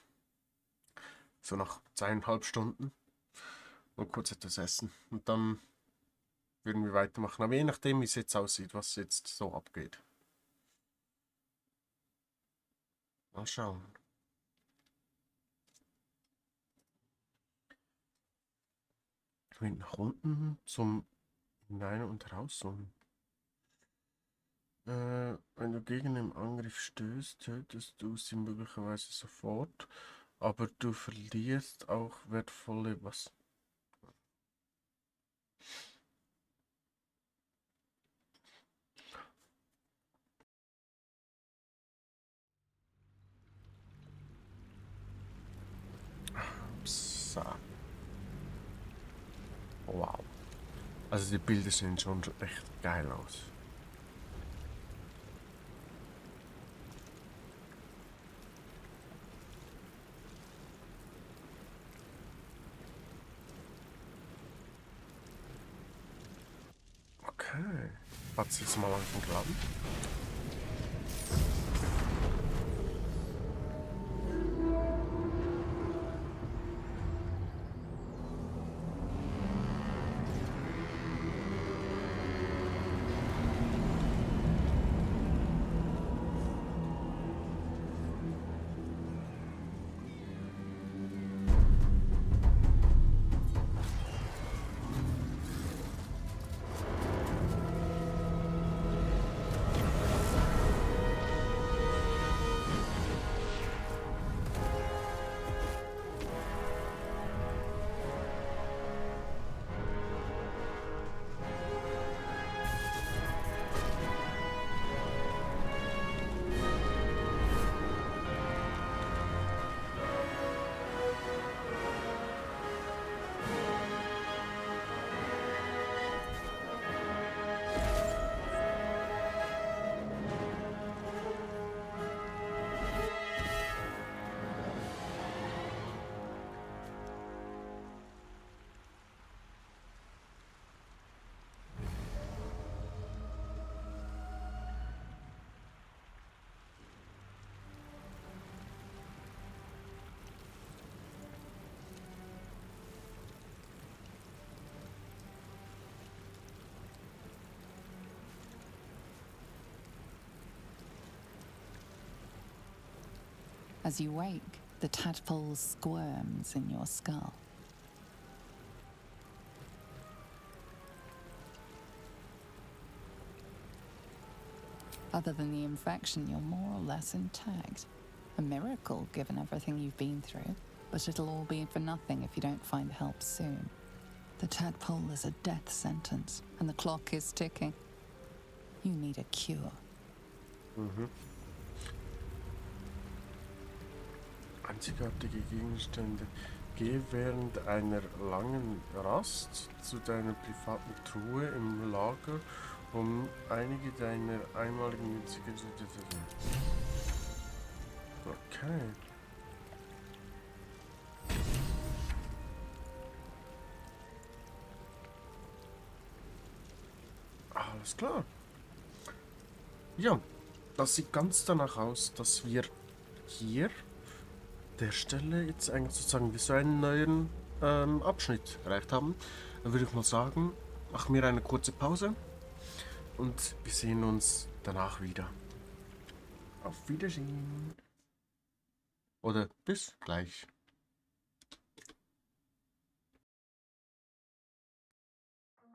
So nach 2,5 Stunden. Und kurz etwas essen. Und dann würden wir weitermachen. Aber je nachdem, wie es jetzt aussieht, was jetzt so abgeht. Mal schauen. Nach unten zum Hinein und rauszoomen. Wenn du gegen den Angriff stößt, tötest du sie möglicherweise sofort, aber du verlierst auch wertvolle was. So. Wow. Also die Bilder sehen schon echt geil aus. Okay. Hat es jetzt mal langsam geladen? As you wake, the tadpole squirms in your skull. Other than the infection, you're more or less intact. A miracle, given everything you've been through. But it'll all be for nothing if you don't find help soon. The tadpole is a death sentence, and the clock is ticking. You need a cure. Einzigartige Gegenstände. Geh während einer langen Rast zu deiner privaten Truhe im Lager, um einige deiner einmaligen Münzen zu... Okay. Alles klar. Ja, das sieht ganz danach aus, dass wir hier der Stelle jetzt eigentlich sozusagen wie so einen neuen Abschnitt erreicht haben. Dann würde ich mal sagen, machen wir eine kurze Pause und wir sehen uns danach wieder. Auf Wiedersehen. Oder bis gleich.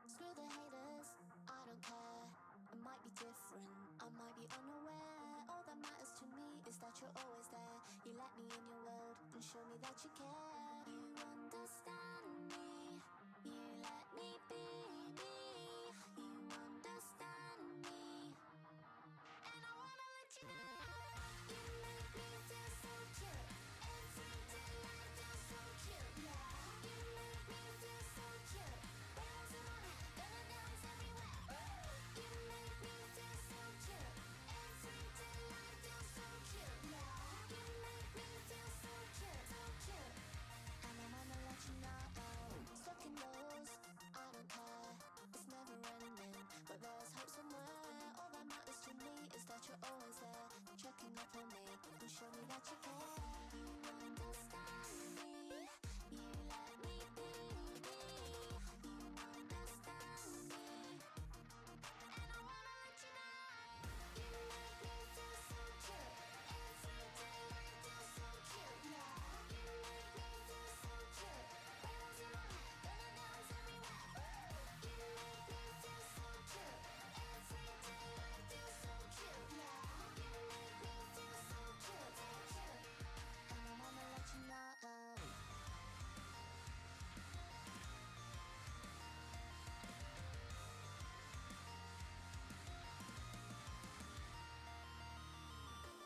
Screw the haters, I don't care. It might be different, I might be unaware. All that matters to me is that you're always there. You let me in your world and show me that you care. You understand me, you let me be me. You understand me, and I wanna let you know. You make me feel so good. Every day I feel so good. Yeah, you make me feel so good. Bells in my head, gonna dance everywhere. You make me feel so good. Every day I feel so good. Yeah, you make me feel so good, so good. And I wanna let you know. Stuck in those, I don't care. It's never ending, but there's hope somewhere. All that matters to me is that you're always there, checking up on me and show me that you care. You understand me, you let me be me. You understand me, and I wanna let you know. You make me feel so good. Every day I feel so good. Yeah, you make me feel so good. Bells in my head, gonna dance everywhere. You make me feel so good. Every day I feel so good. Yeah, you make me feel so good, so good. And I wanna let you know.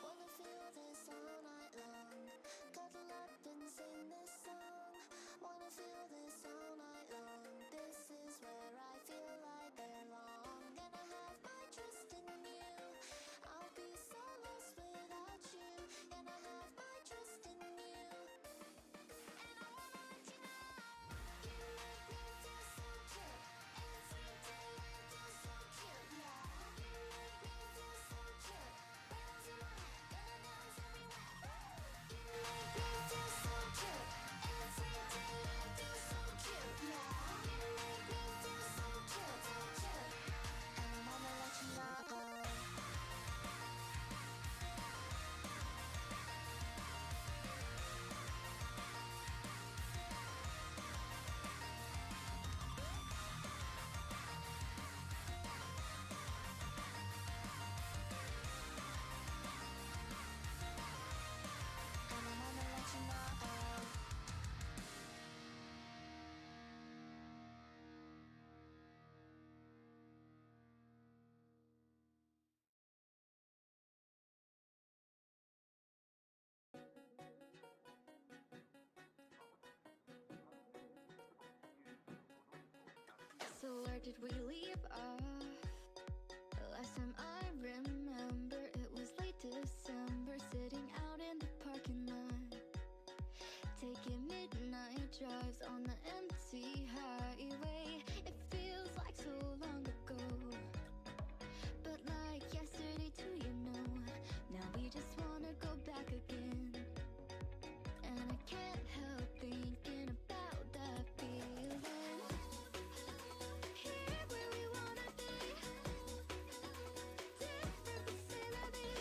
Wanna feel this all night long. Cuddle up and sing this song. Wanna feel this all night long. This is where I feel I belong. Gonna have my trust in you. I'll be so lost without you. Gonna have my trust in you. And I wanna let you know. You make me feel so good. Every day I feel so good. Yeah, you make me feel so good. Bells in my head, gonna dance everywhere. You make me feel so good. Every day I feel so good. Yeah, you make me feel so good, so good. And I wanna let you know. And I wanna let you know. So where did we leave off? The last time I remember, it was late December, sitting out in the parking lot, taking midnight drives on the empty highway. It feels like so long ago, but like yesterday too, you know. Now we just wanna go back again, and I can't help thinking about that feeling. Here where we wanna be, different vicinity.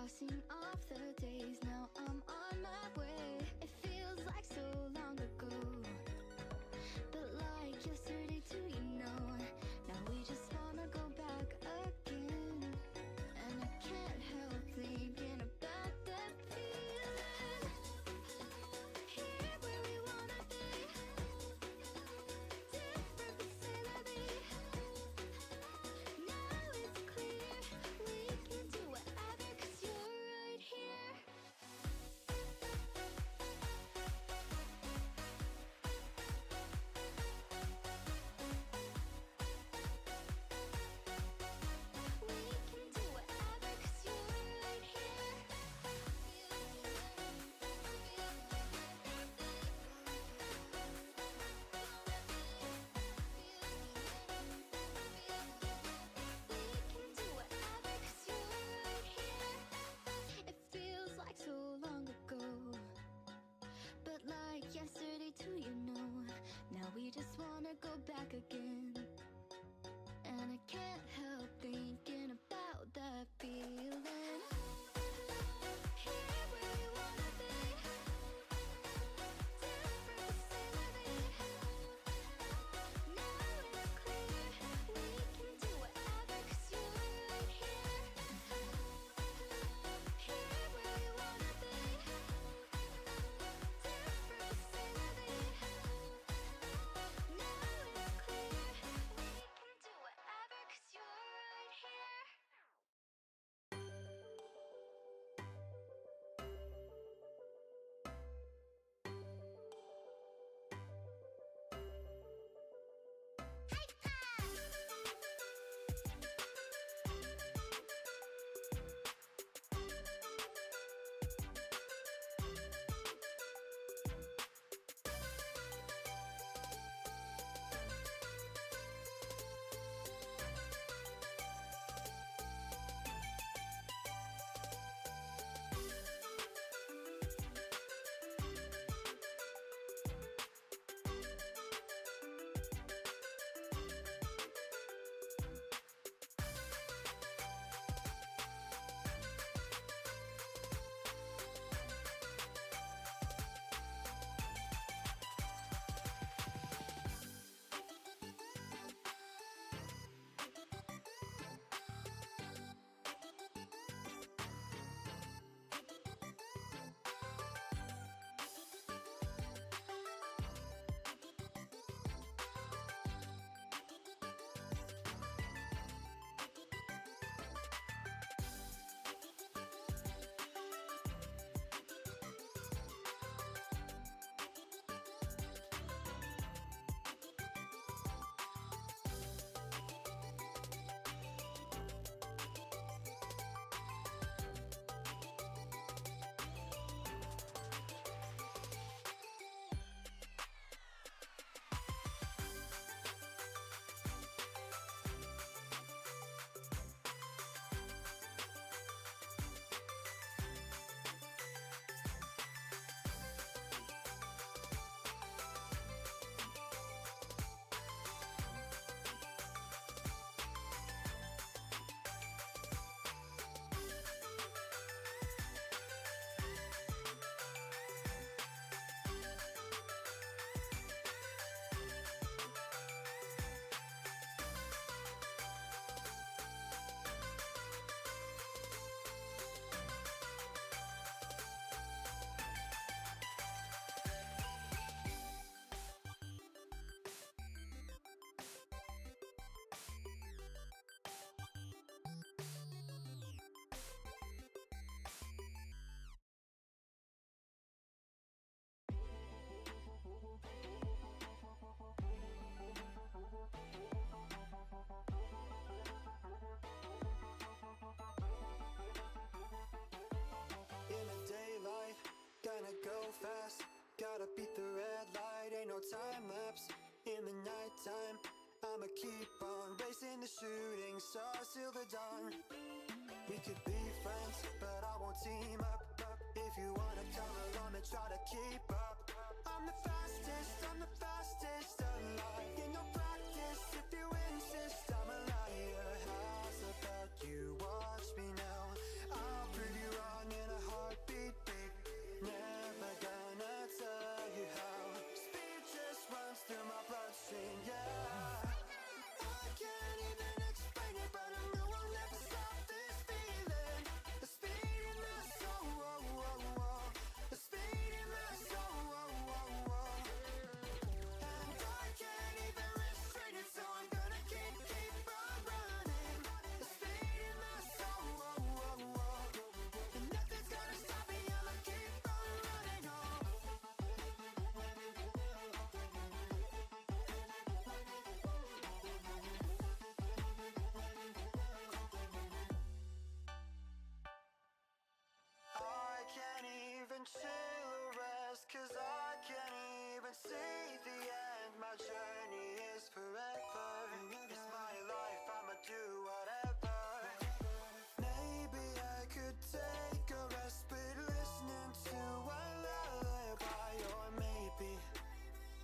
Crossing off the days, now I'm on my way. It feels like so long ago, but like yesterday too, you know. Now we just wanna go back again, and I can't help thinking about that feeling. Here where we wanna be, different but still loving. Now it's clear we can do whatever 'cause you're right here. We can do whatever 'cause you're right here. We can do whatever 'cause you're right here. It feels like so long ago, but like yesterday too, you know. Now we just wanna go back again, and I can't help thinking about that feeling. Here where we wanna be, different but still loving. Now it's clear we can do whatever 'cause you're right here. Here where we wanna be, different but still loving. Now it's clear we can do whatever 'cause you're right here. Gonna go fast, gotta beat the red light. Ain't no time lapse in the nighttime. I'ma keep on racing the shooting stars till the dawn. We could be friends, but I won't team up. If you wanna come along and try to keep up, I'm the fastest alive. In no practice, if you insist, I'm a liar. How's about you watch me now? I'll prove you wrong. and chill rest, 'cause I can't even see the end. My journey is forever. It's my life, I'ma do whatever. Maybe I could take a respite listening to a lullaby, or maybe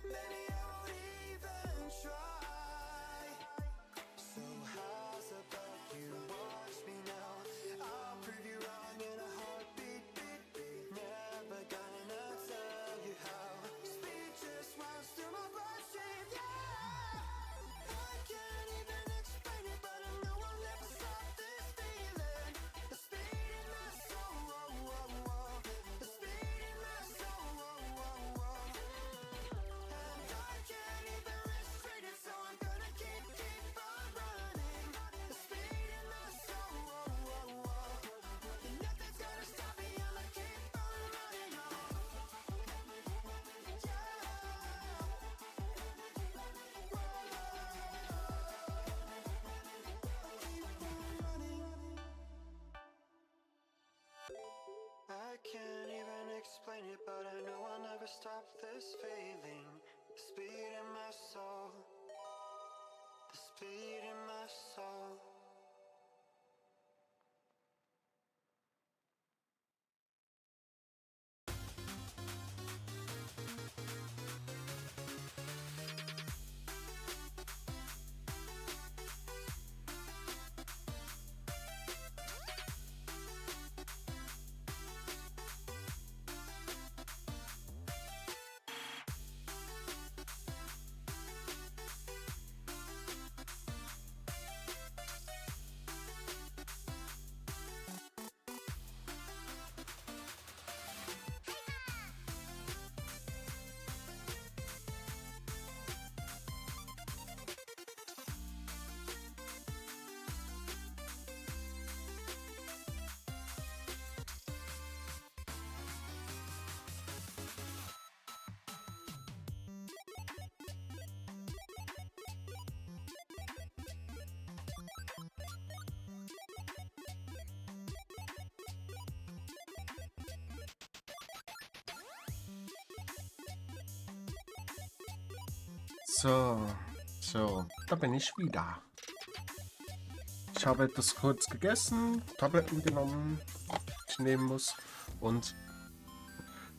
I won't even try. So how's about you watch me now? I'll prove you wrong in a heartbeat, beat, beat. Never gonna tell you how. Speed just runs through my bloodstream, yeah. I can't even explain it, but I know I'll never stop this feeling. The speed in my soul, whoa, whoa, whoa. The speed in my soul, whoa, whoa, whoa. And I can't even restrain it, so I'm gonna keep on running. The speed in my soul, whoa, whoa, whoa. And nothing's gonna stop me, I'ma keep on running on. I can't even explain it, but I know I'll never stop this feeling. The speed in my soul. The speed in my soul. So, da bin ich wieder. Ich habe etwas kurz gegessen, Tabletten genommen, die ich nehmen muss. Und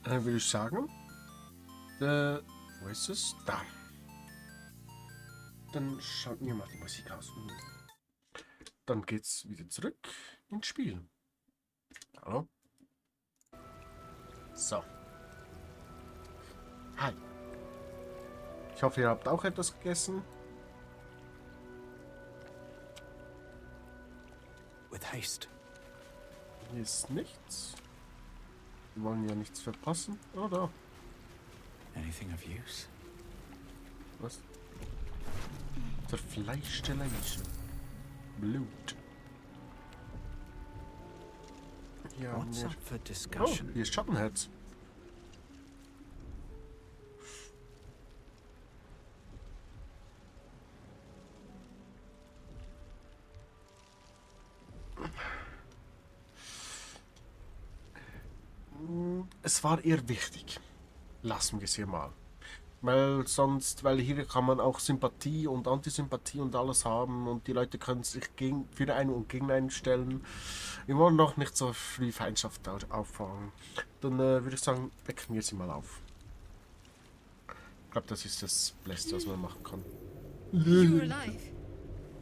würde ich sagen, wo ist es? Da. Dann schalten wir mal die Musik aus. Und dann geht's wieder zurück ins Spiel. Hallo? So. Hi. Ich hoffe, ihr habt auch etwas gegessen. With haste. Hier ist nichts. Wir wollen ja nichts verpassen, oder? Anything of use? Was? Zerfleischte Leiche. Blut. Hier haben What's wir... up for Oh, discussion? hier ist Schattenherz. Es war eher wichtig. Lassen wir es hier mal. Weil hier kann man auch Sympathie und Antisympathie und alles haben und die Leute können sich für einen und gegen einen stellen. Wir wollen noch nicht so früh Feindschaft auffangen. Dann würde ich sagen, wecken wir sie mal auf. Ich glaube, das ist das Beste, was man machen kann. You're alive.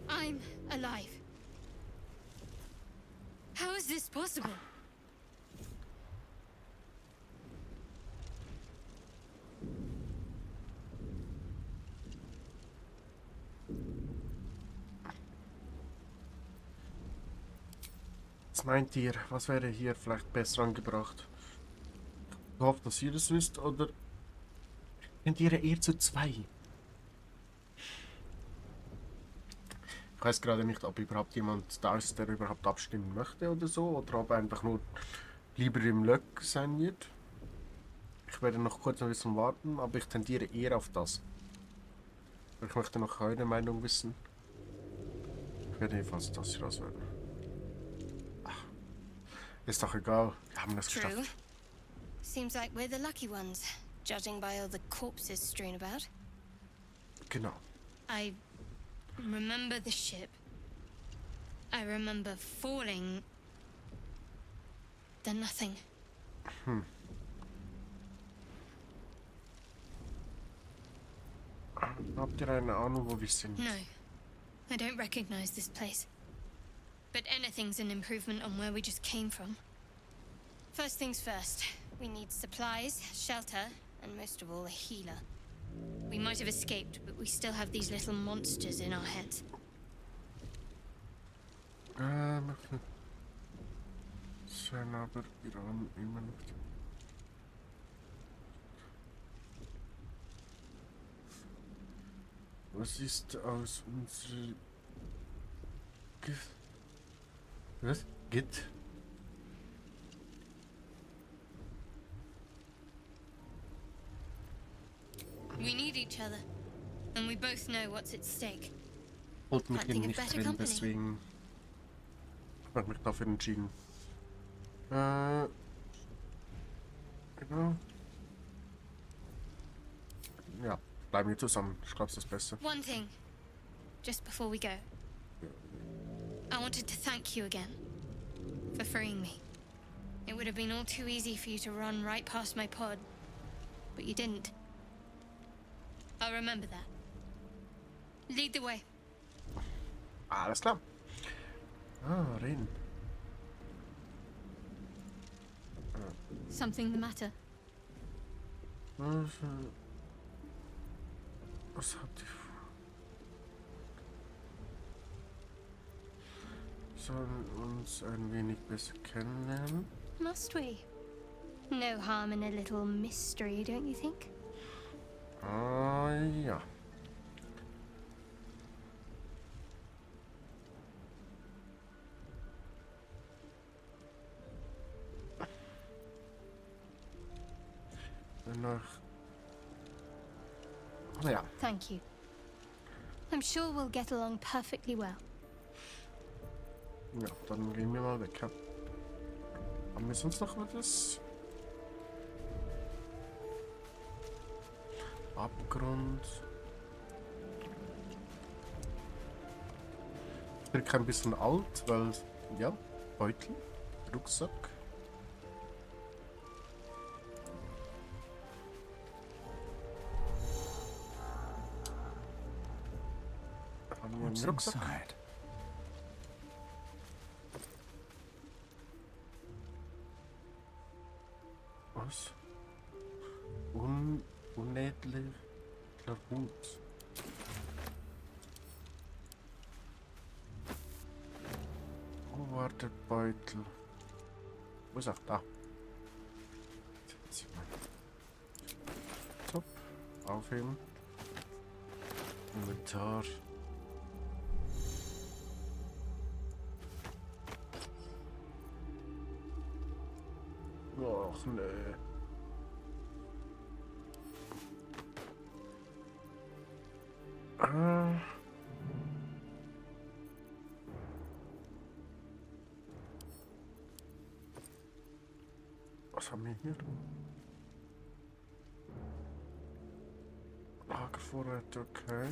I'm alive. How is this possible? Was meint ihr? Was wäre hier vielleicht besser angebracht? Ich hoffe, dass ihr das wisst, oder tendiere eher zu 2. Ich weiß gerade nicht, ob überhaupt jemand da ist, der überhaupt abstimmen möchte oder so, oder ob er einfach nur lieber im Löck sein wird. Ich werde noch kurz ein bisschen warten, aber ich tendiere eher auf das. Ich möchte noch eure Meinung wissen. Ich werde jedenfalls das hier auswählen. Ist doch egal, wir haben es geschafft. Seems like we're the lucky ones, judging by all the corpses strewn about. Genau. I remember the ship. I remember falling. Then nothing. Habt ihr eine Ahnung, wo wir sind? No, I don't recognize this place. But anything's an improvement on where we just came from. First things first, we need supplies, shelter, and most of all, a healer. We might have escaped, but we still have these little monsters in our heads. Sein aber Iran immer noch. Was ist aus unserer... Was? Geht? We need each other, and we both know what's at stake. Holt mich Can't think hier of nicht better drin, company. deswegen habe ich mich dafür entschieden. Genau. Ja, bleiben wir zusammen. Ich glaube, das ist besser. One thing, just before we go. I wanted to thank you again for freeing me. It would have been all too easy for you to run right past my pod, but you didn't. I'll remember that. Lead the way. Alles klar. Reden. Something the matter? Was hat die vor? Sollen uns ein wenig besser kennenlernen? Must we? No harm in a little mystery, don't you think? Ja. Danach. Ja. Thank you. I'm sure we'll get along perfectly well. Ja, dann gehen wir mal weg. Ja. Haben wir sonst noch was? Abgrund. Ich bin ein bisschen alt, weil, ja, Beutel, Rucksack. Haben wir einen Rucksack? Was? Unädlicher Hut. Wo war der Beutel? Wo ist er? Da. Top. Aufheben. Inventar. Och, nö. Was haben wir hier? Lagervorrat, okay.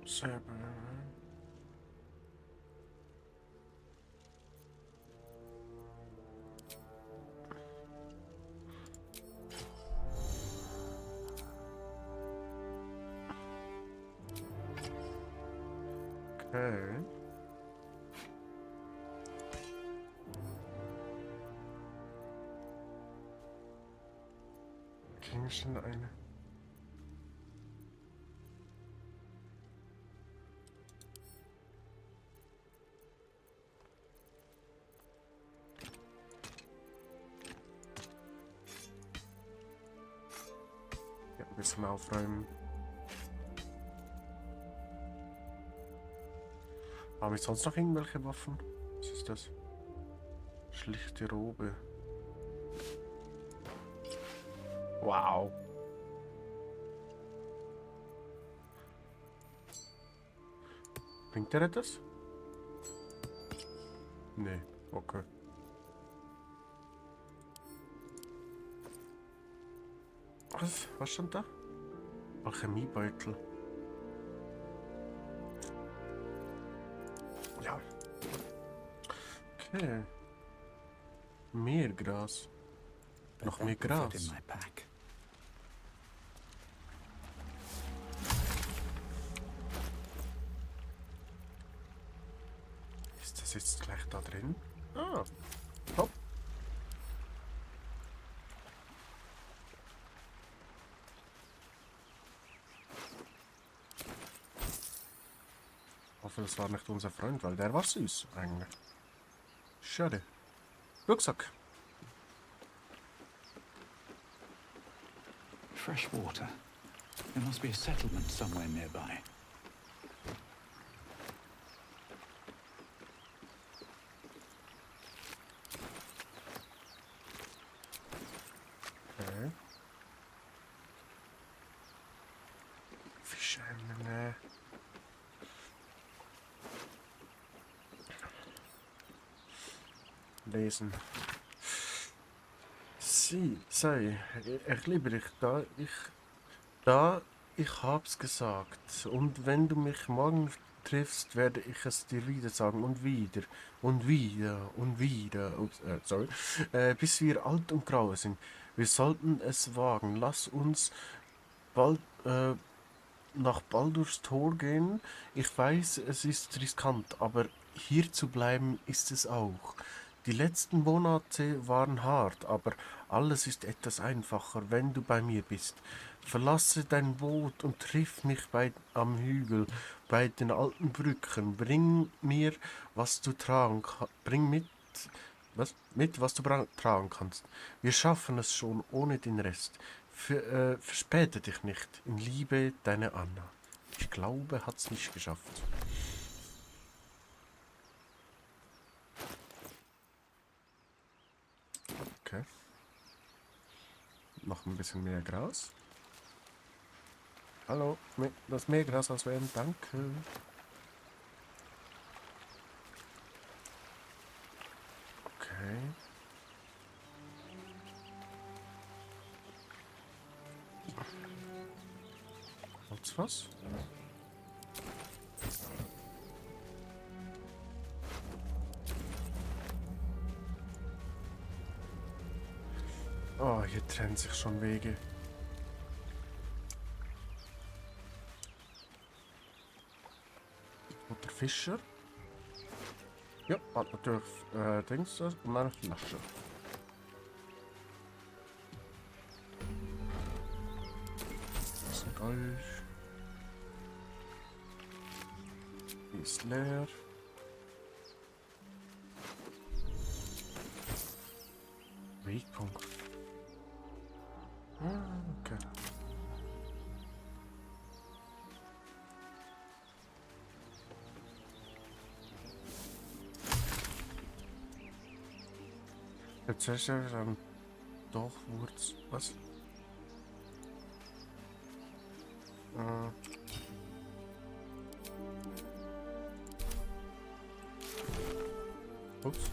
Sehr gut. Okay. Gegenstände eine. Ja, ein bisschen aufräumen. Haben wir sonst noch irgendwelche Waffen? Was ist das? Schlichte Robe. Wow. Bringt er etwas? Nee, okay. Was stand da? Alchemiebeutel. Ja. Okay. Mehr Gras. Noch mehr Gras. In my pack. Ist das jetzt gleich da drin? Ah. Hopp. Ich hoffe, das war nicht unser Freund, weil der war süß eigentlich. Schade. Rucksack. Fresh water. There must be a settlement somewhere nearby. Okay. Fische in der Nähe. Lesen. Sei, ich liebe dich, ich hab's gesagt. Und wenn du mich morgen triffst, werde ich es dir wieder sagen und wieder und wieder und wieder. Ups, sorry. Bis wir alt und grau sind. Wir sollten es wagen. Lass uns bald nach Baldur's Tor gehen. Ich weiß, es ist riskant, aber hier zu bleiben ist es auch. Die letzten Monate waren hart, aber alles ist etwas einfacher, wenn du bei mir bist. Verlasse dein Boot und triff mich am Hügel, bei den alten Brücken. Bring mir, was du tragen kannst. Bring mit, was du tragen kannst. Wir schaffen es schon ohne den Rest. Verspäte dich nicht. In Liebe, deine Anna. Ich glaube, hat's nicht geschafft. Okay. Noch ein bisschen mehr Gras. Hallo, das Meergras auswählen, danke. Okay. Gibt's was? Oh, hier trennen sich schon Wege. Und der Fischer? Ja, hat natürlich Dings und eine Flasche. Das ist Gold. Die ist leer. Wegpunkt. Ah, okay. Jetzt ist er dann doch Wurz. Was? Ups.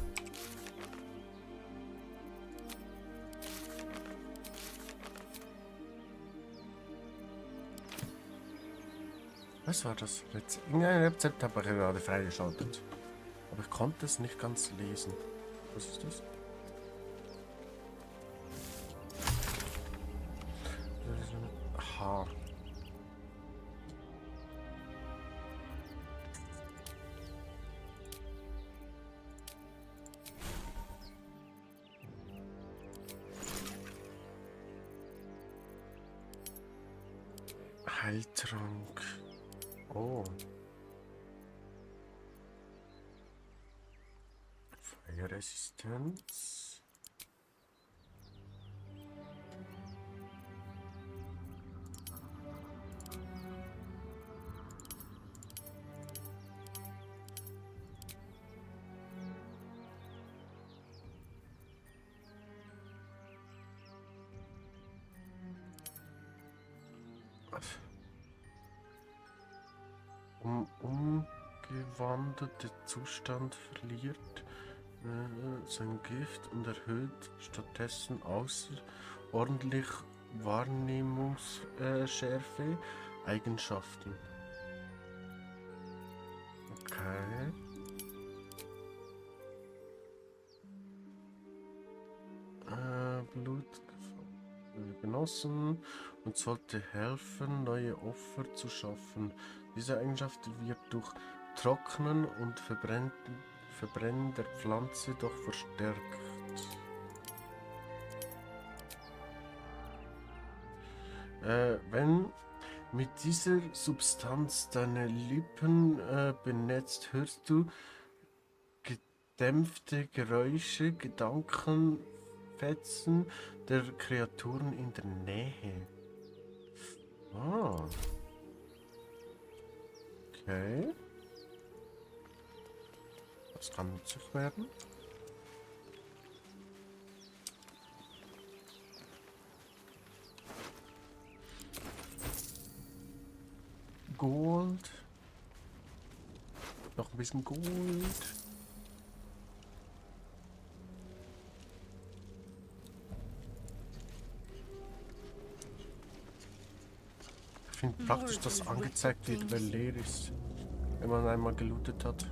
Was war das? Irgendein Rezept habe ich gerade freigeschaltet. Aber ich konnte es nicht ganz lesen. Was ist das? Das ist ein Haar. Heiltrank. Oh. Feuerresistenz. Umgewandelte Zustand verliert sein Gift und erhöht stattdessen außerordentlich Wahrnehmungsschärfe Eigenschaften. Okay. Blut genossen und sollte helfen, neue Opfer zu schaffen. Diese Eigenschaft wird durch Trocknen und Verbrennen der Pflanze doch verstärkt. Wenn mit dieser Substanz deine Lippen benetzt, hörst du gedämpfte Geräusche, Gedankenfetzen der Kreaturen in der Nähe. Ah. Okay. Das kann nützlich werden. Gold. Noch ein bisschen Gold. Ich finde praktisch, dass angezeigt wird, wer leer ist, wenn man einmal gelootet hat.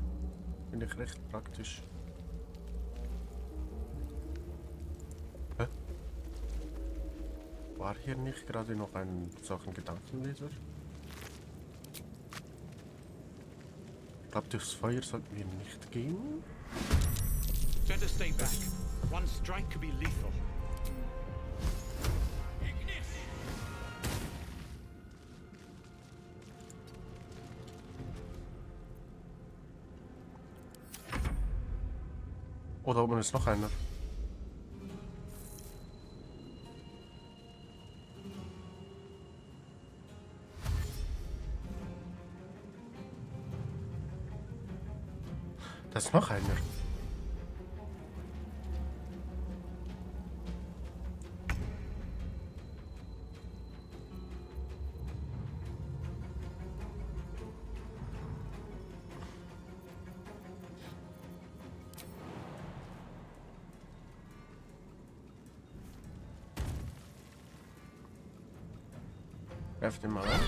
Finde ich recht praktisch. Hä? War hier nicht gerade noch ein solchen Gedankenleser? Ich glaube, durchs Feuer sollten wir nicht gehen. Better stay back. One strike could be lethal. Oh, da oben ist noch einer. Da ist noch einer. Werf den mal an.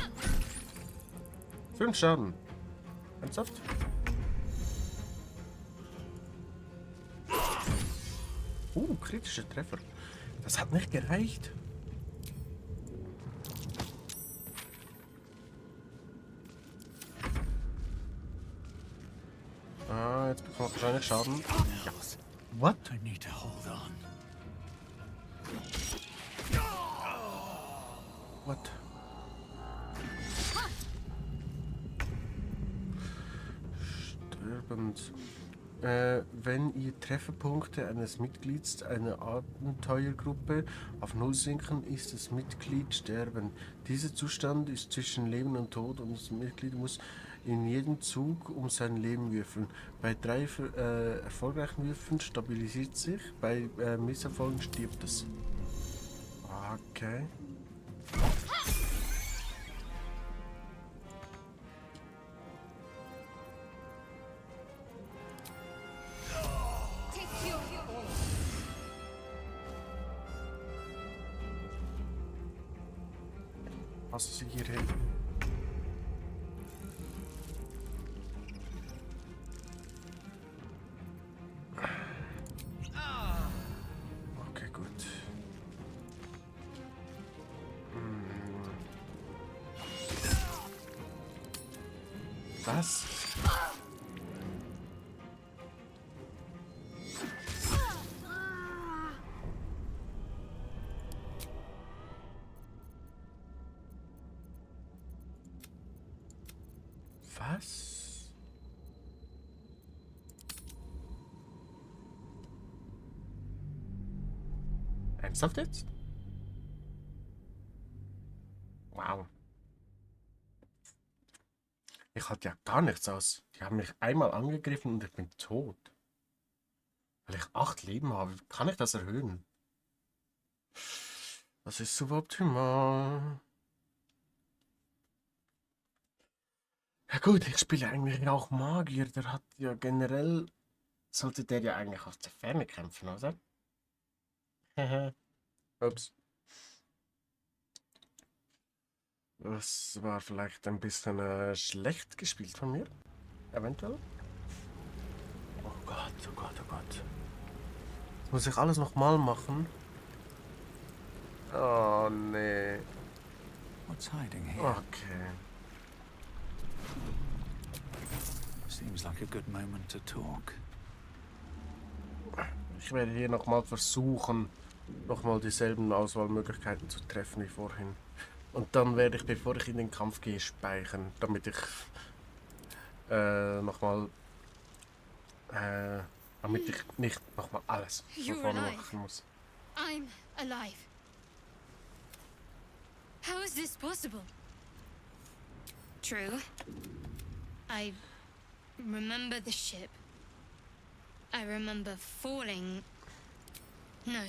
5 Schaden. Ernsthaft? Kritische Treffer. Das hat nicht gereicht. Ah, jetzt bekommt er wahrscheinlich Schaden. Ja. What? I need to hold on. What? Sterbend. Wenn ihr Trefferpunkte eines Mitglieds einer Abenteuergruppe auf 0 sinken, ist das Mitglied sterben. Dieser Zustand ist zwischen Leben und Tod und das Mitglied muss in jedem Zug um sein Leben würfeln. Bei 3 erfolgreichen Würfen stabilisiert sich, bei Misserfolgen stirbt es. Okay. Passen Sie hier hin. Okay, gut. Was? Was? Ernsthaft jetzt? Wow. Ich hatte ja gar nichts aus. Die haben mich einmal angegriffen und ich bin tot. Weil ich 8 Leben habe, kann ich das erhöhen? Das ist suboptimal. Ja gut, ich spiele eigentlich auch Magier. Der hat ja generell... Sollte der ja eigentlich aus der Ferne kämpfen, oder? Ups. Das war vielleicht ein bisschen schlecht gespielt von mir. Eventuell. Oh Gott, oh Gott, oh Gott. Das muss ich alles nochmal machen? Oh nee. What's hiding here? Okay. Seems like a good moment to talk. Ich werde hier nochmal versuchen, nochmal dieselben Auswahlmöglichkeiten zu treffen wie vorhin. Und dann werde ich, bevor ich in den Kampf gehe, speichern, damit ich nochmal, damit ich nicht nochmal alles von You're vorne alive. machen muss. I'm alive. How is this possible? True. I remember the ship. I remember falling. No.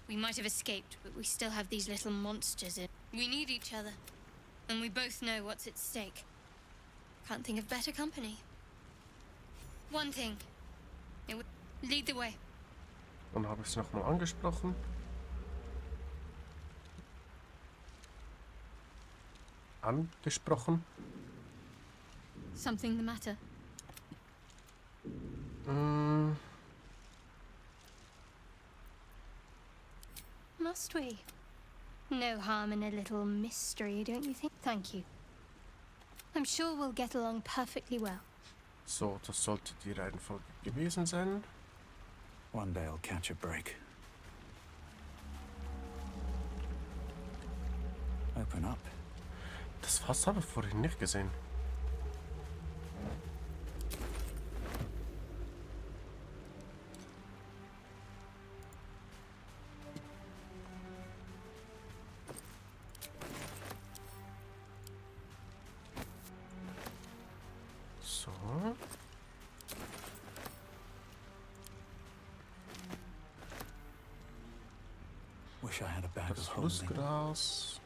We might have escaped, but we still have these little monsters in. We need each other. And we both know what's at stake. Can't think of better company. One thing. It would lead the way. Dann habe ich es nochmal angesprochen. Something the matter? Must we? No harm in a little mystery, don't you think? Thank you. I'm sure we'll get along perfectly well. So, das sollte die Reihenfolge gewesen sein. One day I'll catch a break. Open up. Das Fass habe ich vorhin nicht gesehen. So. Wish I had a bag Das of holding. Flussgras.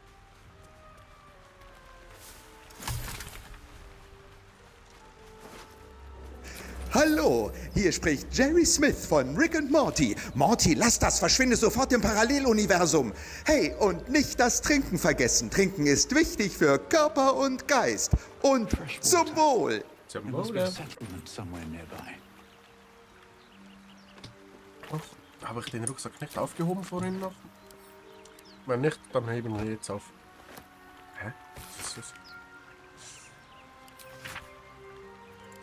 Hallo, hier spricht Jerry Smith von Rick and Morty. Morty, lass das, verschwinde sofort im Paralleluniversum. Hey, und nicht das Trinken vergessen. Trinken ist wichtig für Körper und Geist. Und zum Wohl. Zum There must be a Wohle. settlement somewhere nearby. Oh, habe ich den Rucksack nicht aufgehoben vorhin noch? Wenn nicht, dann heben wir jetzt auf. Hä? Was ist das?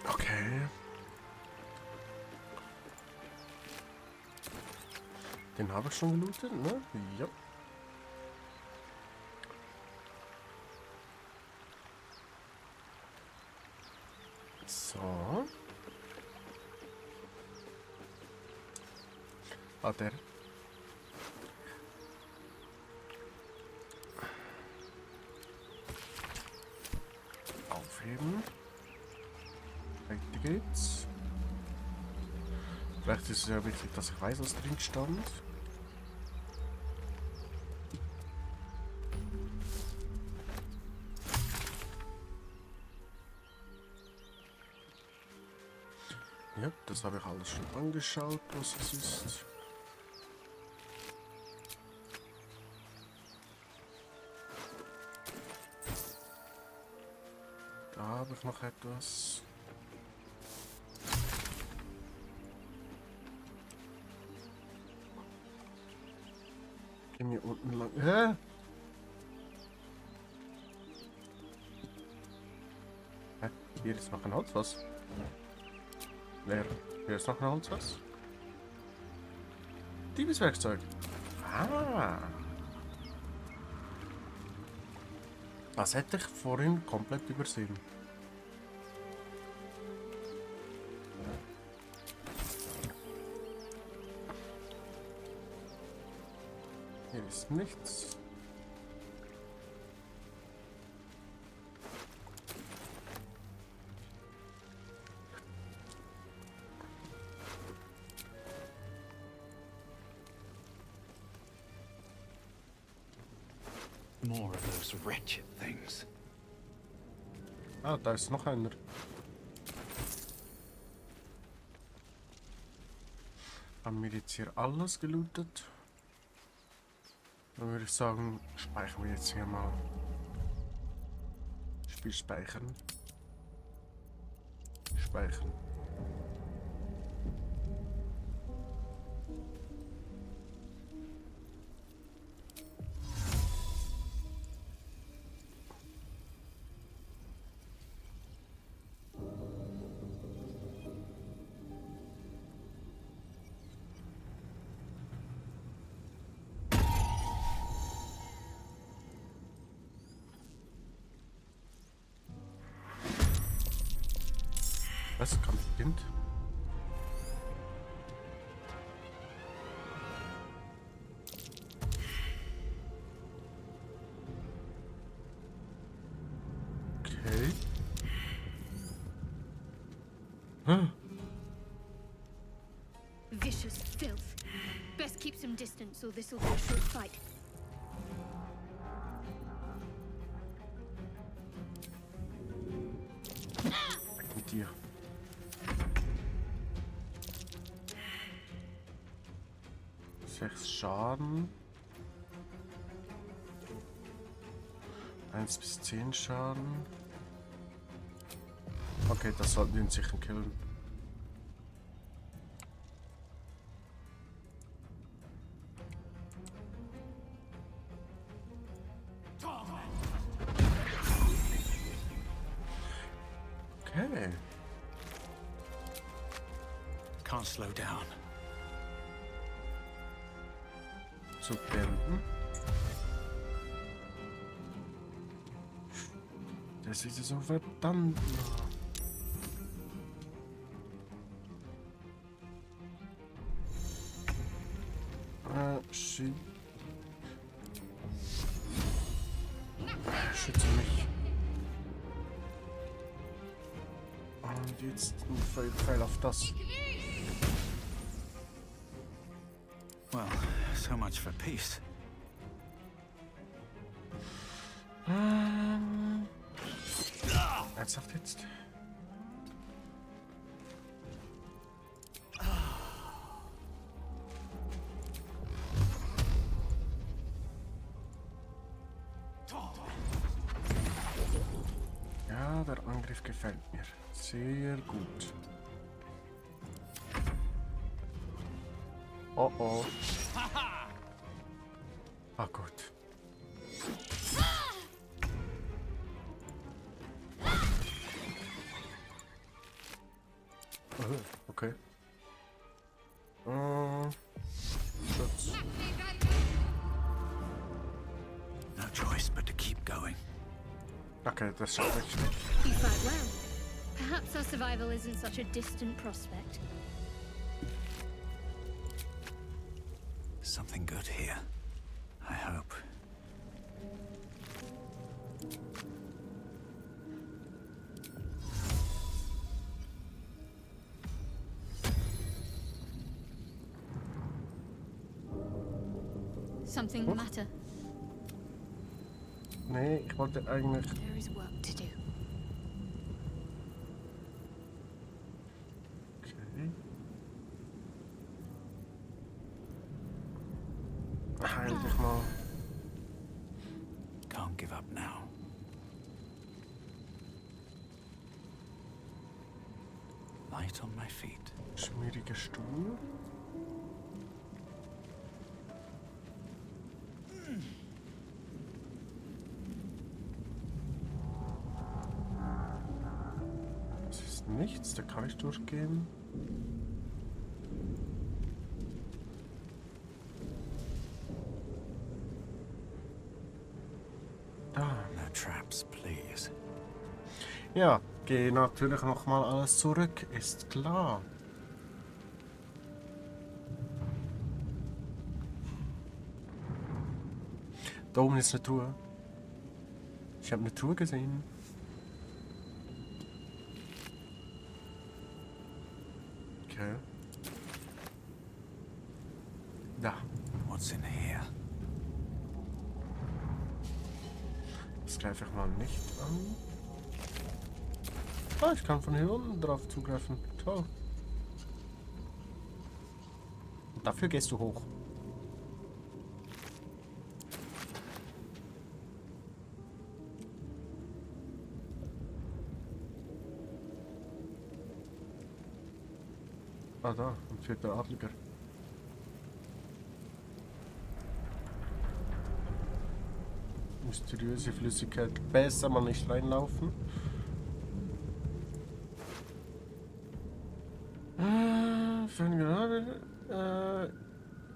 Okay. Den habe ich schon gelootet, ne? Ja. So. Ah, der. Aufheben. Weiter geht's. Vielleicht ist es ja wichtig, dass ich weiß, was drin stand. Ja, das habe ich alles schon angeschaut, was es ist. Da habe ich noch etwas. Gehen wir unten lang. Hä? Hä? Hier ist noch ein Holzfass. Leer. Hier ist noch ein Holzfass. Diebeswerkzeug. Ah. Das hätte ich vorhin komplett übersehen. Hier ist nichts. More of those wretched things. Ah, da ist noch einer. Haben wir jetzt hier alles gelootet? Dann würde ich sagen, speichern wir jetzt hier mal. Spiel speichern. Speichern. Was? Kampf beginnt? Okay. Vicious filth. Best keep some distance or this'll be a short fight. Weg mit dir. Sechs Schaden. 1 bis 10 Schaden. Okay, das sollten wir ihn sicher killen. Okay. Can't slow down. Zu beenden. Das ist so verdammt. Schütze mich. Und jetzt ein Pfeil auf das. Well, so much for peace. Ernsthaft jetzt? Ja, der Angriff gefällt mir. Sehr gut. Oh oh. Ah gut. Okay. Schutz. No choice but to keep going. Okay, das schaffe ich. You fight well. Perhaps our survival isn't such a distant prospect. Something good here. I hope. Something the matter? Nee, ich wollte eigentlich... There is work to do. Okay. Heil dich mal. Can't give up now. Light on my feet. Schmieriger Stuhl. Das ist nichts, da kann ich durchgehen. Da. No traps, please. Ja, gehe natürlich nochmal alles zurück, ist klar. Da oben ist eine Truhe. Ich habe eine Truhe gesehen. Okay. Da. What's in here? Das greife ich mal nicht an. Ah, ich kann von hier unten drauf zugreifen. Toll. Und dafür gehst du hoch. Ah, da, ein vierter Adliger. Mysteriöse Flüssigkeit. Besser mal nicht reinlaufen.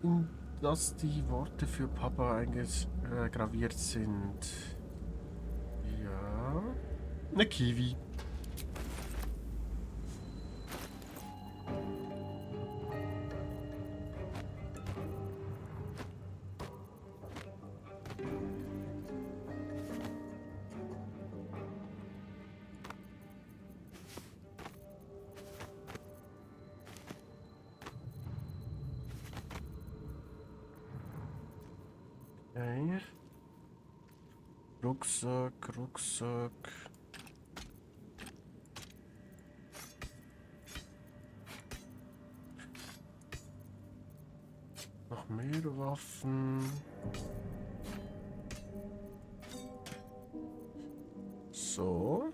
In das die Worte für Papa eingraviert sind. Ja. Eine Kiwi. Okay. Rucksack. Noch mehr Waffen. So.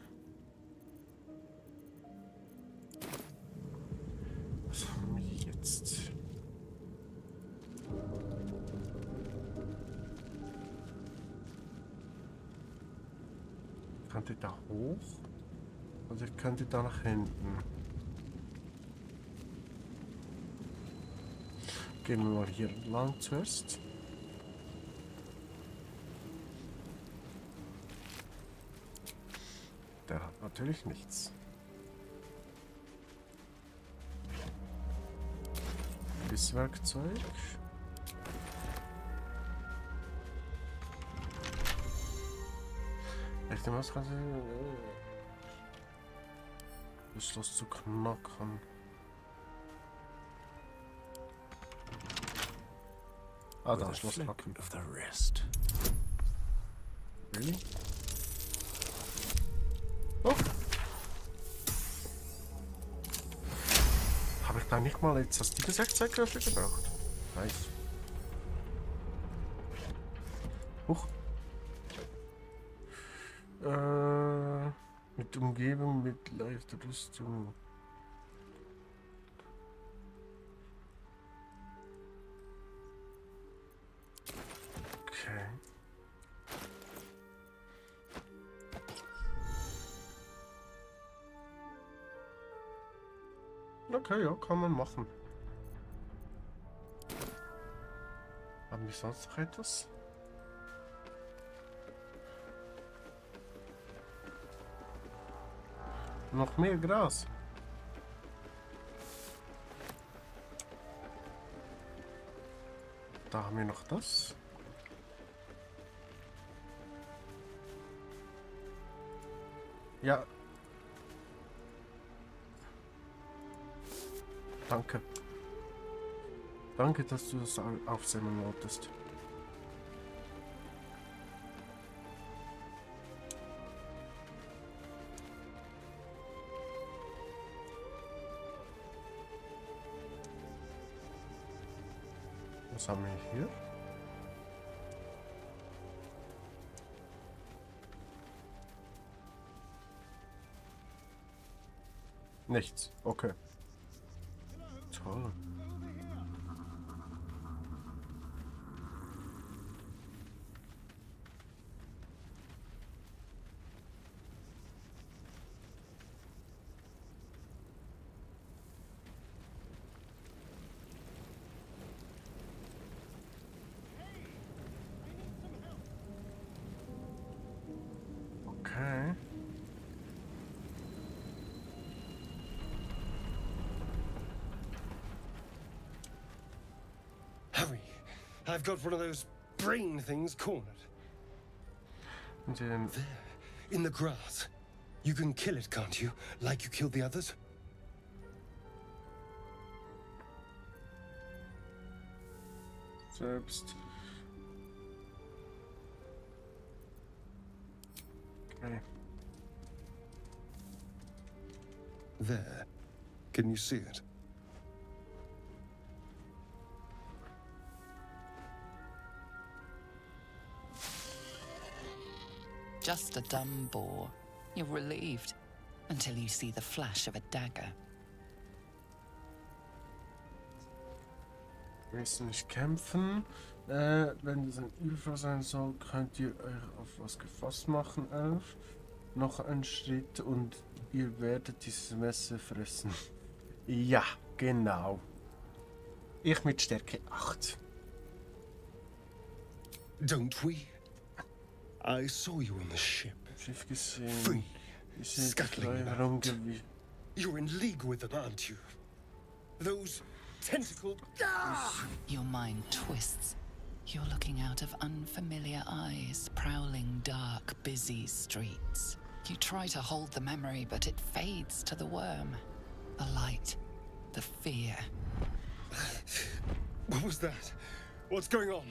Was haben wir jetzt? Könnte da hoch? Oder könnte da nach hinten? Gehen wir mal hier lang zuerst. Der hat natürlich nichts. Das Werkzeug. Echte Maus kann sie. Das Schloss zu knacken. Ah, da, Schloss knacken. Of the wrist. Really? Oh! Habe ich da nicht mal jetzt das dicke Werkzeug dafür gebraucht? Nice. Huch. Mit Umgebung, mit leichter Rüstung. Okay. Okay, ja, kann man machen. Haben wir sonst noch etwas? Noch mehr Gras. Da haben wir noch das. Ja. Danke. Danke, dass du das aufsammeln wolltest. Was haben wir hier? Nichts. Okay. Toll. Okay. Hurry! I've got one of those brain things cornered. There, in the grass. You can kill it, can't you? Like you killed the others? Selbst. Okay. There. Can you see it? Just a dumb bore. You're relieved until you see the flash of a dagger. Willst du nicht kämpfen? Wenn es ein Überfall sein soll, könnt ihr euch auf was gefasst machen, Elf. Noch ein Schritt und ihr werdet dieses Messer fressen. Ja, genau. Ich mit Stärke 8. Don't we? I saw you on the ship. Schiff gesehen. Free. Ihr seid Scuttling frei about. herumgewiesen. You're in league with them, aren't you? Those tentacled... Your mind twists. You're looking out of unfamiliar eyes, prowling dark, busy streets. You try to hold the memory, but it fades to the worm. The light, the fear. What was that? What's going on?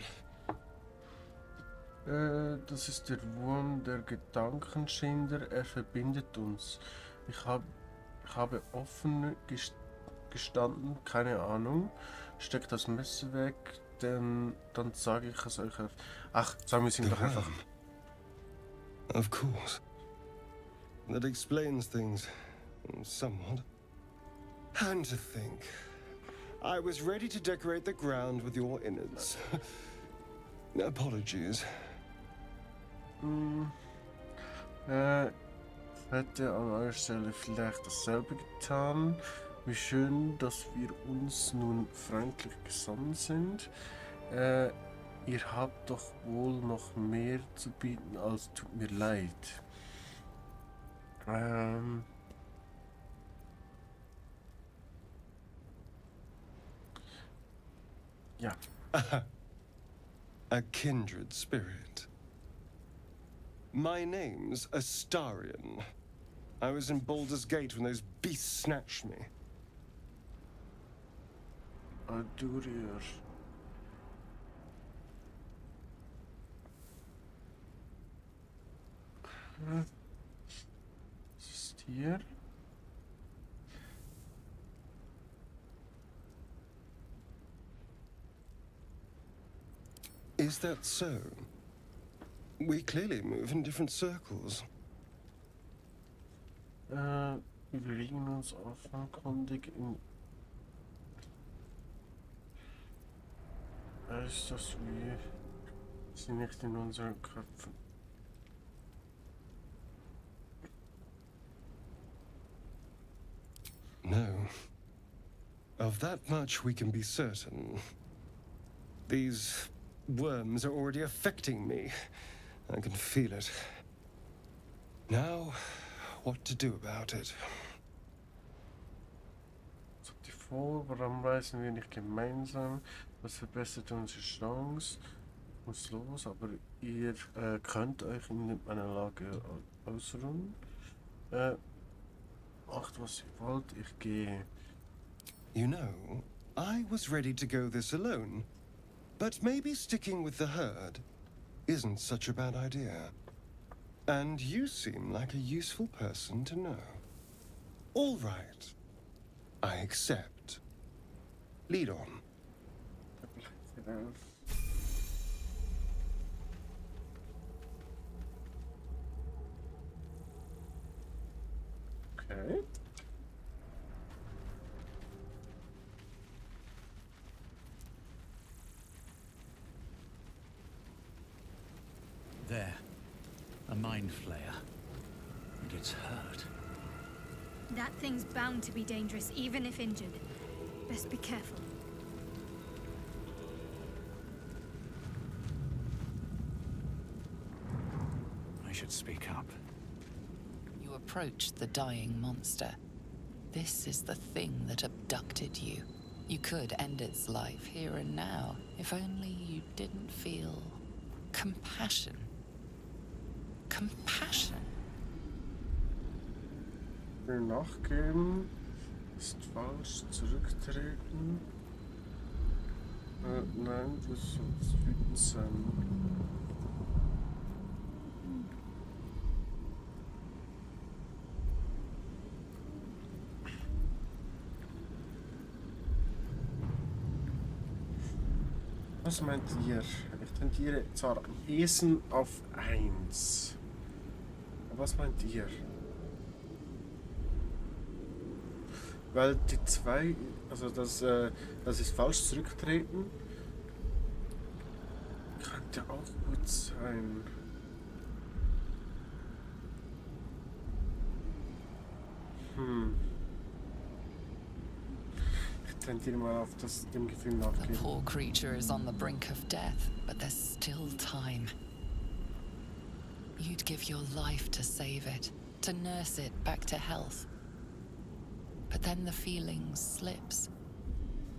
Das ist der Wurm, der Gedankenschinder. Er verbindet uns. Ich habe offen gestanden, keine Ahnung. Steckt das Messer weg, dann sage ich es euch. Ach, sagen wir es ihm doch einfach. Of course. That explains things somewhat. And to think, I was ready to decorate the ground with your innards. Apologies. Hätte an eurer Stelle vielleicht dasselbe getan. Wie schön, dass wir uns nun freundlich gesonnen sind. Ihr habt doch wohl noch mehr zu bieten, als tut mir leid. Ja. A kindred spirit. My name's Astarion. I was in Baldur's Gate when those beasts snatched me. Aldurier. Was ist hier? Is that so? We clearly move in different circles. Wir bewegen uns offenkundig in... Ist das wie... Sie nicht in unseren Köpfen. No. Of that much we can be certain. These worms are already affecting me. I can feel it. Now, what to do about it? Was habt ihr vor? Warum reisen wir nicht gemeinsam? Was verbessert unsere Chance? Muss los, aber ihr könnt euch in meiner Lage ausruhen. Macht was ihr wollt, ich gehe. You know, I was ready to go this alone. But maybe sticking with the herd isn't such a bad idea. And you seem like a useful person to know. All right. I accept. Lead on. Okay. There. A mind flayer. And it's hurt. That thing's bound to be dangerous, even if injured. Best be careful. I should speak up. You approach the dying monster. This is the thing that abducted you. You could end its life here and now, if only you didn't feel compassion. Compassion. Will nachgeben. Ist falsch. Zurücktreten. Nein, du sollst wütend sein. Was meint ihr? Ich tendiere zwar am ehesten auf 1. Aber was meint ihr? Weil die 2, also das ist falsch zurücktreten, könnte auch gut sein. Ich tendiere mal auf dem Gefühl The nachgeben. poor creature is on the brink of death, but there's still time. You'd give your life to save it, to nurse it back to health. But then the feeling slips.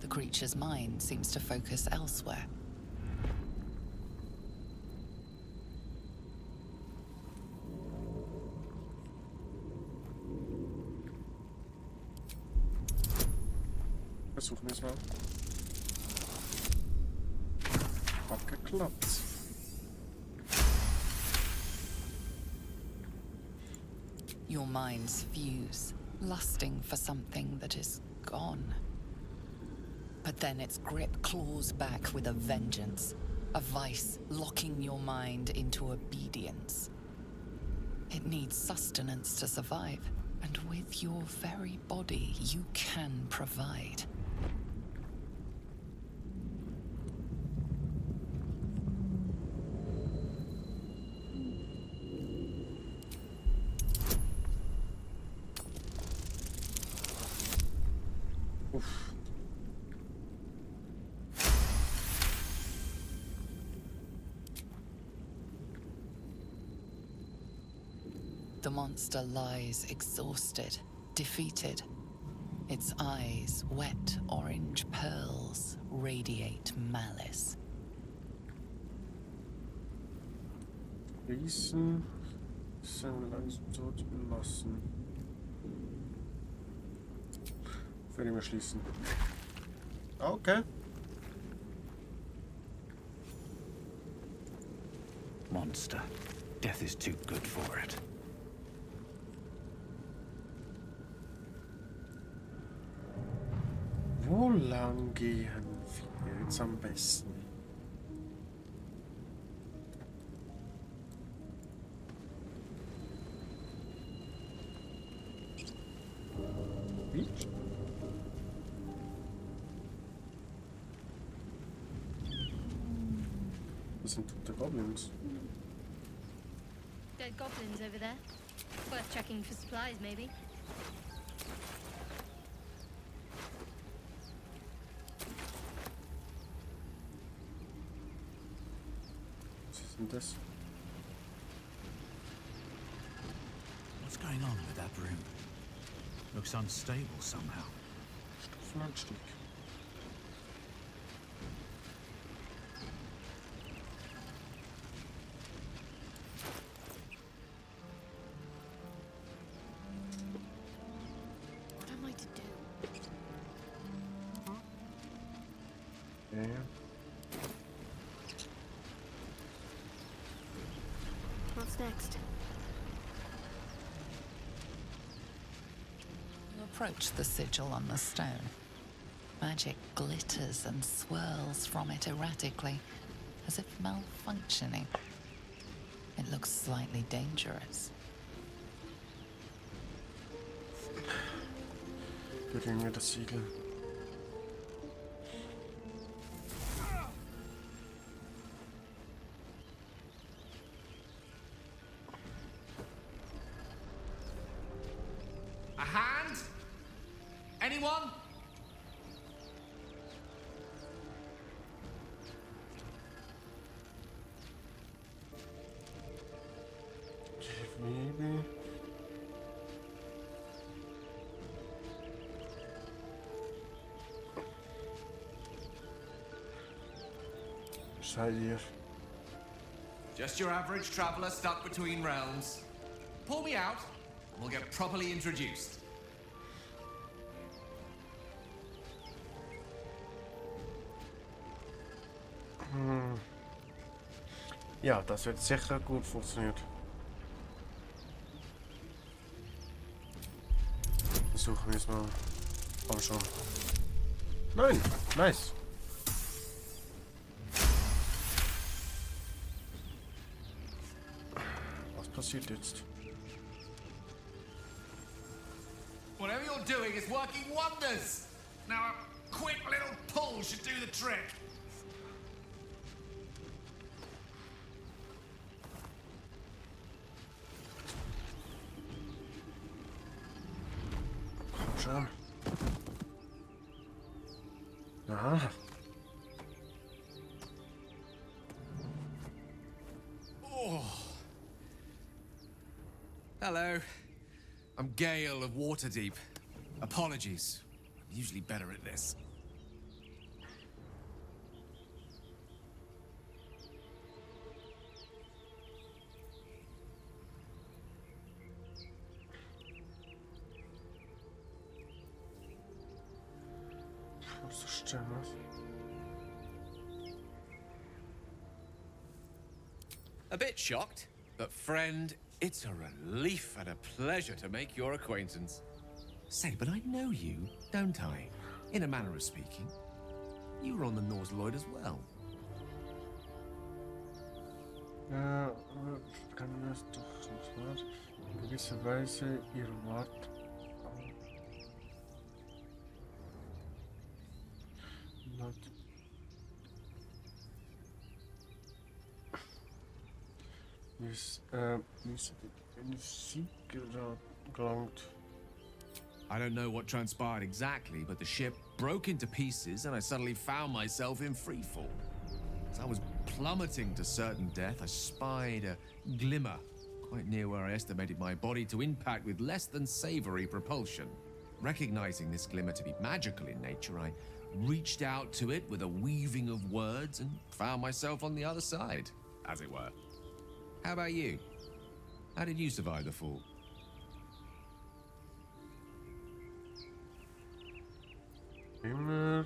The creature's mind seems to focus elsewhere. Versuchen wir es mal. Hat geklappt. Your minds fuse, lusting for something that is gone. But then its grip claws back with a vengeance, a vice locking your mind into obedience. It needs sustenance to survive, and with your very body you can provide. The monster lies exhausted, defeated. Its eyes, wet orange pearls, radiate malice. Schließen. Sein langsam tot belassen. Für immer schließen. Okay. Monster. Death is too good for it. Wo lang gehen wir jetzt am besten? Wie? Das sind tote Goblins. Dead goblins over there. Worth checking for supplies, maybe. Was ist denn das? What's going on with that room? Looks unstable somehow. Stufenanstieg. What am I to do? Ja, ja. What's next? You approach the sigil on the stone. Magic glitters and swirls from it erratically, as if malfunctioning. It looks slightly dangerous. Berühren wir das Siegel. A hand? Anyone? Maybe. Seid ihr? Just your average traveler stuck between realms. Pull me out, and we'll get properly introduced. Ja, das wird sicher gut funktionieren. Versuchen wir es mal. Komm schon. Nein, nice. passiert jetzt? Whatever you're doing is working wonders. Now a quick little pull should do the trick. Komm schon. Aha. Oh. Hello. I'm Gale of Waterdeep. Apologies. I'm usually better at this. Was ist denn das? A bit shocked, but friend, it's a relief and a pleasure to make your acquaintance. Say, but I know you, don't I? In a manner of speaking. You were on the Norse Lloyd as well. Ja, kann das doch nicht wahr? In gewisser Weise ihre Wort. I don't know what transpired exactly, but the ship broke into pieces and I suddenly found myself in freefall. As I was plummeting to certain death, I spied a glimmer quite near where I estimated my body to impact with less than savory propulsion. Recognizing this glimmer to be magical in nature, I reached out to it with a weaving of words and found myself on the other side, as it were. How about you? How did you survive the fall? Immer.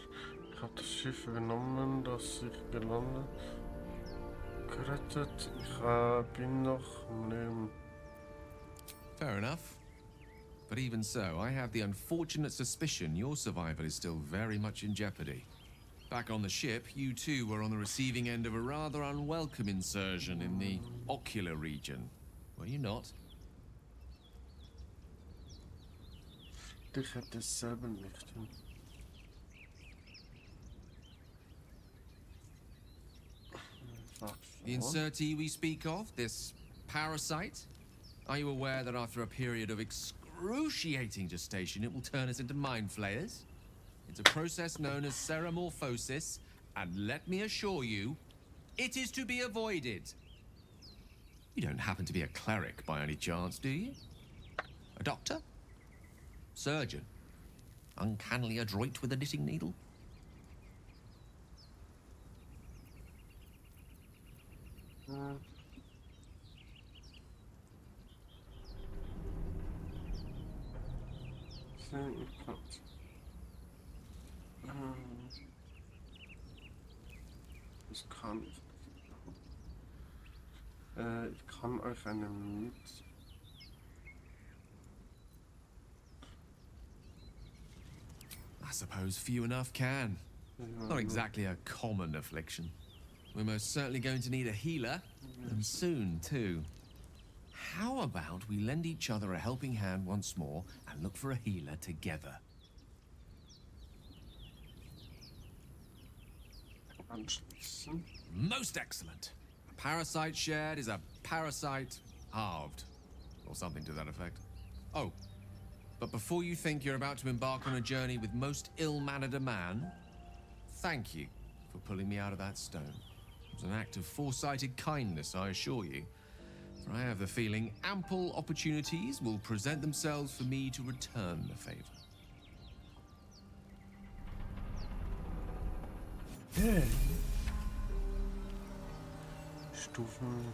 Ich habe das Schiff genommen, das sich gelandet. Gerettet. Ich bin noch am Leben. Fair enough. But even so, I have the unfortunate suspicion your survival is still very much in jeopardy. Back on the ship, you too were on the receiving end of a rather unwelcome insertion in the ocular region. Were you not? Ich hätte es selber nicht. The insertee we speak of, this parasite? Are you aware that after a period of excruciating gestation, it will turn us into mind flayers? It's a process known as ceramorphosis, and let me assure you, it is to be avoided. You don't happen to be a cleric by any chance, do you? A doctor? Surgeon? Uncannily adroit with a knitting needle? Ich kann euch eine mit. I suppose few enough can. Not exactly a common affliction. We're most certainly going to need a healer, and soon too. How about we lend each other a helping hand once more and look for a healer together? Anschließen. Most excellent. A parasite shared is a parasite halved, or something to that effect. Oh, but before you think you're about to embark on a journey with most ill-mannered a man, thank you for pulling me out of that stone. It was an act of foresighted kindness, I assure you. For I have the feeling ample opportunities will present themselves for me to return the favor. Hey. Stufen.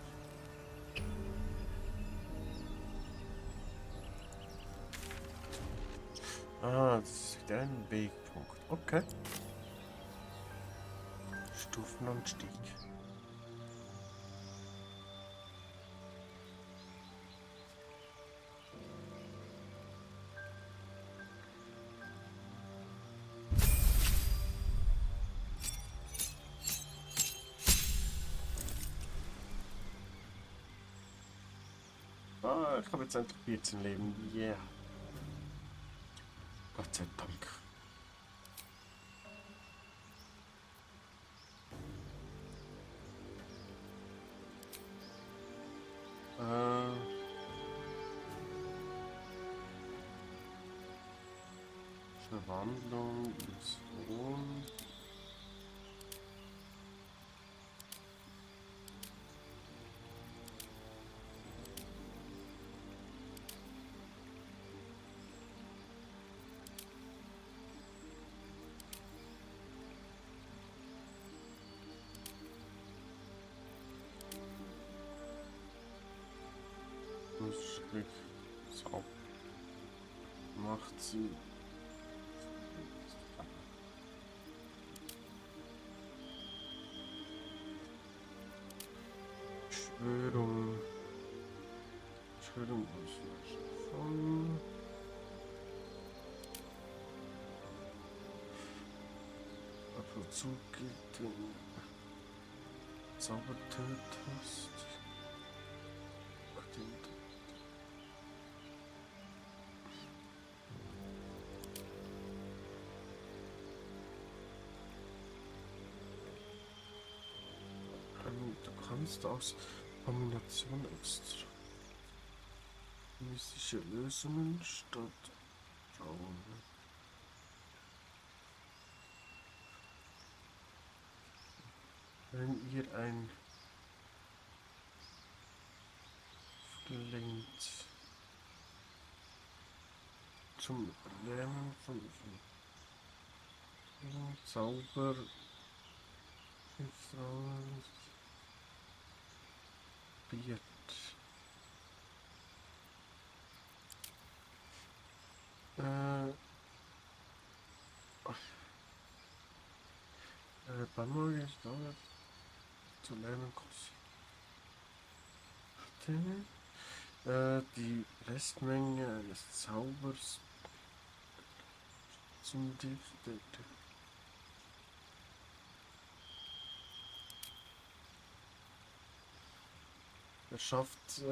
Ah, das ist wieder ein Wegpunkt. Okay. Stufenanstieg. Ah, ich habe jetzt endlich 14 Leben. Yeah. Gott sei Dank. Verwandlung ins Rom. Schräg. So. Macht sie. Schwörung. Schwörung von. Abzug gilt den Zaubertest. Du kannst aus Kombination extra mystische Lösungen statt schauen. Wenn ihr ein gelingt zum Lernen von Zauber wird Banner ist dauert zu lernen kostet die Restmenge eines Zaubers zum Dichter. Er schafft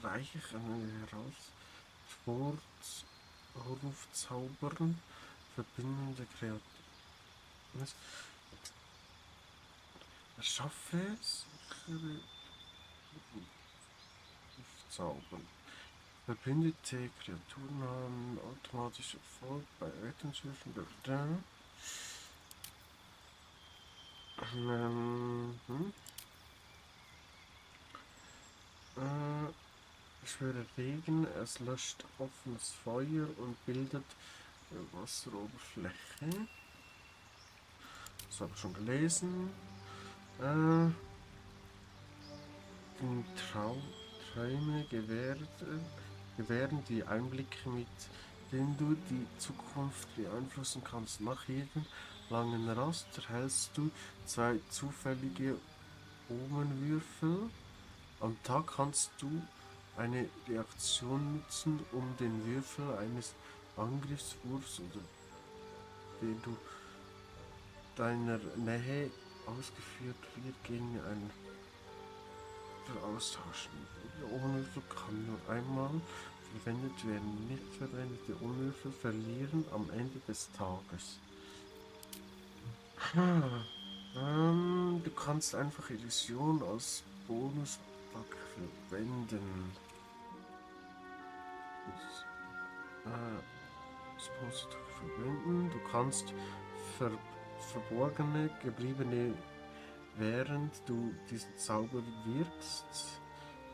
reich eine Herausforderungszaubern, verbindende Kreaturen. Erschaffe es, zaubern. Verbündete Kreaturen haben automatisch Erfolg bei Rettungswürfen. Ich schwöre Regen, es löscht offenes Feuer und bildet Wasseroberfläche. Das habe ich schon gelesen. Die Träume gewähren die Einblicke, mit denen du die Zukunft beeinflussen kannst. Nach jedem langen Rast erhältst du 2 zufällige Omenwürfel. Am Tag kannst du eine Reaktion nutzen, um den Würfel eines Angriffswurfs oder den du deiner Nähe ausgeführt wird, gegen einen austauschen. Der Omenwürfel kann nur einmal verwendet werden. Nicht verwendete Omenwürfel verlieren am Ende des Tages. Du kannst einfach Illusion als Bonuspack verwenden. Du kannst verborgene, gebliebene, während du diesen Zauber wirkst.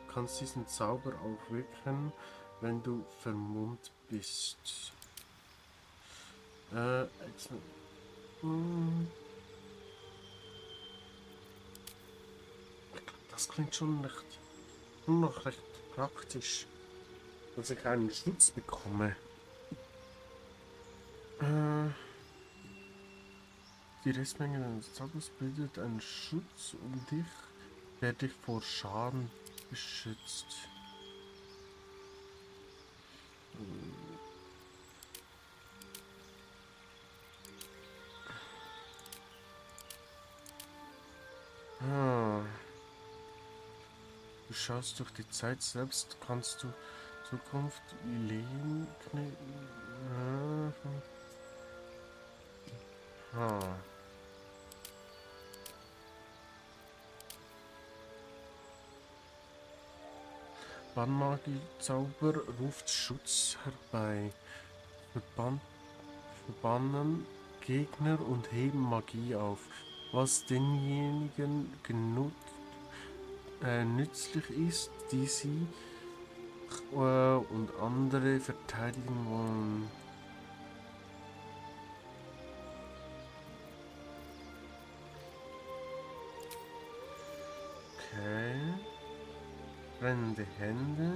Du kannst diesen Zauber auch wirken, wenn du vermummt bist. Das klingt schon noch recht praktisch, dass ich einen Schutz bekomme. Die Restmenge deines Zaubers bildet einen Schutz um dich, der dich vor Schaden beschützt. Du schaust durch die Zeit selbst, kannst du Zukunft legen. Bannmagie-Zauber ruft Schutz herbei. Verbannen Gegner und heben Magie auf, was denjenigen nützlich ist, die sie und andere verteidigen wollen. Okay. Brennende Hände.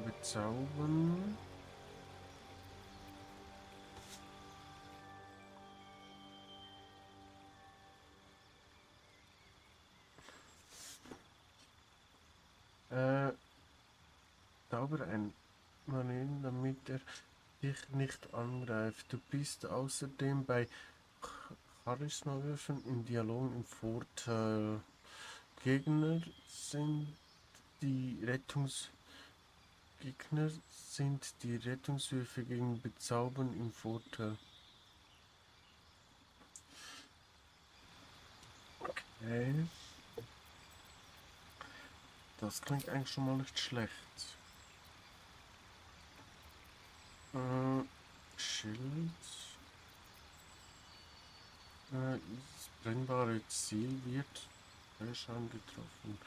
Bezaubern. Zauber ein Mann, damit er dich nicht angreift. Du bist außerdem bei Charisma-Würfen im Dialog im Vorteil. Gegner sind die Rettungswürfe gegen Bezaubern im Vorteil. Okay. Das klingt eigentlich schon mal nicht schlecht. Schild. Das brennbare Ziel wird bei Schaden getroffen.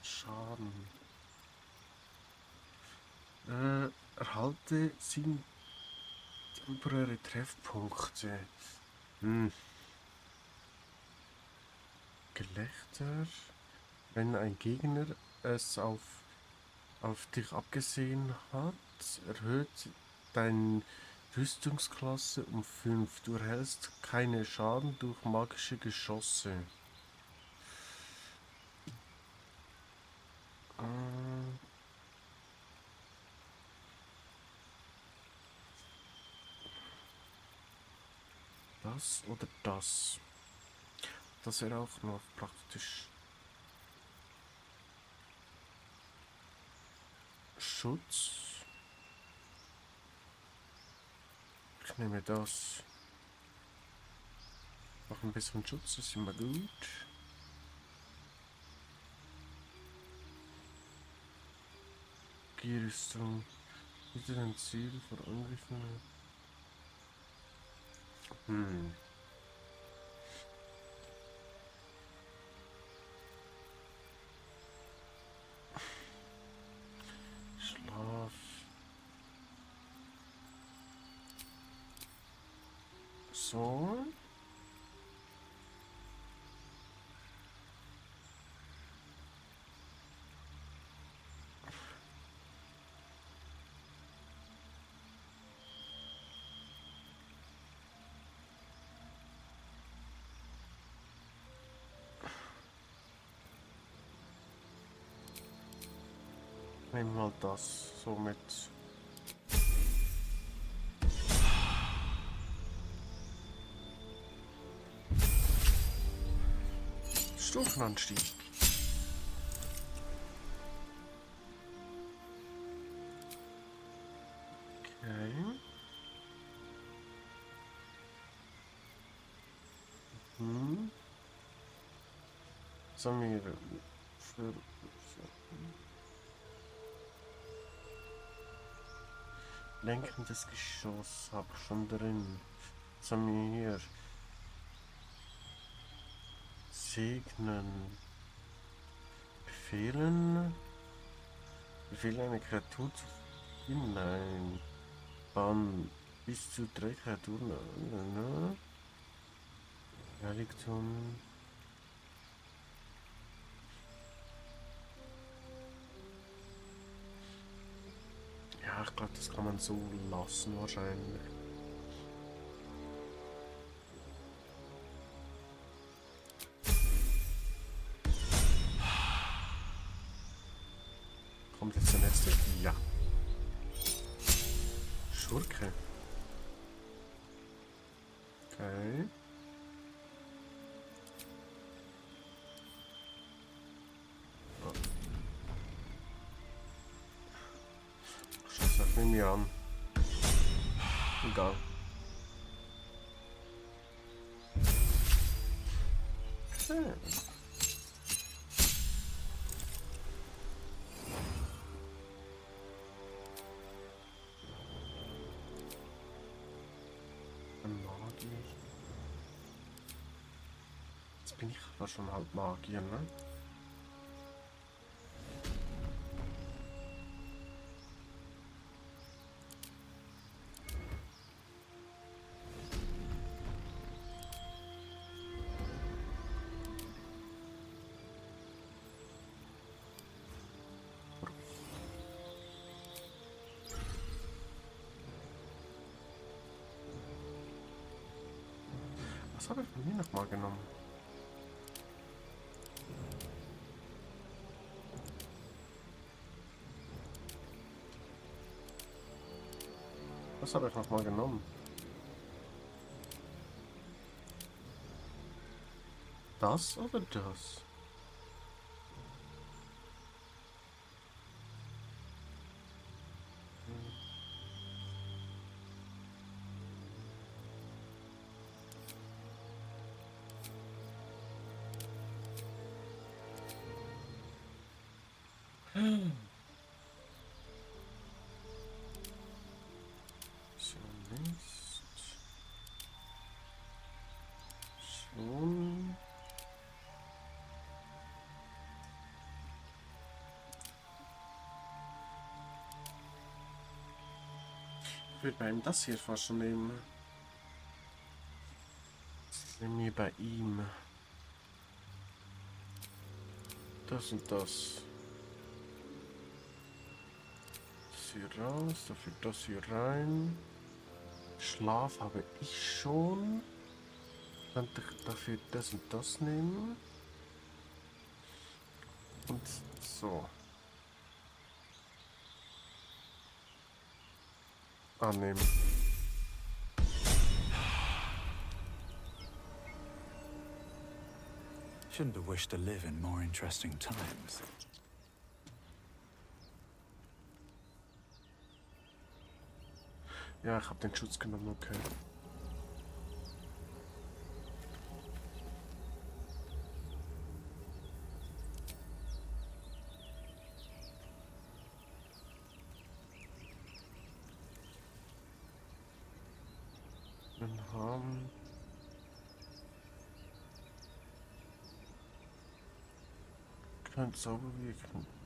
Schaden. Erhalte 7 temporäre Treffpunkte. Gelächter. Wenn ein Gegner es auf dich abgesehen hat, erhöht deine Rüstungsklasse um 5. Du erhältst keine Schaden durch magische Geschosse. Das oder das? Das wäre auch noch praktisch. Schutz. Ich nehme das. Noch ein bisschen Schutz ist immer gut. Gierrüstung. Bitte ein Ziel vor Angriffen. Schlaf. So. Nehmen wir mal das so mit. Stufenanstieg. Okay. Samir. Lenkendes Geschoss habe ich schon drin. Samir. Segnen. Befehlen. Befehle eine Kreatur zu hinein. Bann. Bis zu 3 Kreaturen. Heiligtum. Ja, ich glaube, das kann man so lassen wahrscheinlich. Kommt jetzt der nächste? Ja. Schurke. Okay. hier an. Egal. Okay. Magier. Jetzt bin ich aber schon halb Magier, ne? Was habe ich von mir nochmal genommen? Was habe ich nochmal genommen? Das oder das? Zunächst schon. Ich würde bei ihm das hier fast schon nehmen. Nehmen wir bei ihm das und das. Das hier raus, dafür das hier rein. Schlaf habe ich schon. Könnte ich dafür das und das nehmen. Und so. Annehmen. Shouldn't have wished to live in more interesting times. Ja, ich habe den Schutz genommen, okay. Dann haben kein Zauberwirken.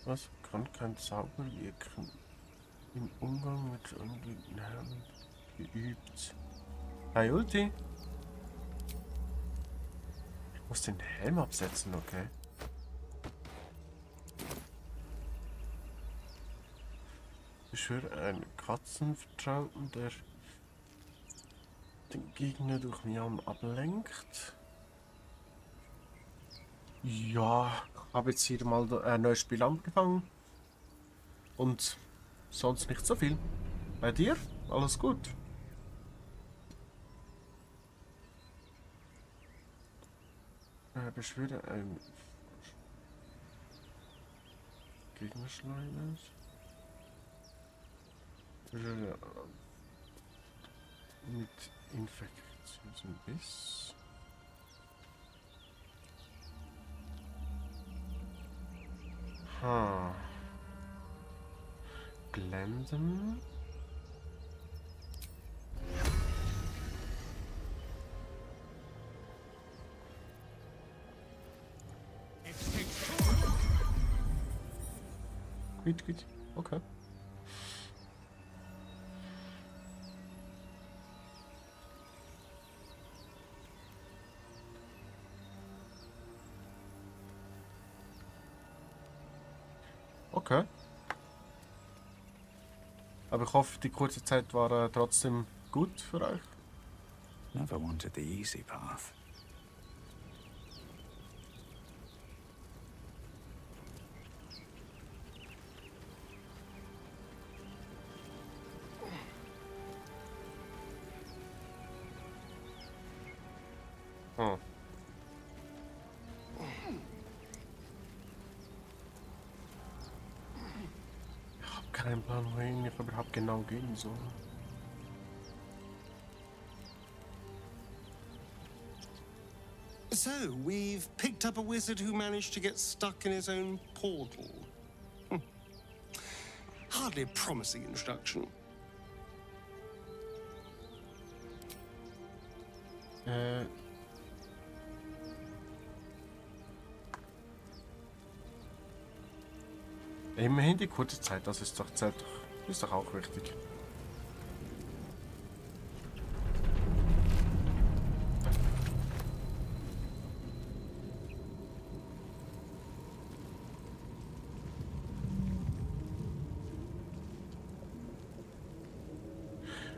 Was kann kein Zauberwirken im Umgang mit angehenden Herren geübt? Hey Ulti! Ich muss den Helm absetzen, okay? Beschwöre einen Katzenvertrauten, der den Gegner durch Miauen ablenkt. Ja, habe jetzt hier mal ein neues Spiel angefangen. Und sonst nicht so viel. Bei dir? Alles gut? Beschwöre einen Gegnerschleimer. Mit Infektionsbiss. Blenden. Gut. Okay. Okay. Aber ich hoffe, die kurze Zeit war trotzdem gut für euch. Never wanted the easy path. keinen Plan, wohin ich überhaupt genau gehen soll. So, we've picked up a wizard who managed to get stuck in his own portal. Hardly a promising introduction. Immerhin die kurze Zeit, das ist doch, ist doch auch wichtig.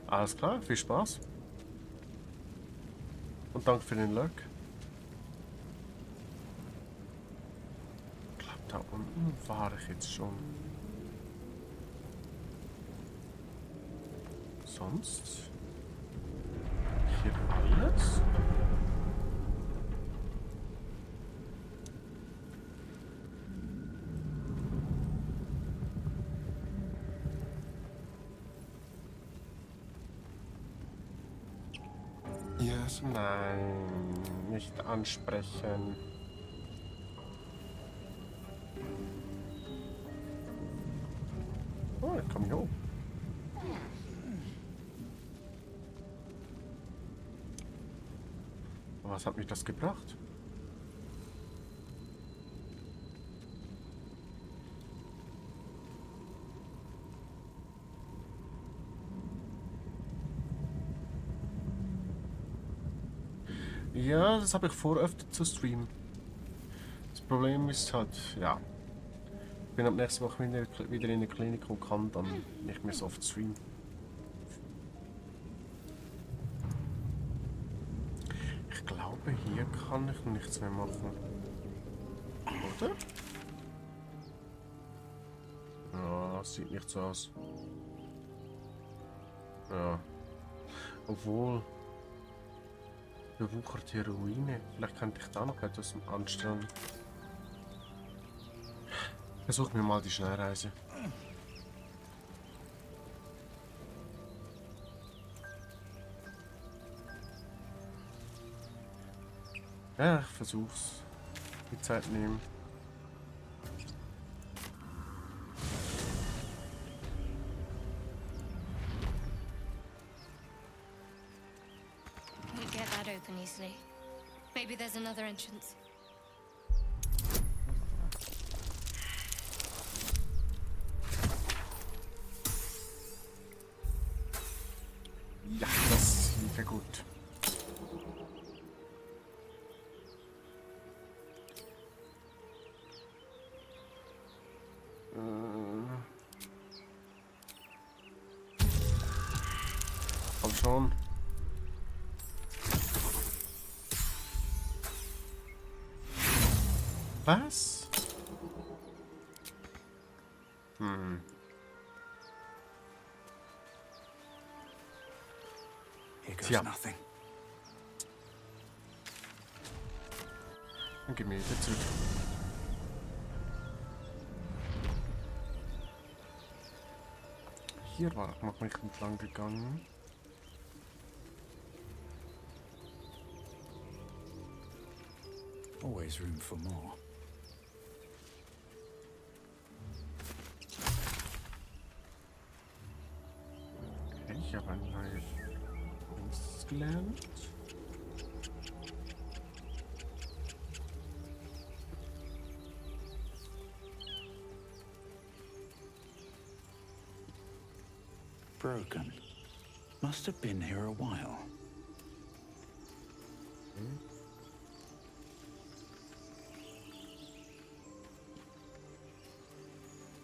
Alles klar, viel Spaß. Und danke für den Lurk. Ich glaube, da unten war ich jetzt schon. Sonst? Hier alles? Yes. Nein, nicht ansprechen. Oh, ich komme hier hoch. Was hat mich das gebracht? Ja, das habe ich vor, öfter zu streamen. Das Problem ist halt, ja, ich bin ab nächste Woche wieder in der Klinik und kann dann nicht mehr so oft streamen. Ich glaube, hier kann ich nichts mehr machen. Oder? Ja, das sieht nicht so aus. Ja. Obwohl... Bewucherte Ruine. Vielleicht könnte ich da noch etwas anstellen. Versuchen wir mal die Schnellreise. Ja, ich versuch's. Die Zeit nehmen. Get that open easily. Maybe there's another entrance. Ja, das lief ja gut. Komm schon. Was? Here goes Tja. nothing. Dann gehen wir wieder zurück. Hier war ich noch nicht entlang gegangen. Always room for more. Okay, ich habe ein neues Kunst gelernt. Broken. Must have been here a while.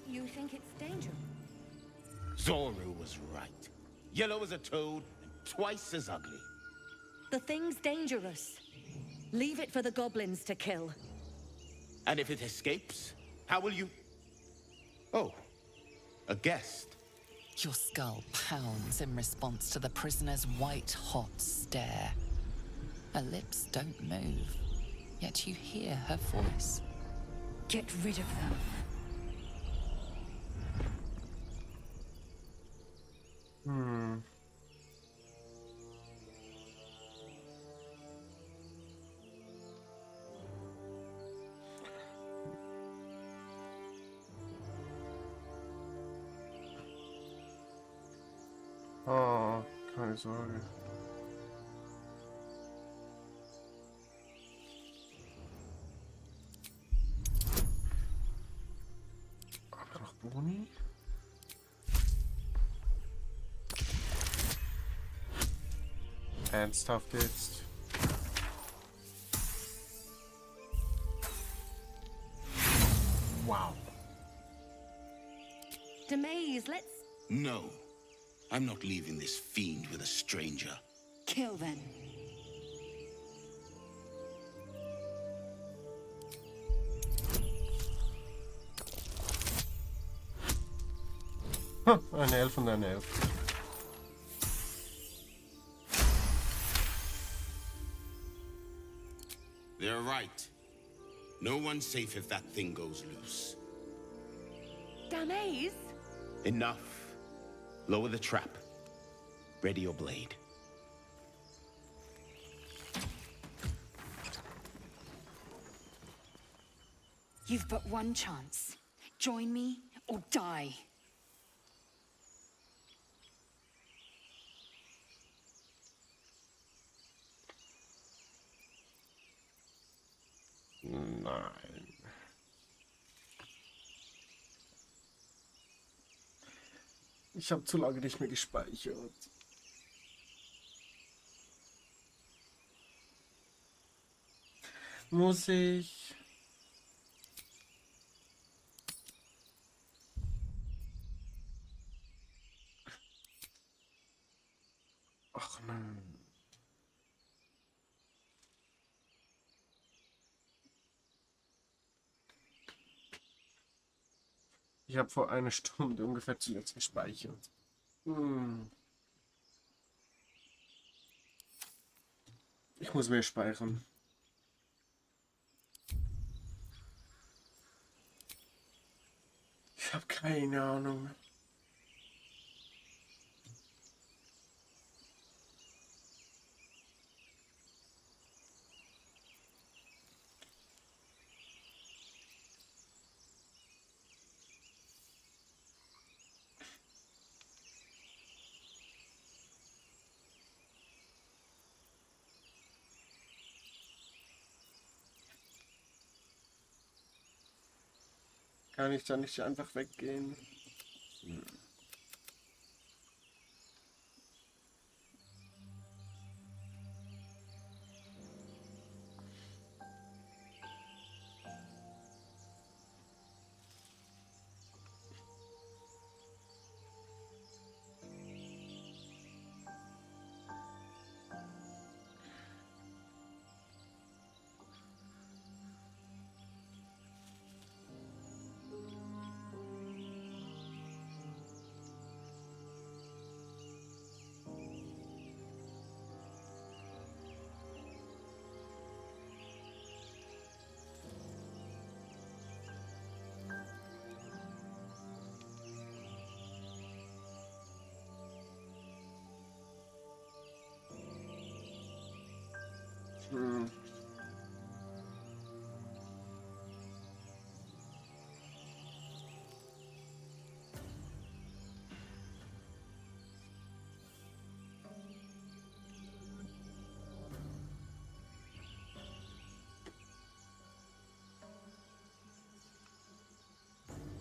You think it's dangerous? Zoro was right. Yellow as a toad and twice as ugly. The thing's dangerous. Leave it for the goblins to kill. And if it escapes, how will you... Oh, a guest. Your skull pounds in response to the prisoner's white-hot stare. Her lips don't move, yet you hear her voice. Get rid of them. Oh, keine Sorge. Noch Boni? Ernsthaft jetzt? Wow. Demaze, let's No. I'm not leaving this fiend with a stranger. kill them. Ein Elf und ein Elf. They're right. No one's safe if that thing goes loose. Damaze? Enough. Lower the trap. Ready your blade. You've but one chance. Join me or die. Nein. Ich habe zu lange nicht mehr gespeichert. Muss ich? Ach nein. Ich habe vor einer Stunde ungefähr zuletzt gespeichert. Ich muss mehr speichern. Ich habe keine Ahnung. Kann ich da nicht einfach weggehen?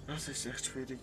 Das ist echt schwierig.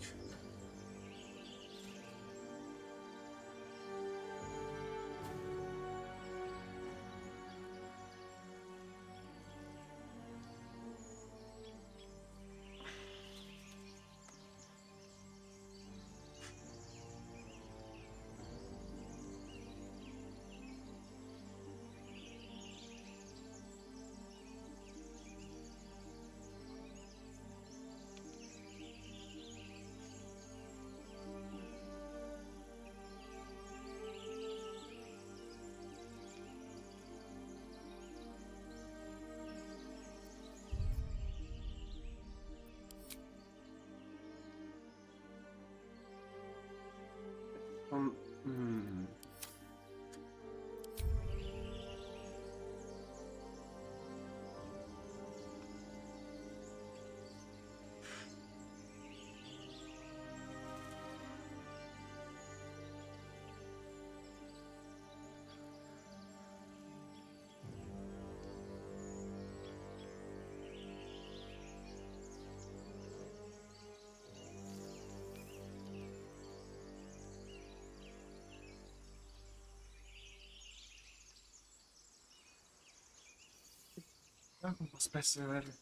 Irgendwas besser wäre.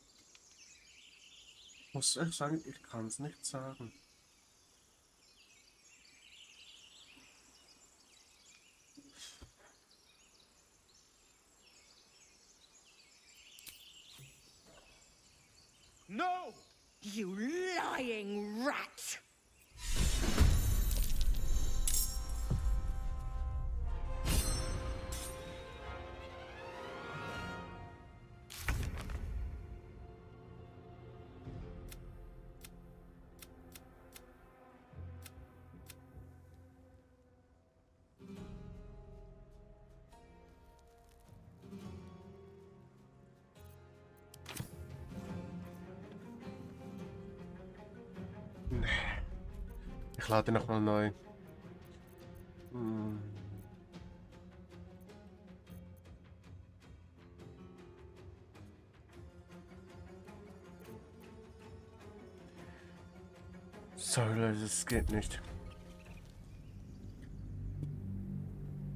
Muss ich sagen, ich kann es nicht sagen. No! You lying rat! Ich lade nochmal neu. Sorry Leute, es geht nicht.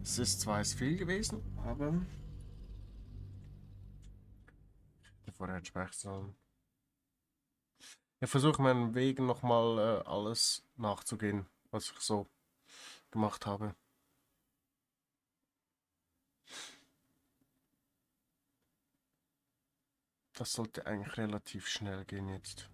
Es ist zwar viel gewesen, aber vorher hätte sprechen sollen. Ich versuche meinen Wegen nochmal alles nachzugehen, was ich so gemacht habe. Das sollte eigentlich relativ schnell gehen jetzt.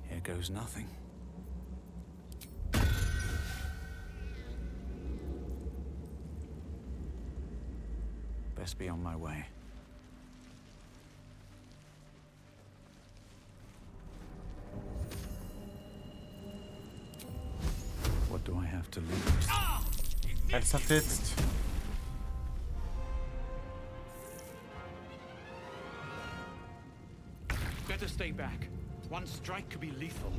Here goes nothing. Best be on my way. What do I have to lose? Ernsthaft jetzt? Better stay back. One strike could be lethal.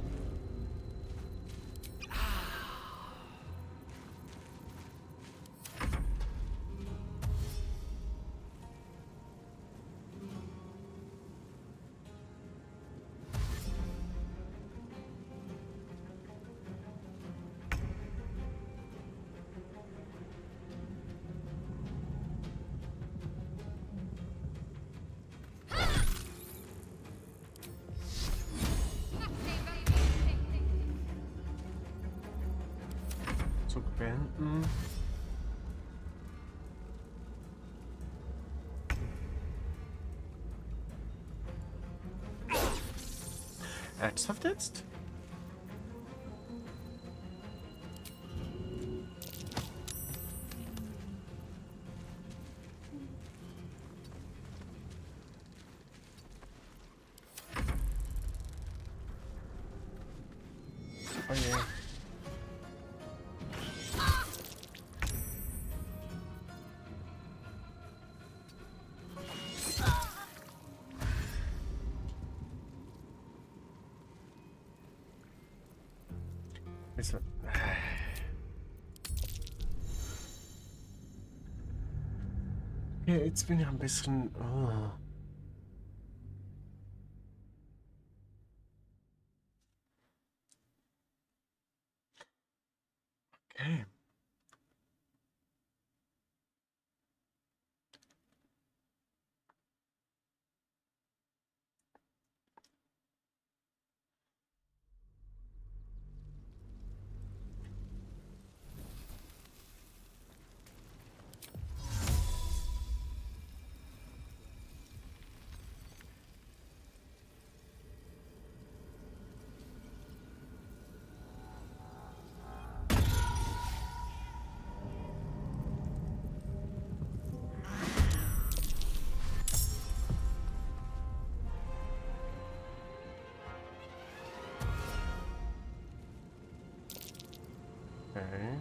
Zug beenden. Ernsthaft jetzt? Oh je. Okay, jetzt bin ich ein bisschen... Oh. Okay. Okay.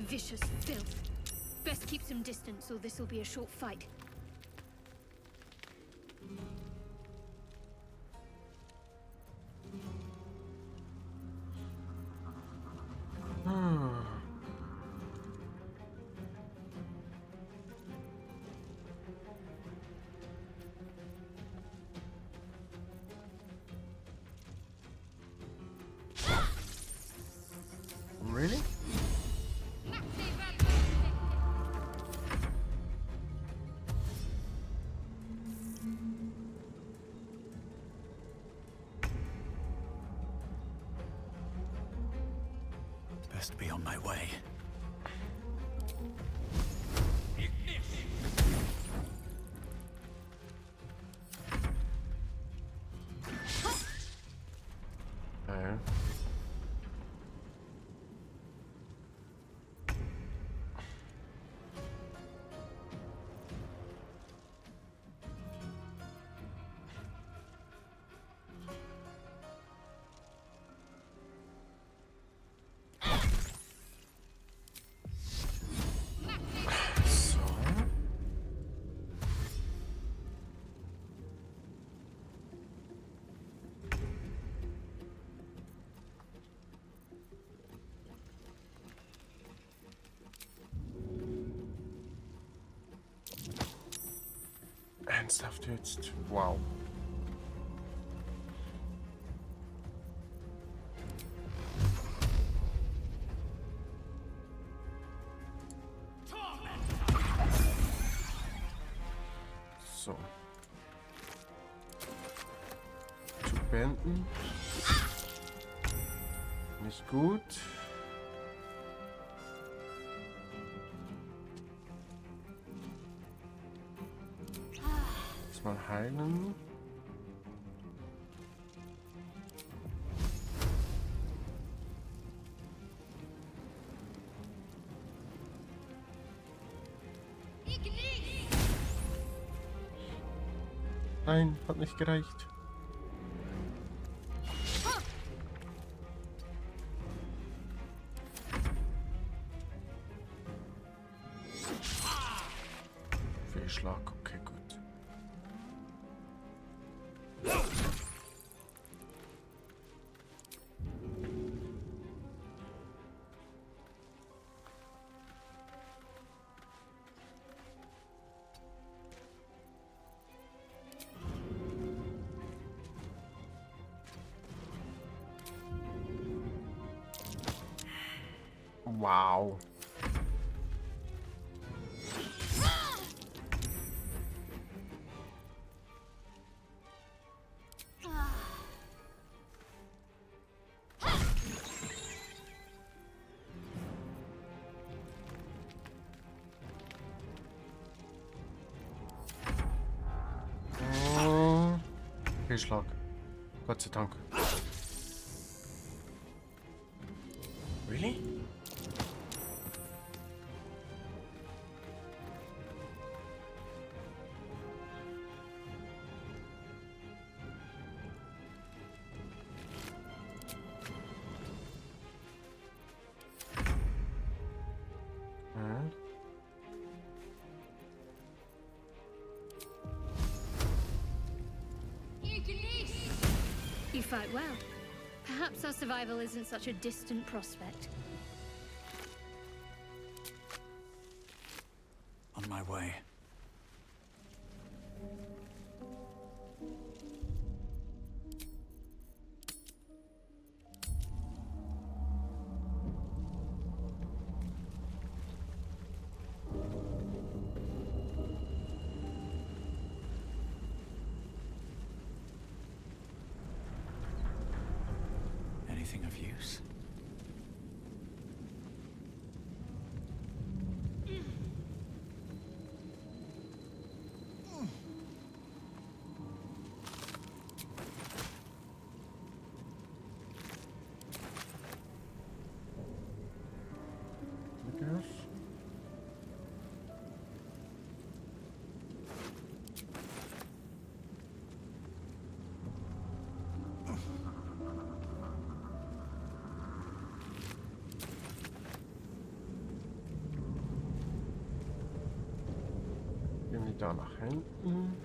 Vicious filth. Best keep some distance, or this will be a short fight. best be on my way. Ernsthaft jetzt? Wow. So. Zu beenden. Nicht gut. Mal heilen. Nein, hat nicht gereicht. Fehlschlag, okay, gut. Wow. Fehlschlag. Gott sei Dank. Really? You fight well. Perhaps our survival isn't such a distant prospect. On my way. Anything of use? Gehen wir da nach hinten.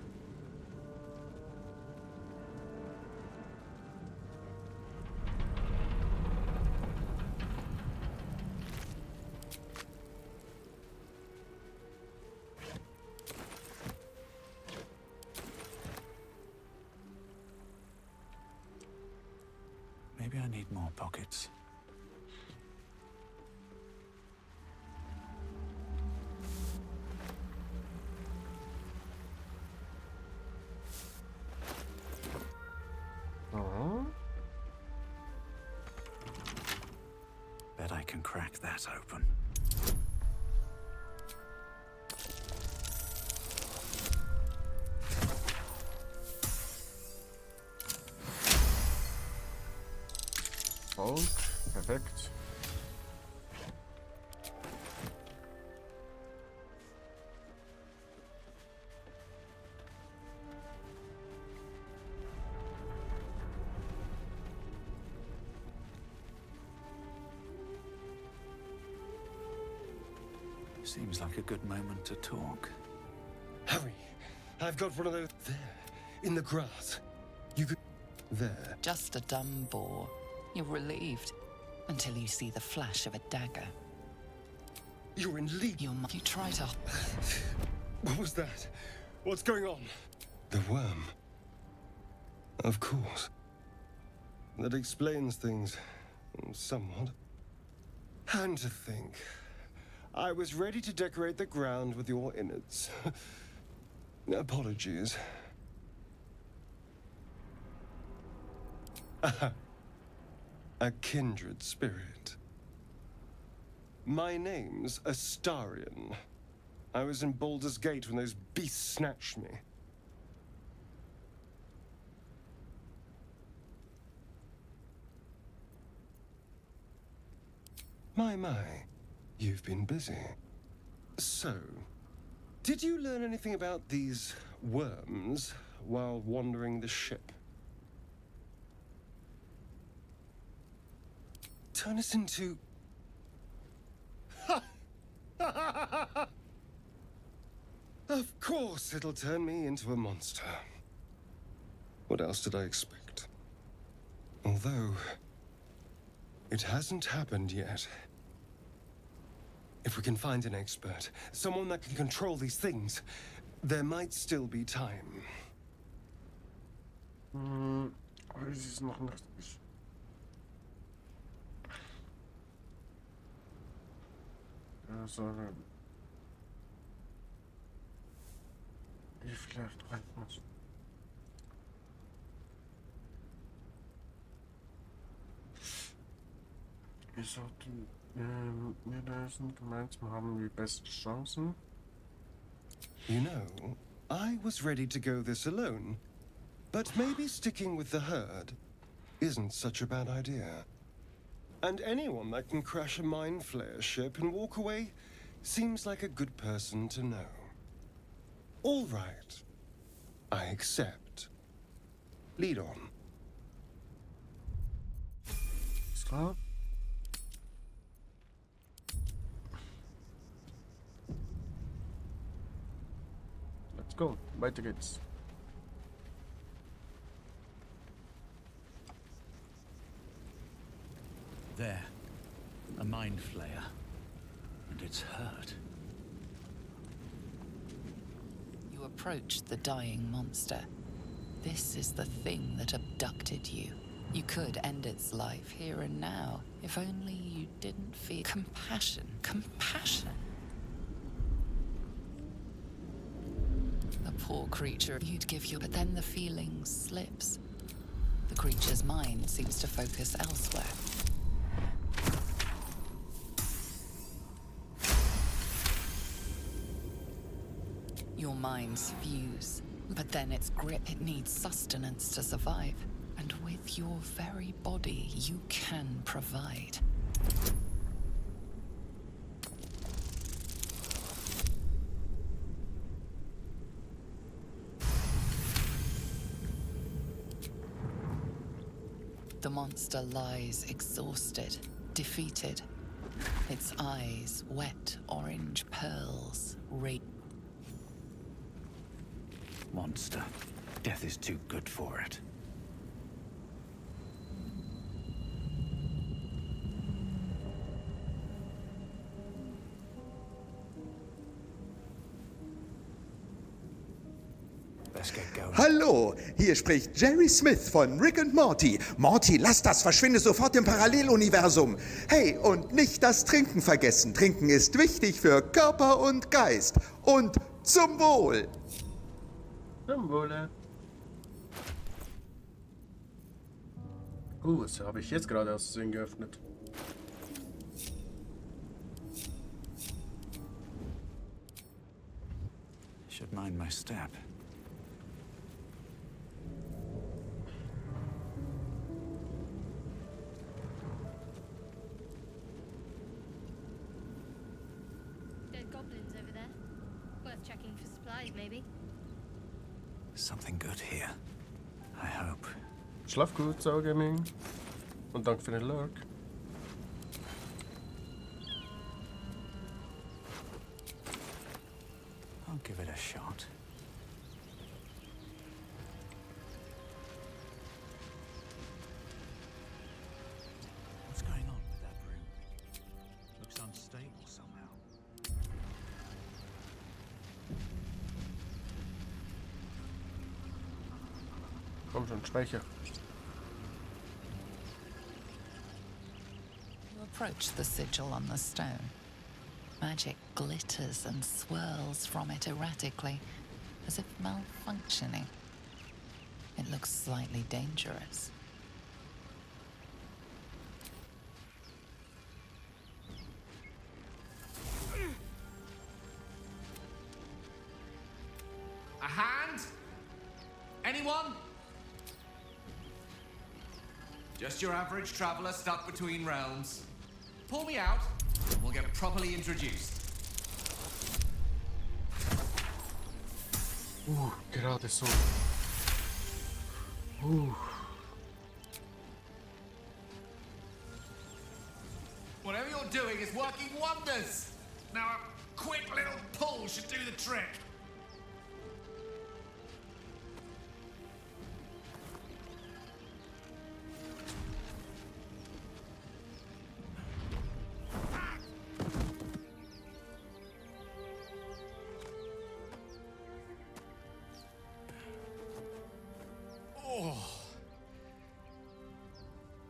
Maybe I need more pockets. Bet I can crack that open. Voll. Perfekt. Seems like a good moment to talk. Harry, I've got one of those there, in the grass. You could... There. Just a dumb bore. You're relieved. Until you see the flash of a dagger. You're in league. You try to... What was that? What's going on? The worm. Of course. That explains things. Somewhat. And to think... I was ready to decorate the ground with your innards. Apologies. A kindred spirit. My name's Astarion. I was in Baldur's Gate when those beasts snatched me. My. You've been busy. So, did you learn anything about these worms while wandering the ship? Turn us into... Of course it'll turn me into a monster. What else did I expect? Although, it hasn't happened yet. If we can find an expert, someone that can control these things, there might still be time. Es ist noch nicht. Also, ich vielleicht rein muss. Wir sollten wir lösen. Gemeinsam haben wir beste Chancen. You know, I was ready to go this alone, but maybe sticking with the herd isn't such a bad idea. And anyone that can crash a mind flayer ship and walk away seems like a good person to know. All right. I accept. Lead on. Ist klar. Let's go. Weiter geht's. There. A mind flayer. And it's hurt. You approach the dying monster. This is the thing that abducted you. You could end its life here and now, if only you didn't feel compassion. Compassion? The poor creature you'd give you, but then the feeling slips. The creature's mind seems to focus elsewhere. Your minds fuse, but then its grip, it needs sustenance to survive. And with your very body, you can provide. The monster lies exhausted, defeated. Its eyes wet orange pearls, Monster. Death is too good for it. Let's get going. Hallo, hier spricht Jerry Smith von Rick and Morty. Morty, lass das, verschwinde sofort im Paralleluniversum. Hey, und nicht das Trinken vergessen. Trinken ist wichtig für Körper und Geist. Und zum Wohl. Zum Wohle. Was habe ich jetzt gerade aus Versehen geöffnet? Should mind my step. Dead goblins over there. Worth checking for supplies, maybe. Something good here. I hope. Schlaf gut, Sau Gaming. Und danke für den Lurk. I'll give it a shot. What's going on with that room? Looks unstable somehow. Komm schon, Speicher. You approach the sigil on the stone. Magic glitters and swirls from it erratically, as if malfunctioning. It looks slightly dangerous. A hand? Anyone? Just your average traveler stuck between realms. Pull me out, and we'll get properly introduced. Gerade so. Whatever you're doing is working wonders. Now a quick little pull should do the trick.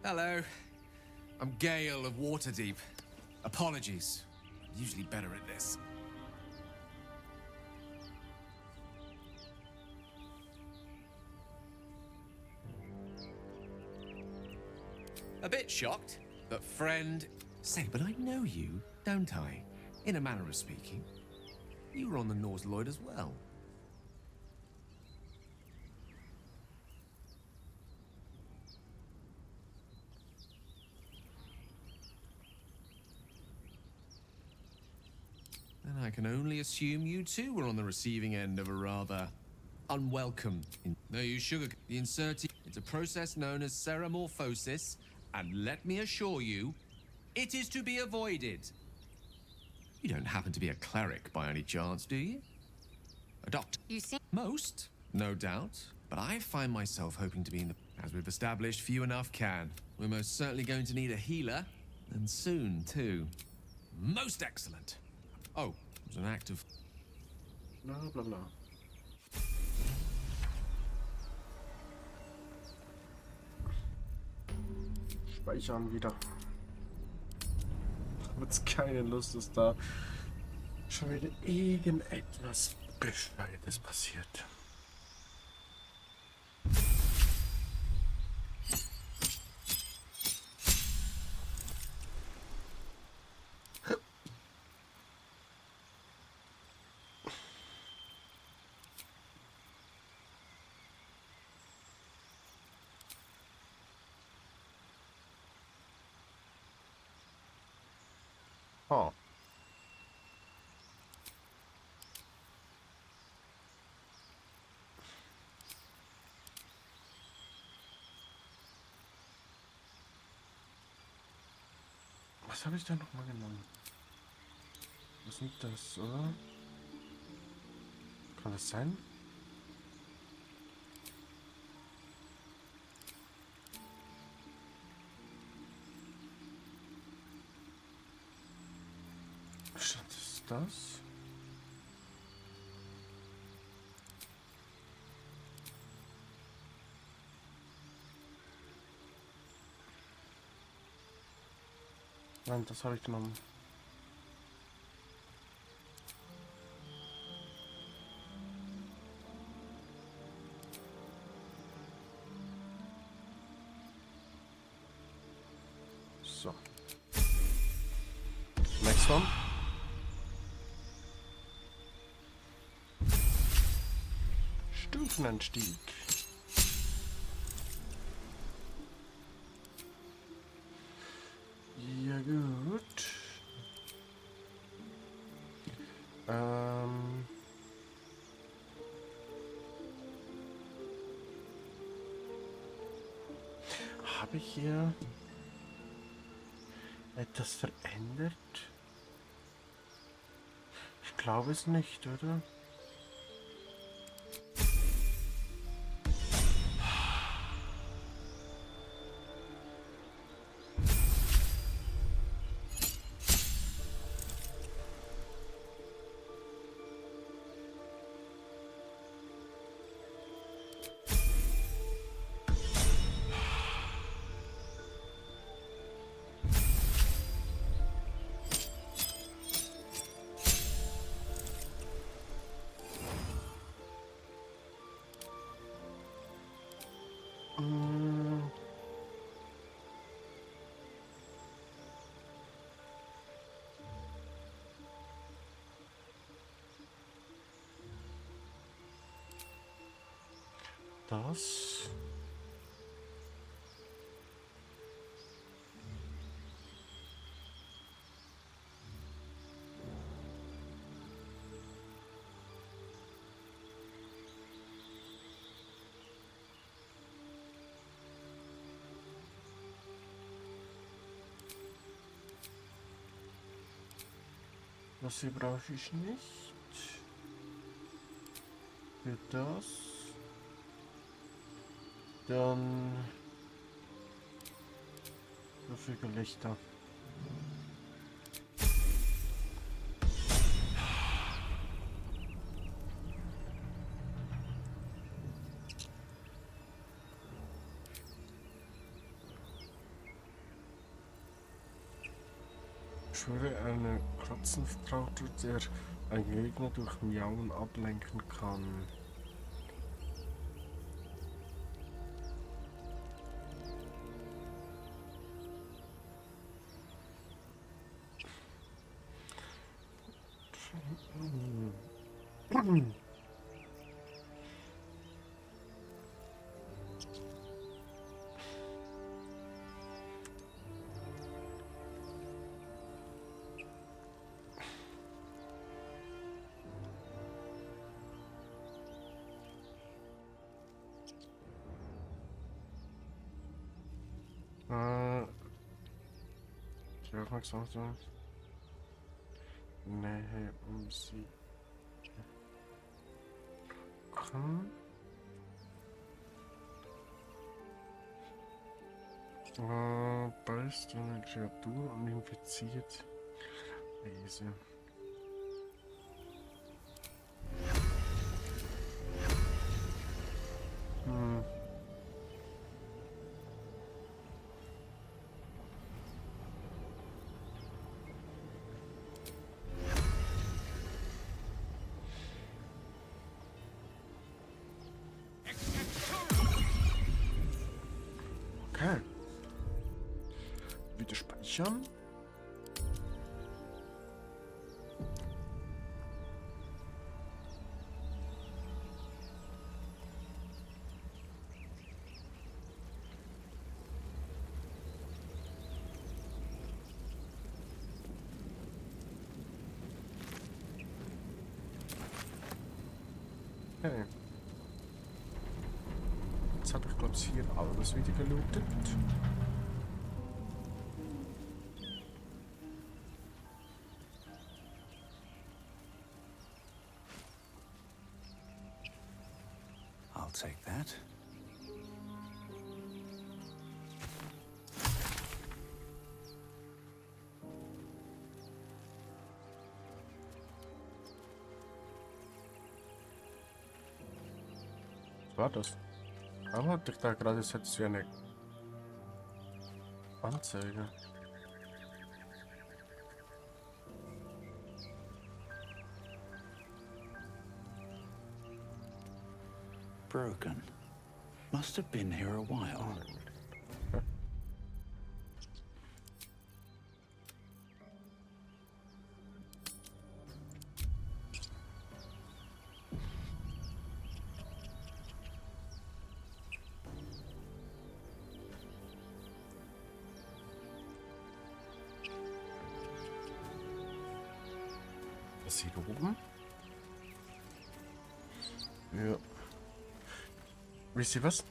Hello. I'm Gale of Waterdeep. Apologies. I'm usually better at this. A bit shocked, but friend... Say, but I know you, don't I? In a manner of speaking. You were on the Norse Lloyd as well. Then I can only assume you too were on the receiving end of a rather unwelcome... No, you sugar... The inserting... It's a process known as ceramorphosis, and let me assure you, it is to be avoided. You don't happen to be a cleric by any chance, do you? A doctor? You see? Most, no doubt. But I find myself hoping to be in the... As we've established, few enough can. We're most certainly going to need a healer, and soon, too. Most excellent. Oh, it was an act of... Bla bla bla. Speichern wieder. Ich habe jetzt keine Lust, dass da schon wieder irgendetwas Bescheides passiert. Oh. Was habe ich da noch mal genommen? Was sind das, oder? Kann das sein? Was ist das? Nein, das habe ich genommen. So. Next one. Stufenanstieg. Ja gut. Habe ich hier etwas verändert? Ich glaube es nicht, oder? Das. Das hier brauche ich nicht. Für das. Dann dafür Lichter. Schwöre eine Katzenvertrauter, der einen Gegner durch Miauen ablenken kann. Die Aufmerksamkeit. Nähe um sie. Kann. Beißt eine Kreatur und infiziert diese. Okay. Wieder speichern. Okay. Jetzt habe ich, glaube ich, hier alles wieder gelootet. I'll take that. Was war das? Aber hatte ich da gerade jetzt wie eine Anzeige. Broken. Must have been here a while. Was hier oben? Ja. Wisst ihr was?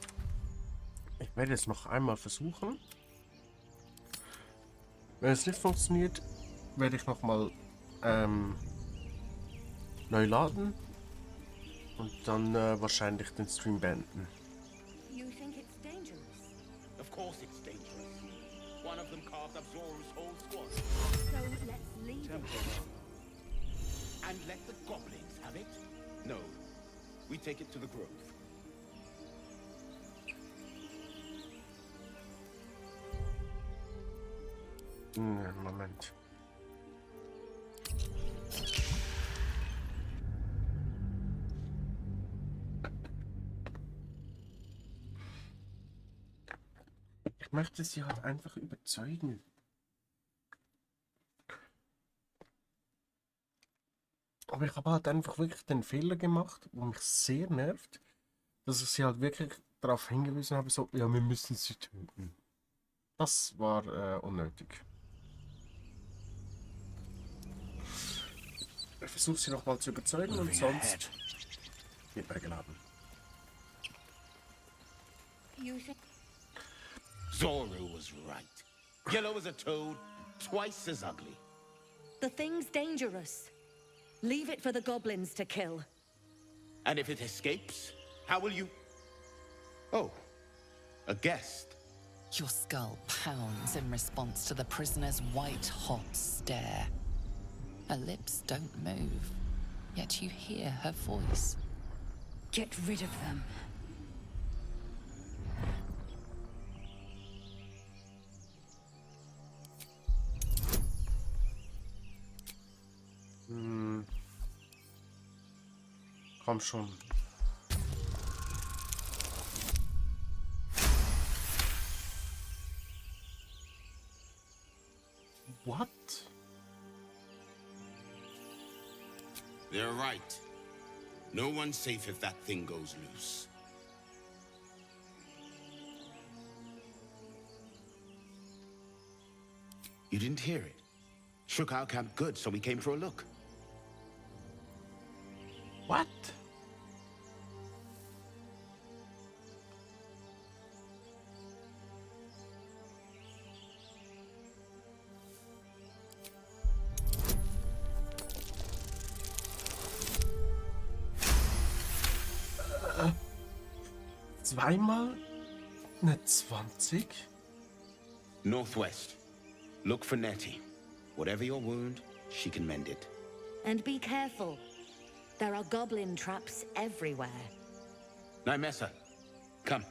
Ich werde es noch einmal versuchen. Wenn es nicht funktioniert, werde ich nochmal neu laden und dann wahrscheinlich den Stream beenden. You think it's dangerous? Of course it's dangerous. One of them carved up Zor's whole squad. So let's leave it. And let the goblins have it? No. We take it to the grove. Moment. Ich möchte sie halt einfach überzeugen. Aber ich habe halt einfach wirklich den Fehler gemacht, wo mich sehr nervt, dass ich sie halt wirklich darauf hingewiesen habe, so, ja, wir müssen sie töten. Das war unnötig. Ich versuche sie nochmal zu überzeugen und sonst wird er geladen. You think Zoro was right. Yellow as a toad, twice as ugly. the thing's dangerous? Leave it for the goblins to kill. And if it escapes, how will you... Oh, a guest. Your skull pounds in response to the prisoner's white-hot stare. Her lips don't move, yet you hear her voice. Get rid of them. Komm schon. What? They're right. No one's safe if that thing goes loose. You didn't hear it? Shook our camp good, so we came for a look. What? Zweimal eine 20? Northwest. Look for Nettie. Whatever your wound, she can mend it. And be careful. There are goblin traps everywhere. Nymessa, come.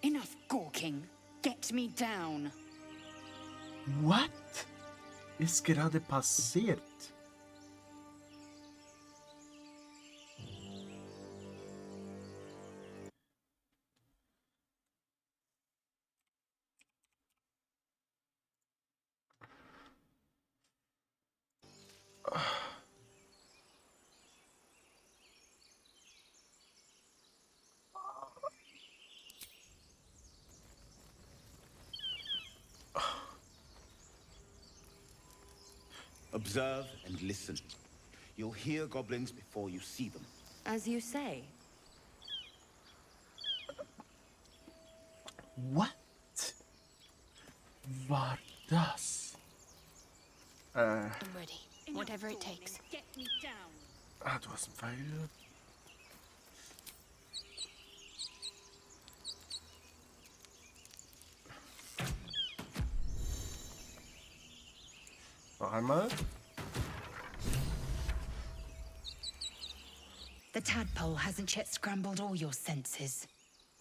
Enough gawking. Get me down. What ist gerade passiert? Observe and listen. You'll hear goblins before you see them. As you say. What war das? I'm ready. Whatever it takes. Get me down. Ah, du hast einen Pfeil. Noch einmal. The tadpole hasn't yet scrambled all your senses.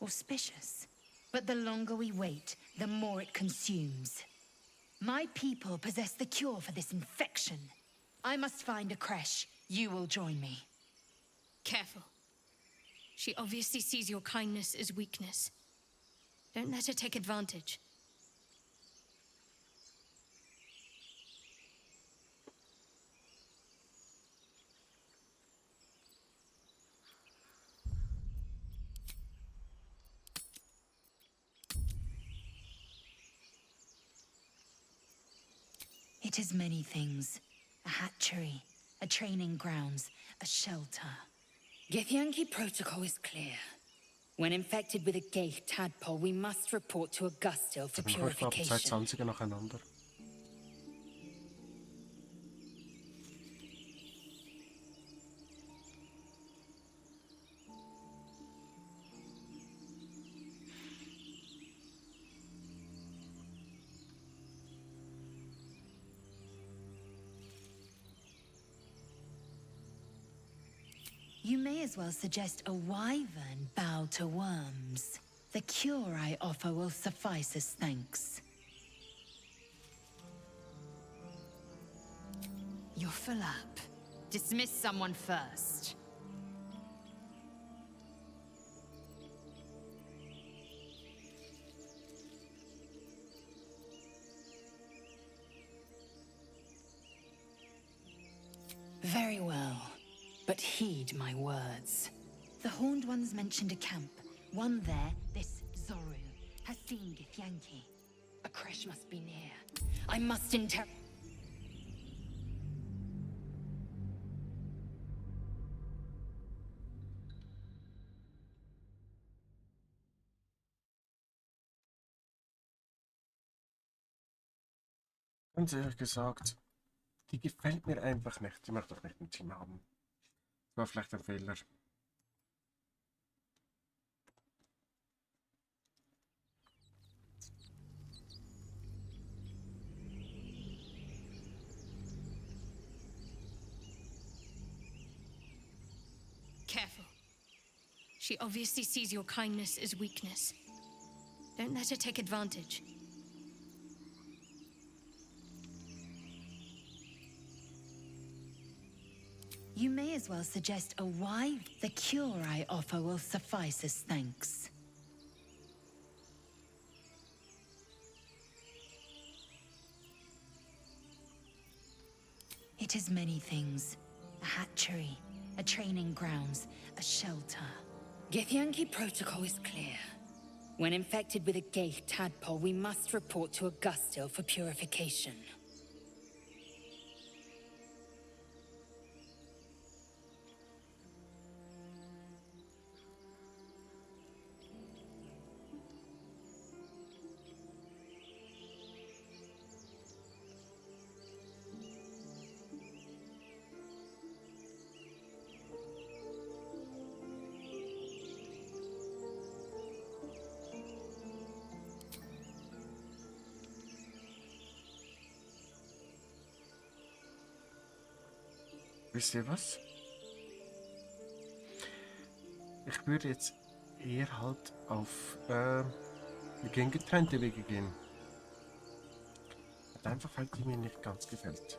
Auspicious. But the longer we wait, the more it consumes. My people possess the cure for this infection. I must find a creche. You will join me. Careful. She obviously sees your kindness as weakness. Don't let her take advantage. It is many things. A hatchery, a training grounds, a shelter. Githyanki protocol is clear. When infected with a Geich tadpole, we must report to Augustil for Dann kommt ab purification. 20 nacheinander. You may as well suggest a wyvern bow to worms. The cure I offer will suffice as thanks. You're full up. Dismiss someone first. Very well, but heed my words. The Horned Ones mentioned a camp. One there, this Zoru, has seen Githyanki. A creche must be near. I must inter... Ganz ehrlich gesagt, die gefällt mir einfach nicht. Die möchte ich nicht im Team haben. Das war vielleicht ein Fehler. Careful. She obviously sees your kindness as weakness. Don't let her take advantage. You may as well suggest a wyvern. The cure I offer will suffice as thanks. It is many things. A hatchery, a training grounds, a shelter. Githyanki protocol is clear. When infected with a Geich tadpole, we must report to Augustil for purification. Wisst ihr was? Ich würde jetzt eher halt auf wir gehen getrennte Wege gehen. Einfach weil die mir nicht ganz gefällt.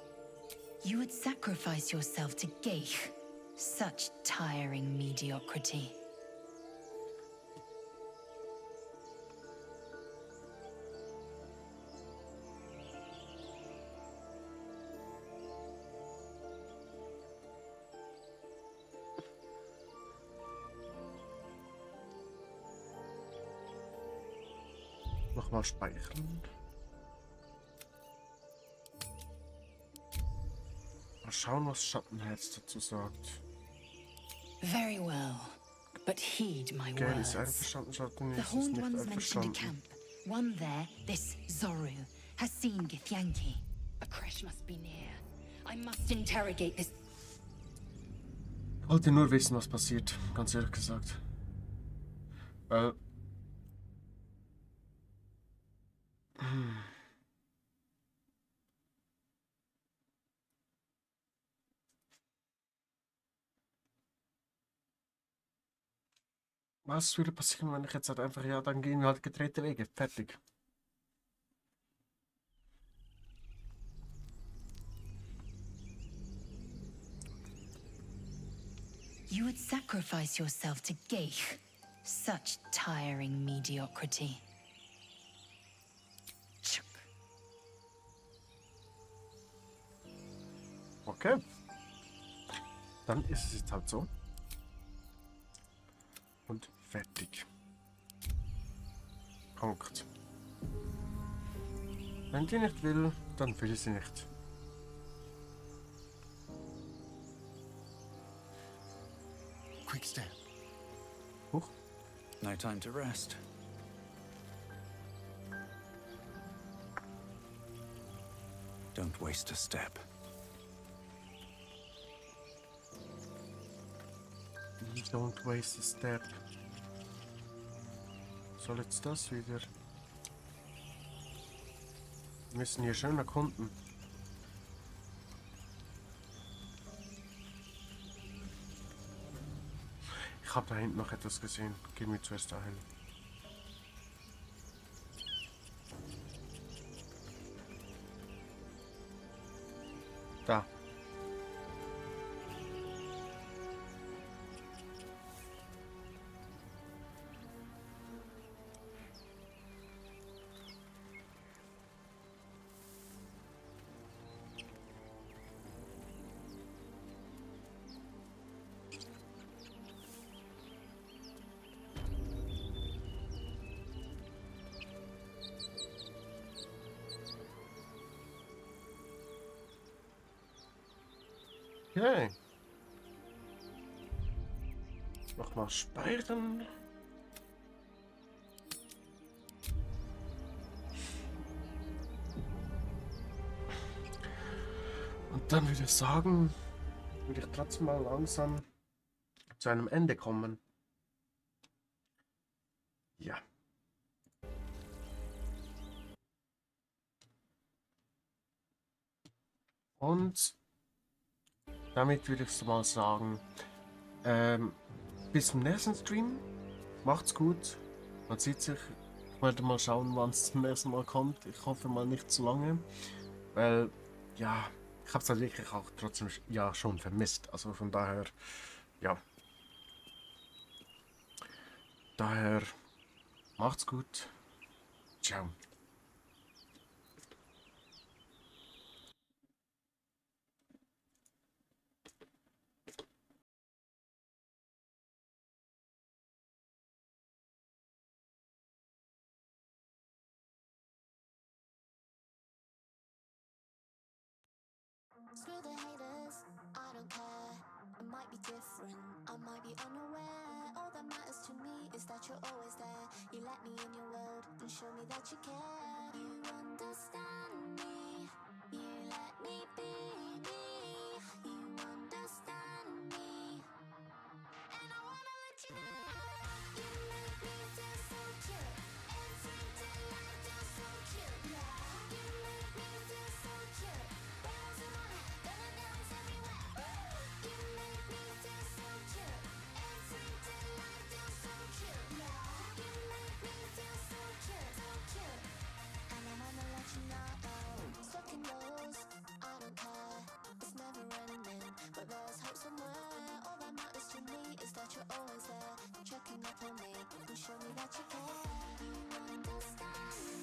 You would sacrifice yourself to Geich. Such tiring mediocrity. Nochmal speichern. Mal schauen, was Schattenherz dazu sagt. Very well, but heed my Gell, words. ist einverstanden, The Schattenherz ist Horned nicht Ones mentioned a einverstanden. camp. One there, this Zoru, has seen Githyanki. A creche must be near. I must interrogate this. Ich wollte nur wissen, was passiert, ganz ehrlich gesagt. Weil... Was würde passieren, wenn ich jetzt halt einfach, ja, dann gehen wir halt getrennte Wege. Fertig. You would sacrifice yourself to Geich. Such tiring mediocrity. Okay. Dann ist es jetzt halt so. Und fertig. Punkt. Wenn die nicht will, dann will sie nicht. no time to rest. Don't waste a step. Don't waste a step. Soll jetzt das wieder? Wir müssen hier schön erkunden. Ich habe da hinten noch etwas gesehen. Gehen wir zuerst dahin. Da. Okay. Nochmal speichern. Und dann würde ich sagen, würde ich trotzdem mal langsam zu einem Ende kommen. Ja. Und damit würde ich mal sagen, bis zum nächsten Stream. Macht's gut. Man sieht sich. Ich werde mal schauen, wann es zum nächsten Mal kommt. Ich hoffe mal nicht zu lange. Weil, ja, ich habe es halt wirklich auch trotzdem ja schon vermisst. Also von daher, ja. Daher, macht's gut. Ciao. Screw the haters, I don't care. It might be different, I might be unaware. All that matters to me is that you're always there. You let me in your world and show me that you care. You understand me, you let me be me. You understand me, and I wanna let you know. You make me feel so cute, every day I feel so cute. Yeah, you make me feel so cute. But there's hope somewhere. All that matters to me is that you're always there, checking up on me and show me that you care. You understand.